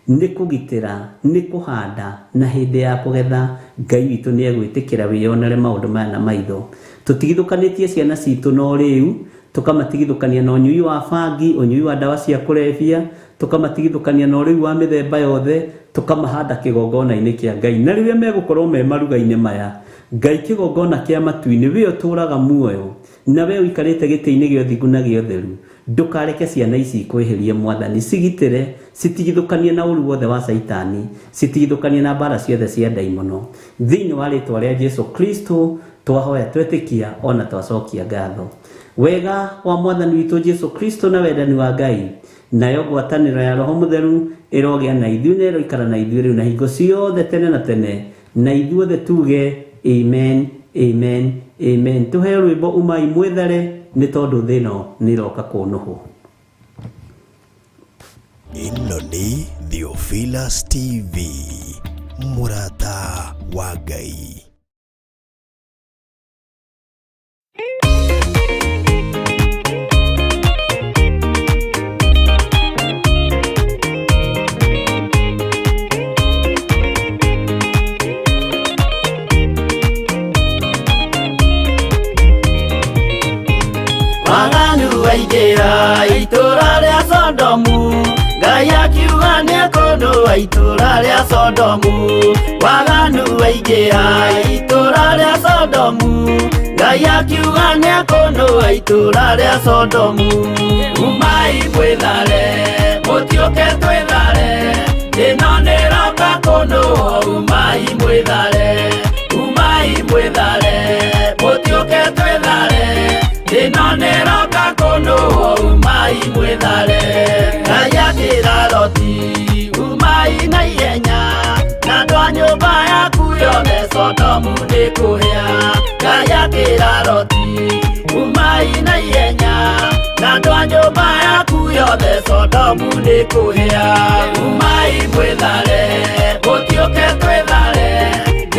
Speaker 2: Nĩ kũgitĩra, nĩ kũhanda, na hĩndĩ ya kũgetha Ngai witũ nĩ egwĩtĩkĩra wĩyonere maũndũ maya na maitho. Tũtigithũkanĩtie ciana citũ no rĩu, tũkamatigithũkania na ũnyui wa bangi, ũnyui wa ndawa cia kũrebia, tũkamatigithũkania na ũrĩu wa mĩthemba yothe, tũkamahanda kĩgongona-inĩ kĩa Ngai. Na rĩrĩa megũkorwo me maruga-inĩ maya, Ngai kĩgongona kĩa matu-inĩ, we ũtũraga muoyo na we ũikarĩte gĩtĩ-inĩ gĩa ũthingu na gĩa ũtheru, ndũkareke ciana ici ikwĩhĩrie. Mwathani, cigitĩre, citigithũkanie na ũru wothe wa Caitani, citigithũkanie na mbara ciothe cia ndaimono. Thĩinĩ wa rĩtwa rĩa Jesu Kristo twahoya, twetĩkia ona twacokia ngatho. Wega wa Mwathani witũ Jesu Kristo na wendani wa Ngai nayo ngwatanĩro ya Roho Mũtheru ĩrogĩa na ithuĩ na ĩroikara na ithuĩ rĩu na hingo ciothe tene na tene. Na ithuothe tuge amen, amen, amen. Tũheo rwĩmbo umai mwĩthare, nĩ tondũ thĩ ĩno nĩ ĩroka kũnũhwo.
Speaker 3: Ĩno nĩ Theophilus TV, mũrata wa Ngai.
Speaker 4: Waganu waingĩra itũra rĩa Sodomu, Ngai akiuga nĩekũnũa itũra rĩa Sodomu. Waganu waingĩra itũra rĩa Sodomu, Ngai akiuga nĩekũnũa itũra rĩa Sodomu. Umai mwĩthare, mũtiũke twĩthare, ĩno nĩroka kũnũo. Umai mwĩthare, umai mwĩthare, mũtiũke twĩthare, ĩno nĩroka kũnũo. Umai mwĩthare. Ngai akĩra Loti, umai na ihenya na andũ a nyũmba yaku yothe, Sodomu nĩ kũhĩa. Ngai akĩra Loti, umai na ihenya na andũ a nyũmba yaku yothe, Sodomu nĩ kũhĩa. Umai mwĩthare, mũtiũke twĩthare,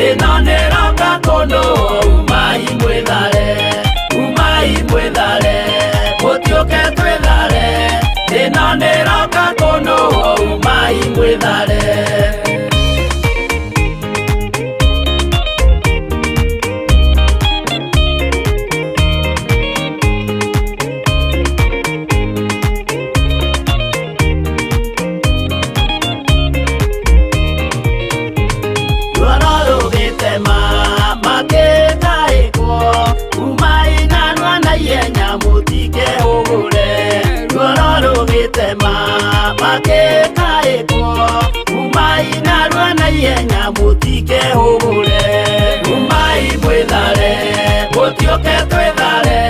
Speaker 4: ĩno nĩroka kũnũo. Umai mwĩthare, umai mwĩthare, mũtiũke twĩthare, ĩno nĩroka kũnũo. Umai mwĩthare. Ruoro rũgĩtema makĩtaĩkwo, umai narua na ihenya mũtikehũgũre. Ruoro rũgĩtema makĩtaĩkwo, umai narua na ihenya mũtikehũgũre. Umai mwĩthare, mũtiũke twĩthare,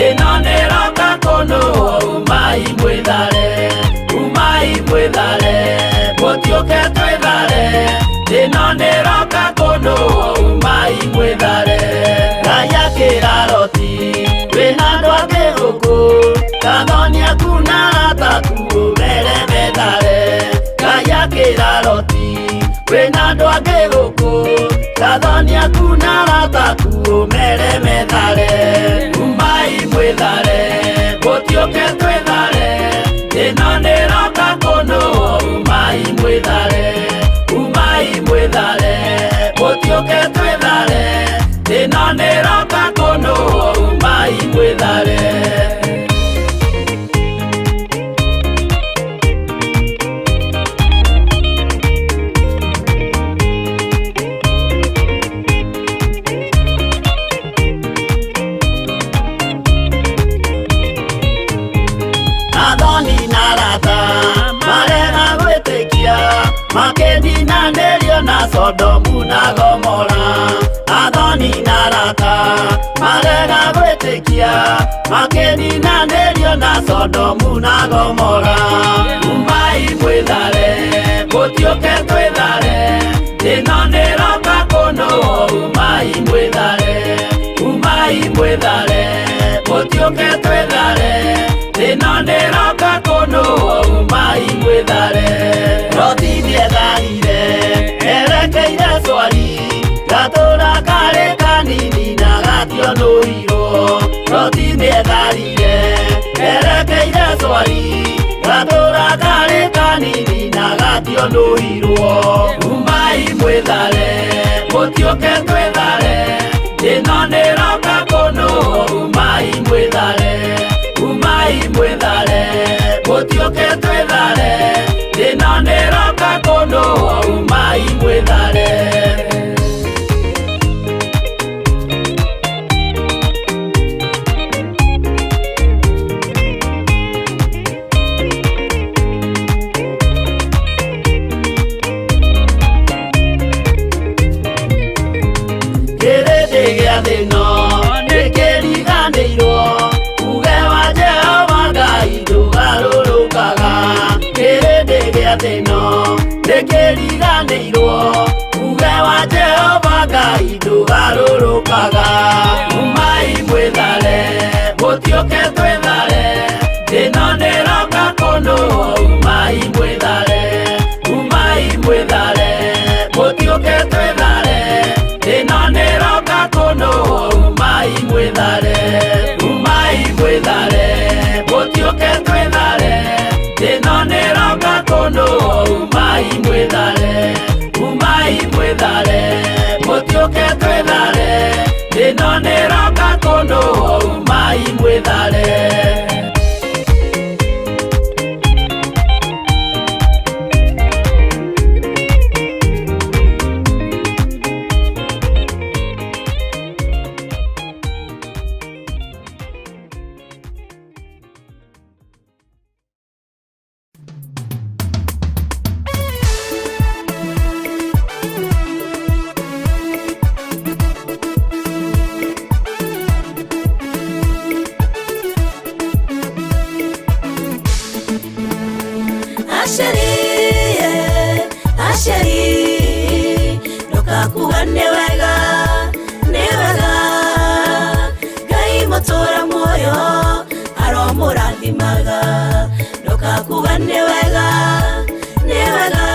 Speaker 4: ĩno nĩroka kũnũo. Umai mwĩthare, umai mwĩthare, mũtiũke twĩthare, ĩno nĩroka kũnũo. Umai mwĩthare. Ngai akĩra Loti, wĩna andũ angĩ gũkũ. Akĩra Loti kwĩna andũ angĩ gũkũ Tathoni aku na arata aku ũmere methare Umai mwĩthare mũtiũke twĩthare Ĩno nĩroka kũnũhwo umai mwĩthare Umai mwĩthare mũtiũke twĩthare Ĩno nĩroka kũnũhwo umai mwĩthare Athoni na arata marega gwĩtĩkia makĩninanĩrio na Sodomu na Gomora Athoni na arata marega gwĩtĩkia makĩninanĩrio na Sodomu na Gomora Umai mwĩthare mũtiũke twĩthare Ĩno nĩroka kũnũhwo umai mwĩthare Umai mwĩthare mũtiũke twĩthare Ĩno nĩroka kũnũhwo umai mwĩthare Loti nĩetharire erekeire Swari gatũra karĩ kanini na gationũirwo Loti nĩetharire erekeire Swari gatũra karĩ kanini na gationũirwo Umai mwĩthare mũtiũke twĩthare Ĩno nĩroka kũnũhwo umai mwĩthare Umai mwĩthare mũtiũke twĩthare Ĩno nĩroka kũnũhwo umai mwĩthare Kĩrĩndĩ gĩa thĩ ĩno nĩkĩriganĩirwo Uge wa Jehova Ngai ndũgarũrũkaga Kĩrĩndĩ gĩa thĩ ĩno nĩkĩriganĩirwo Uge wa Jehova Ngai ndũgarũrũkaga Umai mwĩthare mũtiũke twĩthare Ĩno nĩroka kũnũhwo umai mwĩthare Umai mwĩthare mũtiũke twĩthare Ĩno nĩroka kũnũhwo umai mwĩthare Umai mwĩthare mũtiũke twĩthare Ĩno nĩroka kũnũhwo umai mwĩthare Umai mwĩthare mũtiũke twĩthare Ĩno nĩroka kũnũhwo umai mwĩthare
Speaker 7: Asheri, asheri, ndokakuga nĩ wega, nĩ wega. Ngai mũtũra muoyo aromũrathimaga. Ndokakuga nĩ wega, nĩ wega.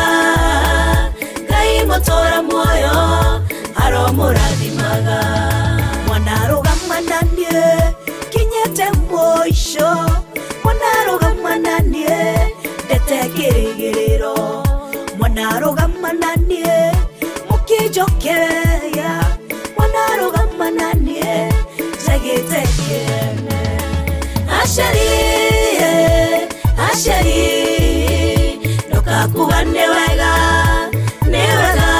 Speaker 7: Ngai mũtũra muoyo aromũrathimaga. Mwana rũgama na niĩ kinyĩte mũico, mwana rũgama na niĩ ndete kĩrĩgĩrĩro, mwana rũgama na niĩ mũkĩnjokeria, mwana rũgama na niĩ njagĩte kĩene. Asheri, asheri, ndokakuga nĩ wega, nĩ wega.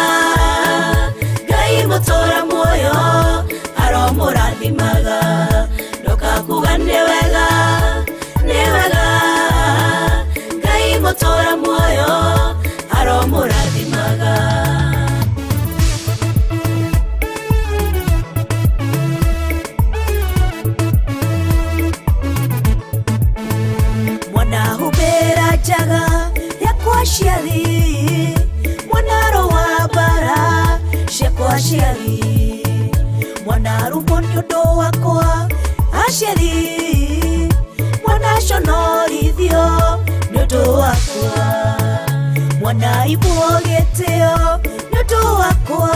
Speaker 7: Ngai mũtũra muoyo aromũrathimaga. Ndokakuga nĩ wega, nĩ wega. Ngai mũtũra muoyo aromũrathimaga. Mwana humbĩra njaga yakwa aciari, mwana rũa mbara ciakwa aciari, mwana rumwo nĩ ũndũ wakwa aciari, mwana conorithio nĩ ũndũ wakwa.
Speaker 9: Mwana ibwo gĩtĩo nĩ ũndũ wakwa.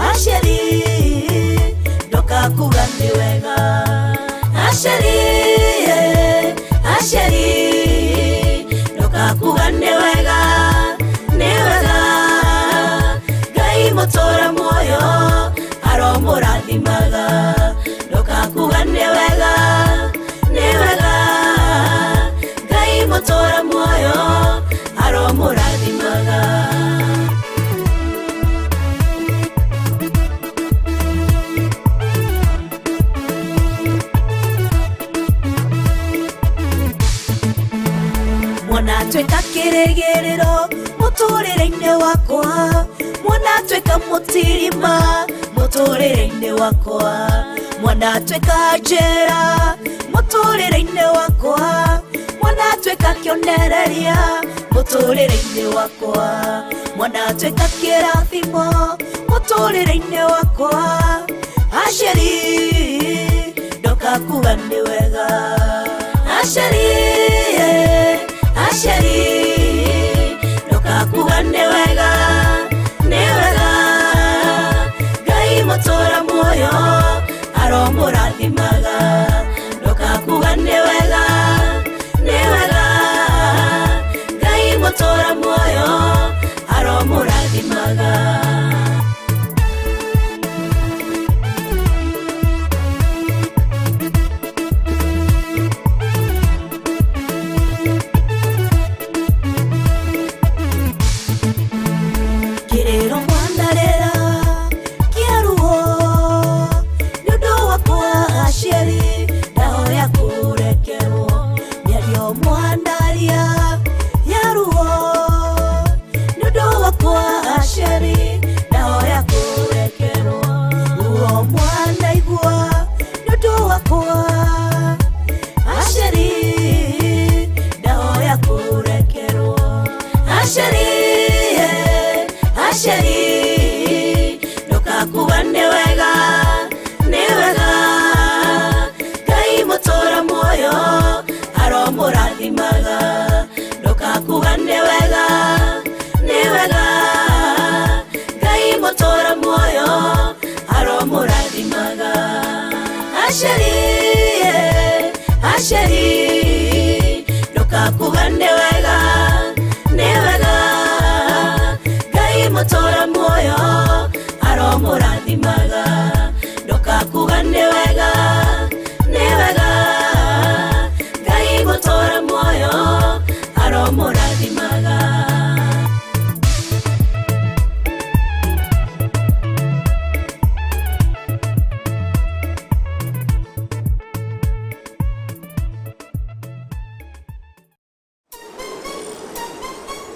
Speaker 9: Aciari ndoka kuga nĩ wega. Aciari, aciari ndoka kuga nĩ wega, nĩ wega. Ngai mũtũra muoyo aromũrathimaga. Ndoka kuga nĩ wega, nĩ wega. Ngai mũtũra muoyo aromũrathimaga. Mwana atuĩka kĩrĩgĩrĩro mũtũrĩre-inĩ wakwa. Mwana atuĩka mũtirima mũtũrĩre-inĩ wakwa. Mwana atuĩka njĩra mũtũrĩre-inĩ wakwa. Mwana atuĩka kĩonereria mũtũrĩre-inĩ wakwa. Mwana atuĩka kĩrathimo mũtũrĩre-inĩ wakwa. Aciari ndoka kuga nĩ wega. Aciari, aciari ndoka kuga nĩ wega, nĩ wega. Ngai mũtũra muoyo aromũrathimaga. Ndoka kuga nĩ wega, nĩ wega. Ngai mũtũra muoyo aromũrathimaga. Kĩrĩro mwanarĩra kĩa ruo nĩ ũndũ wakwa aciari ndahoya kũrekerwo. Mĩario mwandaria ya ruo nĩ ũndũ wakwa aciari ndahoya kũrekerwo. Ruo mwanaigua nĩ ũndũ wakwa aciari ndahoya kũrekerwo. Aciari, aciari ndoka kuga nĩ wega, nĩ wega. Ngai mũtũra muoyo aromũrathimaga. Ndoka kuga nĩ wega, nĩ wega. Ngai mũtũra muoyo aromũrathimaga. Aciari, aciari ndoka kuga nĩ wega, nĩ wega. Ngai mũtũra muoyo aromũrathimaga. Ndoka kuga nĩ wega,